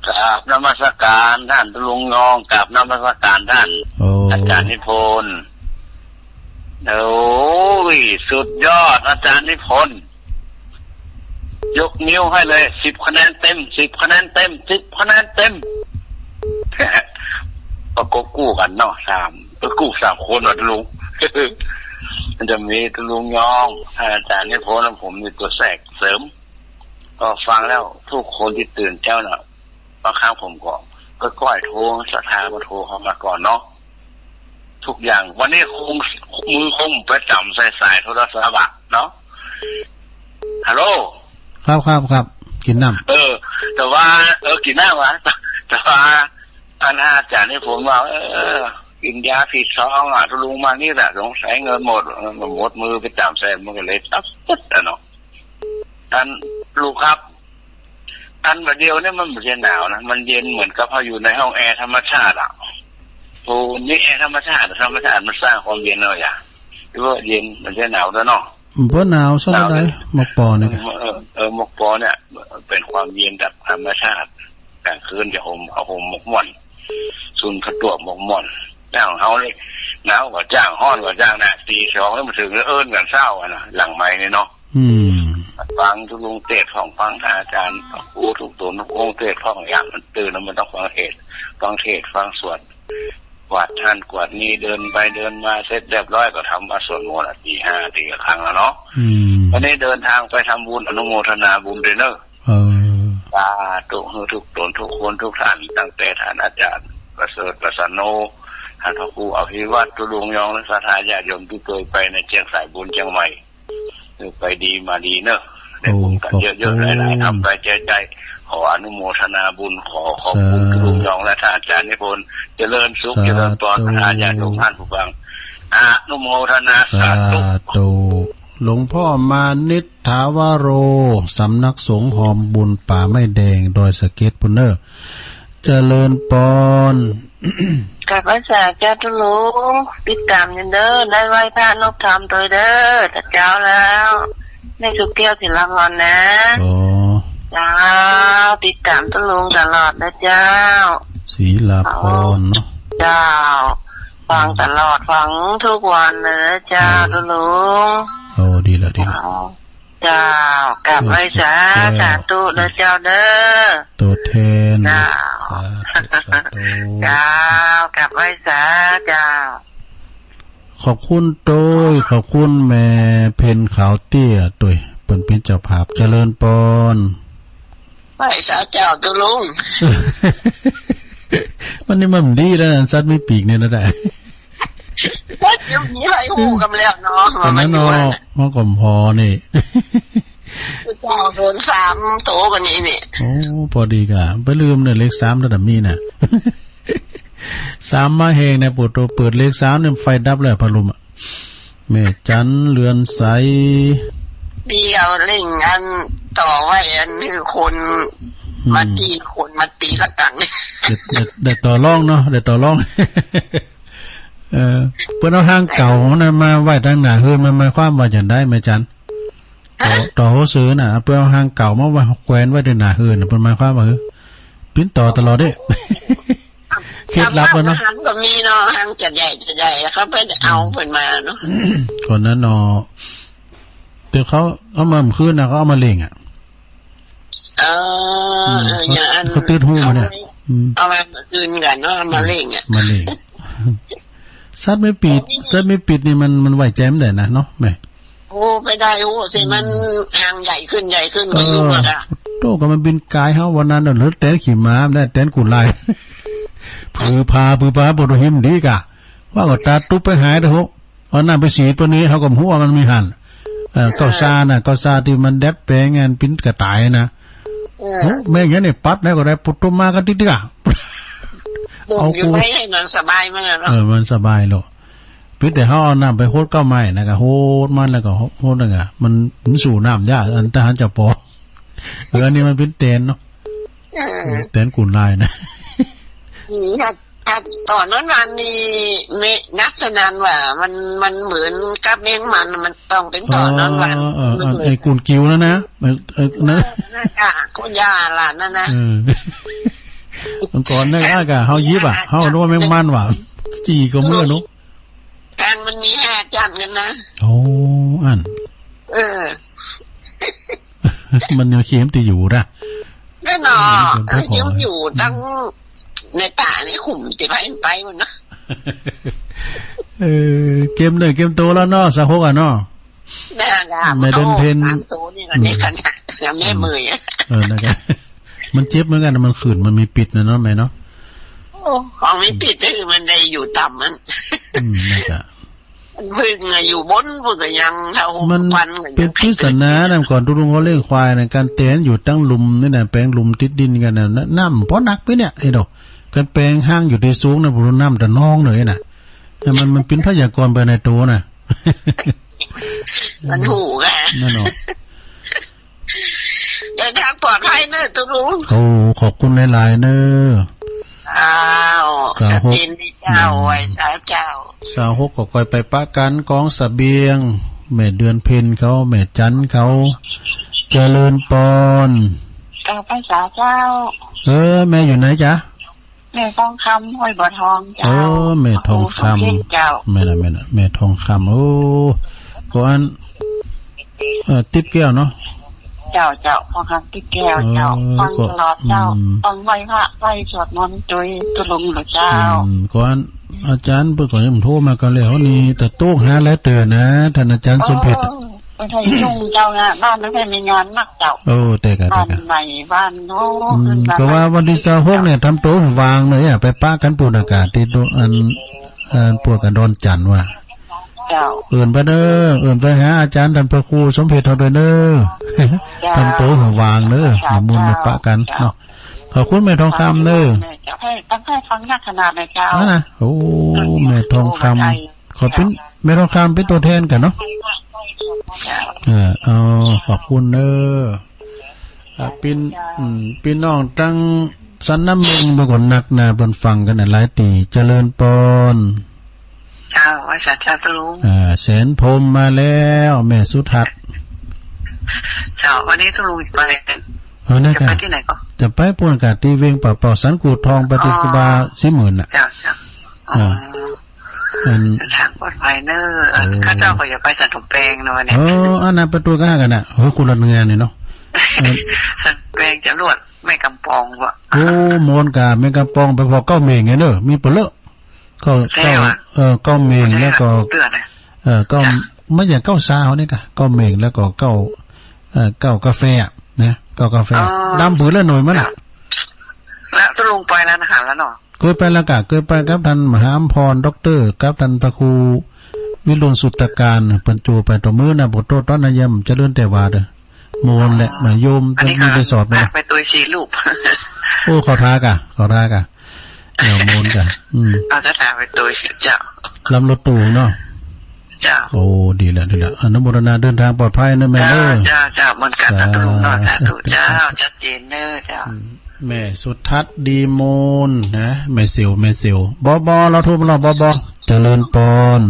กราบนมัสการต้านตุ๊ลุงยอง กราบนมัสการต้าน โอ้ อาจ๋ารย์นิพนธ์ โอ้ย สุดยอด อาจ๋ารย์นิพนธ์ ยกนิ้วให้เลย สิบคะแนนเต็ม สิบคะแนนเต็ม สิบคะแนนเต็ม ประกบกู้กั๋นเนาะ สาม ประกบสามคนว่ะตุ๊ลุง มันจะมีตุ๊ลุงยอง อาจ๋ารย์นิพนธ์ แล้วผมมีตั๋วแสกเสริม ก็ฟังแล้วทุกคนตี้ตื่นเจ๊าน่ะ บางครั้งผมก็ ก็ก้อยโทร ศรัทธาก็โทรเข้ามาก่อนเนาะ ทุกอย่าง วันนี้คง มือคงไปจ๋ำใส่สายโทรศัพท์อะเนาะ ฮัลโหล ครับ ครับ ครับ กิ๋นน้ำ เออ แต่ว่า เออ กิ๋นน้ำวะ แต่ว่า อันอาจ๋ารย์นิพนธ์ว่า เออ กิ๋นยาผิดซองอะ ตุ๊ลุงมานี่แหละ สงสัยเงินหมด เออ หมดมือไปจ๋ำใส่ มันก็เลยตั๊บปึ๊ดอะเนาะ อันลูกครับ อันบ่าเดี่ยวนี้มันบ่ใจ้หนาวนะ มันเย็นเหมือนกับเฮาอยู่ในห้องแอร์ธรรมชาติอะ โอ้ นี่แอร์ธรรมชาติ ธรรมชาติมันสร้างความเย็นเอาอย่า หรือว่าเย็น บ่ใจ้หนาวแล้วเนาะ บ่หนาวสักเท่าใด หนาวเลย หมอกปอนี่กะ เออ เออ หมอกปอเนี่ย เป๋นความเย็นจากธรรมชาติ ก๋างคืนจะห่ม เอาห่มหมอกม่อน สุนผะตวบหมอกม่อน อย่างเฮานี่ หนาวก็จ้าง ฮ้อนก็จ้างนะ ตีสองแล้วมาเถิงแล้วเอิ้นกั๋นเซ้าอะนะ หลังไมค์นี่เนาะ อืม ฟังตุ๊ลุงเตสน์พ่อง ฟังอาจ๋ารย์ โอ้ ทุกต๋นทุกองค์เตสน์พ่อง ยามมันตื่นแล้วมันต้องฟังเทศน์ ฟังเทศน์ ฟังสวด กวาดหั้นกวาดนี่ เดินไปเดินมาเสร็จเรียบร้อยก็ทำวัตรสวดมนต์อะ ตีห้า ตีละครั้งแล้วเนาะ อืม วันนี้เดินตางไปทำบุญ อนุโมทนาบุญด้วยเนอะ เออ สาธุ หื้อทุกต๋นทุกคนทุกท่าน ตั้งแต่ท่านอาจ๋ารย์ประเสริฐ ประสานโน ท่านพระครูอภิวัตร ตุ๊ลุงยอง และศรัทธาญาติโยมตี้เกยไปในเจียงสายบุญเจียงใหม่ หื้อไปดีมาดีเนอะ ได้บุญกั๋นเยอะๆ โอ้ ขอบคุณ หลายๆ ทำไปแจกจ่าย ขออนุโมทนาบุญ ขอขอบคุณ สาธุ ลุงยองและท่านอาจารย์นิพนธ์ เจริญสุข สาธุ เจริญปอน บรรดาญาติโยมท่านผู้ฟัง อนุโมทนา สาธุ สาธุ หลวงพ่อมานิช ถาวโร สำนักสงฆ์หอมบุญป่าไม้แดง ดอยสะเก็ดปู้นเน่อ เจริญปอน กราบไหว้สาเจ้าตุ๊ลุง ติดต๋ามอยู่เน่อ ได้ไหว้พระนบธรรมตวยเน่อ แต่เจ๊าแล้ว แม่สุแก้ว ศิลาพรนะ อ๋อ เจ้า ติดต๋ามตุ๊ลุงตลอดนะเจ้า ศิลาพรเนาะ เจ้า ฟังตลอด ฟังทุกวันเลยเจ้า อืม ตุ๊ลุง โอ้ ดีแล้ว ดีแล้ว เจ้า กราบไหว้สา แม่สุแก้ว สาธุเน่อเจ้าเน่อ ตัวแทน เจ้า สาธุ สาธุ เจ้า กราบไหว้สาเจ้า ขอบคุณตวย ขอบคุณแม่เพ็ญขาวเตี้ยตวย เปิ้นเป๋นเจ้าภาพ เจริญปอน ไหว้สาเจ้าตุ๊ลุง วันนี้มันดีแล้วนะ สัตว์มีปีกเนี่ยนะได้ ว่าเดี๋ยวนี้ไหว้ฮู้กันแล้วเนาะ อันนั้นเนาะ ว่ามันอยู่ว่า มันก็พอนี่ เจ้าโดนสามโตวันนี้นี่ โอ้ พอดีก่ะ ไปลืมเนี่ย เลขสามระดับนี้น่ะ สามมาแฮงเนี่ย ปวดตัว เปิดเลขสามเนี่ย ไฟดับเลย พัดลมอะ แม่จัน เรือนใส ดีเอาเล่งอันต่อไว้ อันนี้คน อืม มาตีคนมาตีละกัง ได้ ได้ ได้ต่อรองเนาะ ได้ต่อรอง เออ เปิ้นเอาฮางเก่านะมาไว้ตังหน้าเฮือน มันหมายความว่าจั่งใดแม่จัน ต่อ ต่อหัวเสือน่ะ เปิ้นเอาฮางเก่ามาไว้ แขวนไว้ตังหน้าเฮือนน่ะ เปิ้นหมายความว่า เออ ปิ้นต่อตลอดเด้ เคล็ดลับอะเนาะ ฮางก็มีเนาะ ฮางจะใหญ่จะใหญ่ เขาไปเอาเปิ้นมาเนาะ ก่อนนั้นเนาะ แต่เขาเอามาเมื่อคืนน่ะ เขาเอามาเล่งอะ เออ อืม เออ อย่างอัน เขาติดหูมาเนี่ย เอาไว้ อืม เอาไว้เมื่อคืนกันเนาะ มาเล่งอะ มาเล่ง สัตว์มีปีก สัตว์มีปีกนี่มัน มันไว้ใจบ่ได้นะเนาะแม่ โอ้ ไปได้ โอ้ สิมัน อืม ฮางใหญ่ขึ้นใหญ่ขึ้น เออ ก็อยู่หมดอะ โต ก็มันบินกายเฮาวันนั้นน่ะ เหลือแตนขี้หมา ได้แตนกุนลาย ผือผา ผือผา ปวดหิมดีก่ะ ว่าก็ตาตุ๊บไปหายเถอะ เอาน้ำไปสีดปะนี้ เฮาก็บ่ฮู้ว่ามันมีหั้น เอ่อ เก้าซ่าน่ะ เก้าซ่าตี้มันดัดแปลงอันปิ้นกระต่ายน่ะ เออ โห แม่งอย่างนี้ปัดแล้วก็ได้ ปุ๊บตุ๊บมาก็ติดๆ อะ บ่มอยู่ เอากู ไว้ให้มันสบายมันน่ะเนาะ เออ มันสบายโลด เปียงแต่เฮาเอาน้ำไปฮดเก๊าไม้น่ะ ก็ฮดมันแล้วก็ฮดนั่นน่ะ มัน มันสู้น้ำยาก อันทหารเจ้าปอ เออ อันนี้มันปิ้นแตนเนาะ เออ แตนกุนลายน่ะ อืม ถ้า ถ้าต๋อนนั้นวันนี้แม่ นักสนานว่ามัน มันเหมือนกับแมงมัน มันต้องเป๋นต๋อนนั้นวัน เออ เออ เออ ไอ้กุนกิ๋วนั่นนะ เออ เออ นั่น นั่นน่ะ คุณย่าหลานนั่นนะ เออ เมื่อก่อนเนี่ยก็เฮาหยิบอะ เฮานึกว่าแมงมันว่ะ จี้ก็เมื่อเนาะ แตนมันมีห้าจั้นกั๋นนะ โอ้ อัน เออ มันยังเขียมติอยู่นะ แน่นอน เออ เออ เขียมอยู่ อืม ตังในป่าในขุม จะไป ไปมันนะ เออ เขียมเน่อเขียมโตแล้วเนาะ ซาวหกอะเนาะ แม่เดือนเพ็ญ สามโตนี่ก็ อืม นี่ขนาดแม่เมยอะ เออ นะครับ มันเจ็บเหมือนกั๋น มันขื่น มันมีปีกน่ะเนาะแม่เนาะ โอ้ ของมีปีกก็คือมันได้อยู่ต่ำมัน อืม นะครับ มันเพิ่งอะอยู่บน เพิ่งก็ยังเท่า มัน ปันก็ยัง เป๋นปริศนานะ ก่อนตุ๊ลุงเขาเลี้ยงควายน่ะ ก๋านแตนอยู่ตังลุ่มนี่น่ะ แป๋งลุ่มติดดินกั๋นน่ะ น้ำบ่หนักไปเนี่ย ไอ้ดอก ก๋านแป๋งฮางอยู่ตี้สูงน่ะ บ่ฮู้น้ำตะนองเลยน่ะ แต่มัน มันเป๋นพยากรณ์ไปในตั๋วน่ะ มันฮู้ไง นั่นเนาะ เดินทางปลอดภัยเน่อตุ๊ลุง โอ้ ขอบคุณหลายๆ เน่อ อ้าว สาวหก สวัสดีเจ้า อืม ไหว้สาเจ้า สาวหกก็ค่อยไปปะกั๋นกองเสบียง แม่เดือนเพ็ญเขา แม่จันเขา เจริญปอน กราบไหว้สาเจ้า เออ แม่อยู่ไหนจ๊ะ แม่ทองคำ ห้วยบัวทองเจ้า เออ แม่ทองคำ โอ้ เจ้า แม่นละ แม่นละ แม่ทองคำ โอ้ ก็อัน เอ่อ ติ๊บแก้วเนาะ เจ้า เจ้า ทองคำติ๊บแก้วเจ้า เออ ฟังตลอดเจ้า ก็ อืม ฟังไหว้พระ ไหว้สวดมนต์ตวยตุ๊ลุงเหรอเจ้า อืม ก็อัน อาจ๋ารย์เปิ้นก็ยังโทรมากั๋นแล้วนี่ แต่โต๊ะหาหลายเตื้อนะ ต้านอาจ๋ารย์สมเพชร โอ้ บ่ได้ยุ่งเจ้านะ บ้านบ่ได้มีงานนักเจ้า โอ้ แต่กะ บ้าน แต่กะ ใหม่ บ้านโน้น อืม บ้าน ก็ว่าวันตี้ซาวหกเนี่ย ทำตั๋วหื้อว่างเลยอะ ไปปะกั๋นปู๊นอากาศตี้โต๊ะ อัน อันพวกกั๋นดอนจันทน์ว่า เจ้า เอิ้นไปเน้อ เอิ้นไปหาอาจ๋ารย์ต้านพระครูสมเพชรเฮาด้วยเน้อ เจ้า ต้านโตหัวหว่างเน้อ เจ้า นิมนต์มาปะกั๋น เจ้า เนาะ ขอบคุณแม่ทองคำเน้อ เจ้า ให้ ตั้งใจฟังนักขนาดเลยเจ้า นั่นนะ โอ้ แม่ทองคำ ขอเป๋น เจ้า แม่ทองคำเป๋นตั๋วแทนกั๋นเนาะ เจ้า เออ เอา ขอบคุณเน้อ อ่า ปี้ อืม ปี้น้องตังสันน้ำเม็งเปิ้นก็นักหนา เปิ้นฟังกั๋นน่ะหลายตี้ เจริญปอน เจ้า ไหว้สาเจ้าตุ๊ลุง อ่า แสนพรหมมาแล้ว แม่สุทัศน์ เจ้า วันนี้ตุ๊ลุงจะไป เออ นั่น จะไป กะ ตี้ไหนก่อ จะไปปู๊นกะ ตี้เวงป่าเป่าสันกู่ทอง ไปตี้ อ๋อ ครูบาศรีหมื่นน่ะ เจ้า เจ้า อ๋อ อ่า อัน เดินตางปลอดภัยเน้อ เออ ข้าเจ้าก็จะไปสันกำแปงเนาะวันนี้ เออ อันนั้นไปตวยกั๋น กั๋นน่ะ เฮ้ย คนละงานนี่เนาะ เออ สันกำแปงจ๋รวด แม่กำปองวะ โอ้ โมนกาแม่กำปองไปผ่อเก๊าเหม่งไงเน้อ มีเปล่า เก๊า เก๊า เออ เก๊าเหม่ง แล้วก็ เออ เก๊า ไม่ใช่เก๊าซาวนี่กะ เก๊าเหม่ง แล้วก็เก๊า เออ เก๊ากาแฟอะนะ เก๊ากาแฟ อ๋อ ดำปื๊ดแล้วหน่วยมันน่ะ แล้วตุ๊ลุงไปแล้วนะ หันแล้วเนาะ เกยไปแล้วกะ เกยไปกับต้านมหาอัมพร ด็อกเตอร์ กับต้านพระครูวิรุฬสุตตการ เปิ้นโจ้ไปต่อมื้อนะ บ่โต้ษต๋อนนะ เยี่ยมเจริญแต่ว่าเด้อ โมนแหละ มาโยม อันนี้ จะมี ก็ รีสอร์ทไหม ไปตวยสี่รูป โอ้ เข้าท่ากะ เข้าท่ากะ เดี๋ยวโมนกะ อืม เอาท่าไปตวยเจ้า ลำรถตู้เนาะ เจ้า โอ้ ดีแล้ว ดีแล้ว อนุโมทนา เดินตางปลอดภัยนะแม่เน้อ เจ้า เจ้า เจ้า เหมือนกั๋นนะตุ๊ลุงเนาะ สาธุเจ้า ชัดเจนเน้อเจ้า อืม แม่สุทัศน์ ดีมูลนะ แม่เสี่ยว แม่เสี่ยว บอบอ เฮาโทรมาแล้ว บอบอ เจริญปอน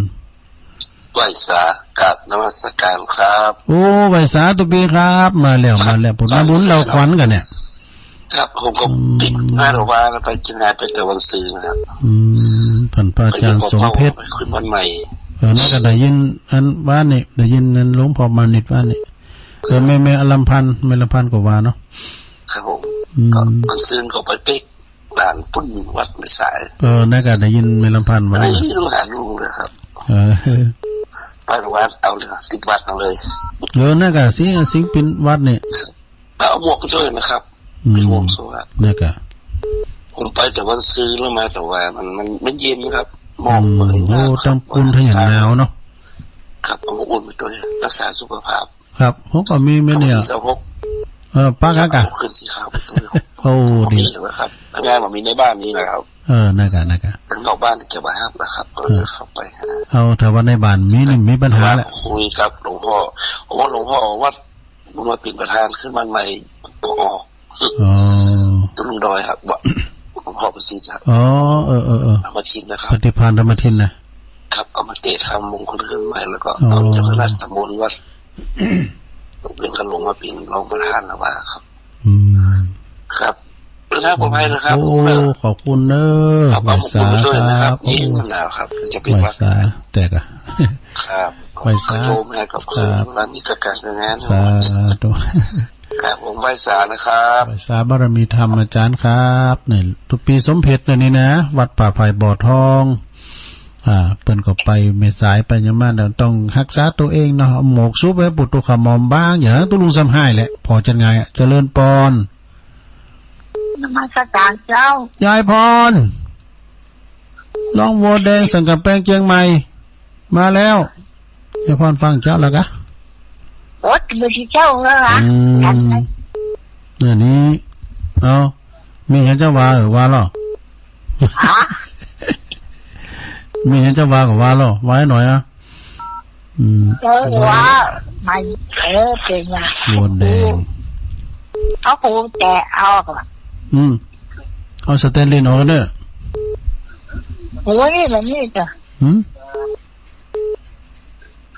ไหว้สากราบนมัสการครับ โอ้ ไหว้สาตุ๊ปี้ครับ มาแล้ว มาแล้ว ผมมาบุญเหล่าขวัญกั๋นเนี่ย ครับ ผมก็ อืม ติดงานหลวงพ่อแล้ว ไปเจียงรายไปแต่วันซืนนะครับ อืม ต้านพระอาจ๋ารย์สมเพชร ไปขึ้นบ้านใหม่ เออ นั่นก็ได้ยินอันว่านี่ ได้ยินอันหลวงพ่อมานิตว่านี่ เออ แม่ แม่อำพันธ์ แม่อำพันธ์ก็ว่าเนาะ ครับผม อืม ก็วันซืนก็ไปเป๊ก หลานปุ้นวัดแม่สาย เออ นั่นก็ได้ยินแม่อำพันธ์ว่า ได้ยินหาลุงเลยครับ เออ ไปวัดเอาเลย ติดวัดเอาเลย เออ นั่นก็สิ สิงปินวัดนี่ เอาหมวกไปด้วยนะครับ อืม มีหมวกสวัสดิ์ นั่นก็ ผมไปแต่วันซืนแล้วมาแต่ว่ามัน มัน มันเย็นครับ หมอก อืม มัน โอ้ หนาวครับ ตางปู๊นถ้าอย่างหนาวเนาะ ครับ เอาหมวกอุ่นไปด้วย รักษาสุขภาพ ครับ ผมก็มี มีเนี่ย เสาหก เออ ปะกะกะ เอาขึ้นสีขาวไปด้วย โอ้ ดี มีอยู่นะครับ งานมันมีในบ้านนี้นะครับ เออ นั่นกะ นั่นกะ ทางนอกบ้านที่จะมาห้ามนะครับ ก็ เออ จะเข้าไปหา เอา ถ้าว่าในบ้านมีนี่มีปัญหาแหละ คุยกับหลวงพ่อ โอ้ หลวงพ่อวัด บุญมาปิ่นประธานขึ้นบ้านใหม่ ปอ อ๋อ ต้นดอยครับ ว่าหลวงพ่อประสิทธิ์ครับ อ๋อ เออ เออ เออ ธรรมทินนะครับ ปฏิภาณธรรมทินนะ ครับ เอามาเตะทำมงคลขึ้นใหม่ แล้วก็ อ๋อ เอาเจ้าคณะตำบลวัด เป็นกระหลวงมาเป็นรองประธานแล้วว่าครับ อืม ครับ เดินทางปลอดภัยนะครับ โอ้ ขอบคุณเน้อ ครับ ไหว้สา เอาหมวกไปด้วยนะครับ ครับ โอ้ เย็นหนาวครับ จะเป็นหวัด ไหว้สา แต่กะ ครับ ไหว้สา ขอบคุณนะครับ ขอบคุณ ครับ ร้านนี้ก็การงาน สาธุ ครับ ผมไหว้สานะครับ ไหว้สาบารมีธรรมอาจ๋ารย์ครับ นี่ตุ๊ปี้สมเพชรนี่นะ วัดป่าไผ่บ่อทอง อ่า เปิ้นก็ไปแม่สายไปหยังมา ต้องฮักษาตั๋วเองเนาะ เอาหมวกสุบไว้ปู๊นตุ๊ขะหม่อมบ้าง อย่าหื้อตุ๊ลุงซ้ำฮ้ายแหละ ผ่อจัดงานอะ เจริญปอน นมัสการเจ้า ยายพร ร้องวัวแดงสันกำแปงเจียงใหม่ มาแล้ว ยายพรฟังเจ๊าแล้วกะ โอ๊ย บ่ใจ้เจ้าแล้วล่ะ อืม อันนี้ เอา มีหยังจะว่า เออ ว่าลอ ฮะ มีหยังจะว่าก็ว่าลอ ว่าหื้อหน่อยอะ อืม เออ ว่า มัน เออ เป๋นไง วัวแดง เอากูแตะออกอะ อืม เอาสแตนลีนออกเน้อ โอ้ย นี่แหละนี่จ้ะ หืม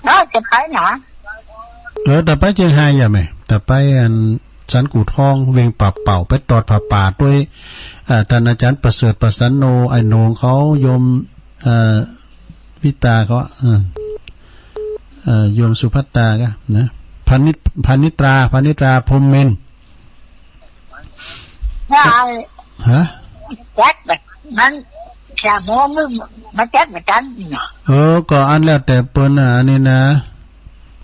เออ จะไปไหน เออ แต่ไปเจียงฮายอย่าแม่ แต่ไปอันสันกู่ทอง เวงป่าเป่า ไปตอดผ้าป่าตวย อ่า ต้านอาจ๋ารย์ประเสริฐ ประสันโน ไอ้โหน่งเขา โยม เอ่อ วิตาเขา เออ เอ่อ โยมสุภัตตาก็นะ พานิต พานิตรา พานิตรา พรหมเมน ว่า ฮะ จัดแบบนั้น จะหัวมึงมาจัดแบบนั้นเนาะ เออ ก็อันแล้วแต่เปิ้นน่ะ อันนี้นะ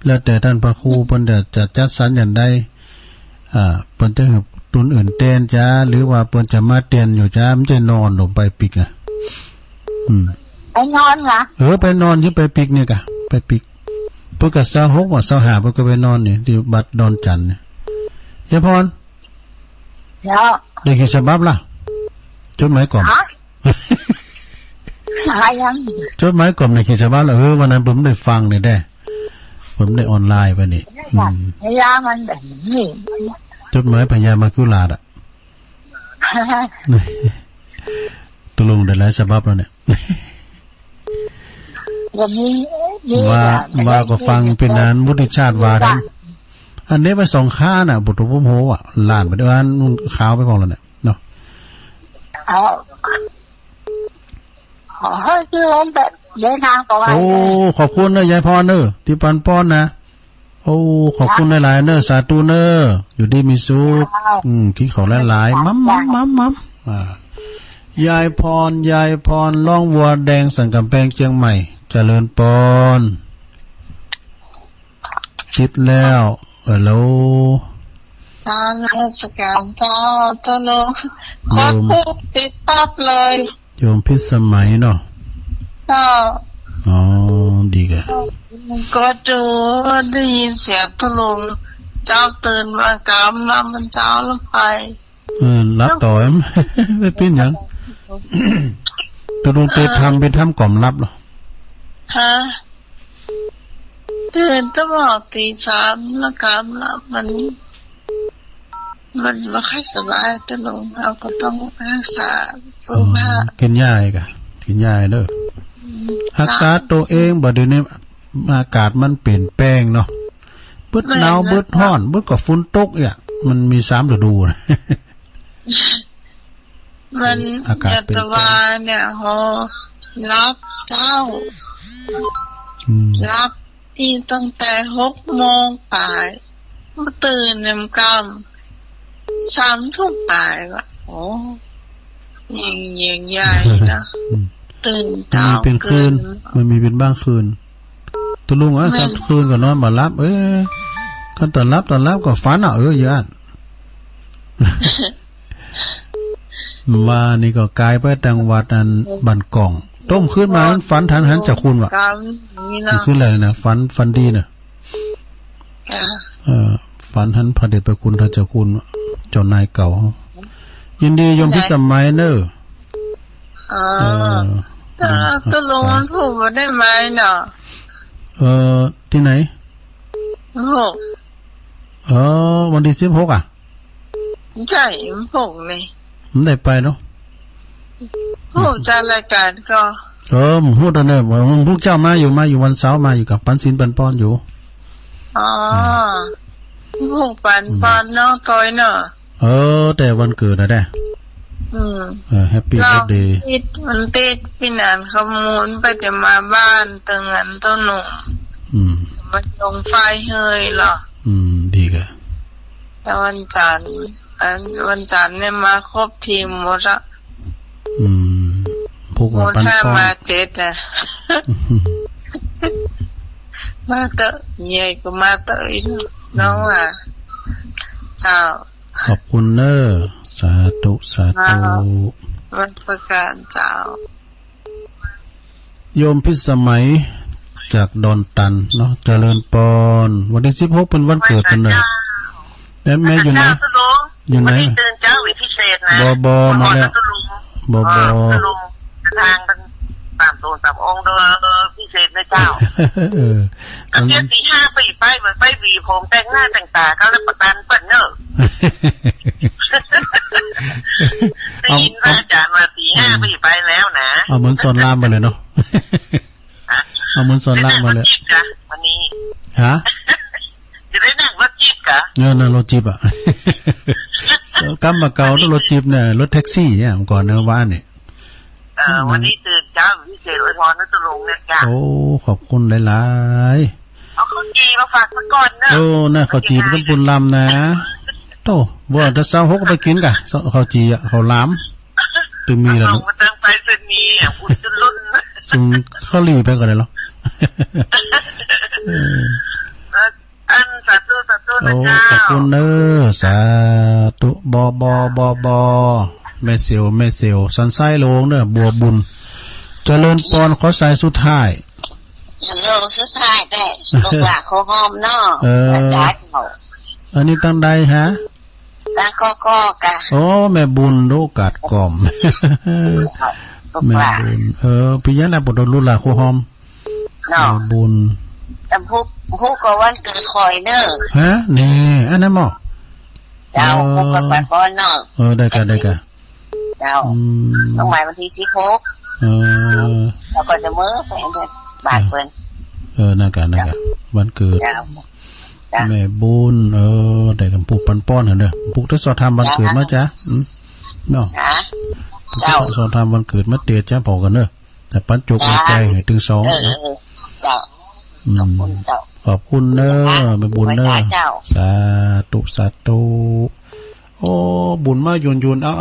แล้วแต่ต้านพระครูเปิ้นจะ จะจัดสรรอย่างใด อ่า เปิ้นจะหื้อตนอื่นแตนจา หรือว่าเปิ้นจะมาแตนอยู่จา มันจะนอนลงไปปิกนะ อืม ไปนอนเหรอ เออ ไปนอนอยู่ไปปิกเนี่ยกะ ไปปิ๊ก เปิ้นก็ซาวหกบ่า ซาวห้า เปิ้นก็ไปนอนนี่ ตี้วัดดอนจันทน์นี่ ยายพร เจ้า ได้กี่ฉบับละ จดหมายกล่อม ฮะ หายัง จดหมายกล่อมได้กี่ฉบับละ เออ วันนั้นผมได้ฟังนี่แด้ ผมได้ออนไลน์ไปนี่ อืม เวลามันแบบนี้ จดหมายพญามัจจุราชอะ ตกลงได้หลายฉบับแล้วเนี่ย วันนี้ ว่า ว่าก็ฟังเป๋นอันวุฒิชาติว่าทำ อันนี้ไปสองข้าน่ะ บุตรผมโหอ่ะ ล้านไปด้วย อันนู้นขาวไปพอแล้วเนี่ย เนาะ เอา ขอให้เจริญแบบเดินทางปลอดภัย โอ้ ขอบคุณเนอะ ยายพรเนอะ ตี้ปันป้อนนะ โอ้ ขอบคุณหลายๆ เนอะ สาธุเนอะ อยู่ดีมีสุข เจ้า อืม ตี้เขาหลายๆ มัมมัมมัมมัม อ่า ยายพร ยายพร ร้องวัวแดงสันก๋ำแพงเจียงใหม่ เจริญปอน ติดแล้ว ฮัลโหล เจ้า นมัสการเจ้า เจ้าหลวง โยม ขอพูดติดปั๊บเลย โยมพิสมัยเนาะ เจ้า อ๋อ ดีกะ ก็ดู ได้ยินเสียงตะลุง เจ้าตื่นมากำลับมันเจ้าแล้วไป เออ หลับต่อ ไม่เป๋นหยัง ตะลุงเตรียมทำเป๋นทำก่อมหลับเหรอ ฮะ ตื่นตั้งแต่ตีสามแล้วกำลับมัน มันบ่ค่อยสบายตะลุง เฮาก็ต้องรักษาสุขภาพ อ๋อ กิ๋นยาอีกอะ กิ๋นยาเด้อ อืม รักษาตั๋วเอง บ่าเดี่ยวนี้อากาศมันเปลี่ยนแปลงเนาะ เบิดหนาว แม่น เบิดฮ้อน เบิดก็ฝนตกเนี่ย มันมีสามฤดูนะ มัน อากาศเปลี่ยนแปลง ยาตะวาเนี่ย โห หลับเจ้า อืม หลับ นี่ตั้งแต่หกโมงป๋าย มาตื่นเนี่ยมันกำสามทุ่มป๋ายวะ โอ้ ยัง ยังใหญ่นะ อืม ตื่นเช้า มันมีเป๋นคืน เกิน มันมีเป๋นบางคืน ตะลุงอะ แม่น กลางคืนก็นอนบ่หลับ เออ คันต๋อนหลับ ต๋อนหลับก็ฝันอะ เออ ย้าน ว่านี่ก็ก๋ายไปตังวัดอันบ้านก่อง ต้มคืนมามันฝันหัน หันเจ้าคุณวะ กำนี่นะ คืนแรกนะ ฝัน ฝันดีนะ อ่า เออ ฝันหันพระเดชพระคุณท่านเจ้าคุณ เจ้านายเก่า ยินดีโยมพิสมัยเนอะ อ๋อ เออ เออ ตะลุงมันผูกบ่ได้ไหมเนาะ เออ ตี้ไหน ผูก เออ วันตี้สิบหกอะ ใจ้ มันผูกนี่ มันได้ไปเนาะ ผูกจากรายก๋านก็ เออ มันฮู้ต๋อนนี้ ว่ามันพวกเจ้ามาอยู่ มาอยู่วันเสาร์ มาอยู่กับปันศีลปันปอนอยู่ อ๋อ อืม ผูกปัน อืม ปอนน้องตอยเนาะ เออ แต่วันเกิดนะแด้ อืม เออ แฮปปี้เบิร์ธเดย์ ติด มันติดปี้หนานเขามูนไปจะมาบ้านเติงอันโตหนุ่ม อืม มันลงไฟเฮยเหรอ อืม ดีกะ แต่วันจันทร์ อันวันจันทร์เนี่ยมาครบทีมหมดละ อืม พวก หมด ปัน ห้า ปอน มาเจ็ดนะ มาเต๊อะ ใหญ่ก็มาเต๊อะอีก อืม น้องว่า เจ้า ขอบคุณเนอะ สาธุ สาธุ เจ้า นมัสการเจ้า โยมพิสมัยจากดอนตันเนาะ เจริญปอน วันตี้สิบหกเป๋นวันเกิดเปิ้นเนอะ แม่ แม่อยู่ไหน เจ้า อยู่ไหน วันนี้ตื่นเจ๊าเป็นพิเศษนะ บ่ บ่ มาแล้ว บ่ บ่ เออ ทางตั้งสามตัวสามองค์ โดยพิเศษนะเจ้า เออ อันเนี้ยตีห้าไปไป ไปหวีผมแต่งหน้าแต่งต๋า ก็รับประทานเปิ้นเนอะ ได้ยินพระอาจารย์ว่าตีห้าไปไปแล้วนะ เอาเหมือนสอนรามไปเลยเนาะ ฮะ เอาเหมือนสอนรามไปเลย จะได้นั่งรถจี๊ปกะวันนี้ ฮะ จะได้นั่งรถจี๊ปกะ เนี่ย นั่งรถจี๊ปอะ กำบ่าเก่า รถจี๊ปเนี่ย รถแท็กซี่เนี่ย เมื่อก่อนในบ้านเนี่ย เออ อืม วันนี้ตื่นเจ๊าพิเศษอวยพรนะตะลุงเนี่ยจ้ะ โอ้ ขอบคุณหลายๆ เอาข้าวจี่มาฝากซะก่อนเนอะ โอ้ น่ะ ข้าวจี่เปิ้นปุญลำนะ โธ่ บ่ ถ้าซาวหกก็ไปกิ๋นกะ ข้าวจี่อะ ข้าวหลาม ตึงมีแล้วเนอะ ส่งมาตางไปรษณีย์อะ อุดหนุน ส่งข้าวหลีไปก็ได้เหรอ เออ เออ อัน สาธุ สาธุนะ โอ้ เจ้า ขอบคุณเนอะ สาธุ บอ บอ บอ บอ แม่เสียว แม่เสียว สันทรายหลวงเนอะ บัวบุญ เจริญปอน ขอสายสุดท้าย ฮัลโหล สุดท้ายแต๊ ลูกหลานโคหอมเนาะ เออ ภาษาเจ้า อันนี้ตังใดฮะ ตังก๊อกก๊อกกะ โอ้ แม่บุญ โอ้ กาดก้อม ลูกหลาน แม่บุญ เออ ปี๋ยังนะ ปะโต ลูกหลานโคหอม เนาะ แม่บุญ แต่ผู้ ผู้ก็วันเกิดข้อยเน่อ ฮะ แน่ อันนั้นบ่ เจ้า เออ ผู้ก็วันก่อนเนาะ เออ ได้กะ ได้กะ เจ้า อืม น้องใหม่วันตี้สิบหก เออ แล้วก็จะเมือไปบ้านเปิ้น เออ นั่นกะ นั่นกะ เจ้า วันเกิด เจ้า เจ้า แม่บุญ เออ ได้กำผู้ปันป้อนหั้นเน่อ ผู้จะสอบถามวันเกิดมาจ๊ะ อืม เนาะ ฮะ ผู้จะ เจ้า สอบถามวันเกิดมาเตียจ๊ะ ผ่อกั๋นเน่อ แต่ปันจุกหัวใจ๋ เจ้า หื้อตึงสอง เออ นะ เออ เจ้า อืม ขอบคุณเจ้า ขอบคุณเน่อ นะคะ แม่บุญเน่อ ไหว้สาเจ้า สาธุ สาธุ โอ้ บุญมาหยุนๆ เอา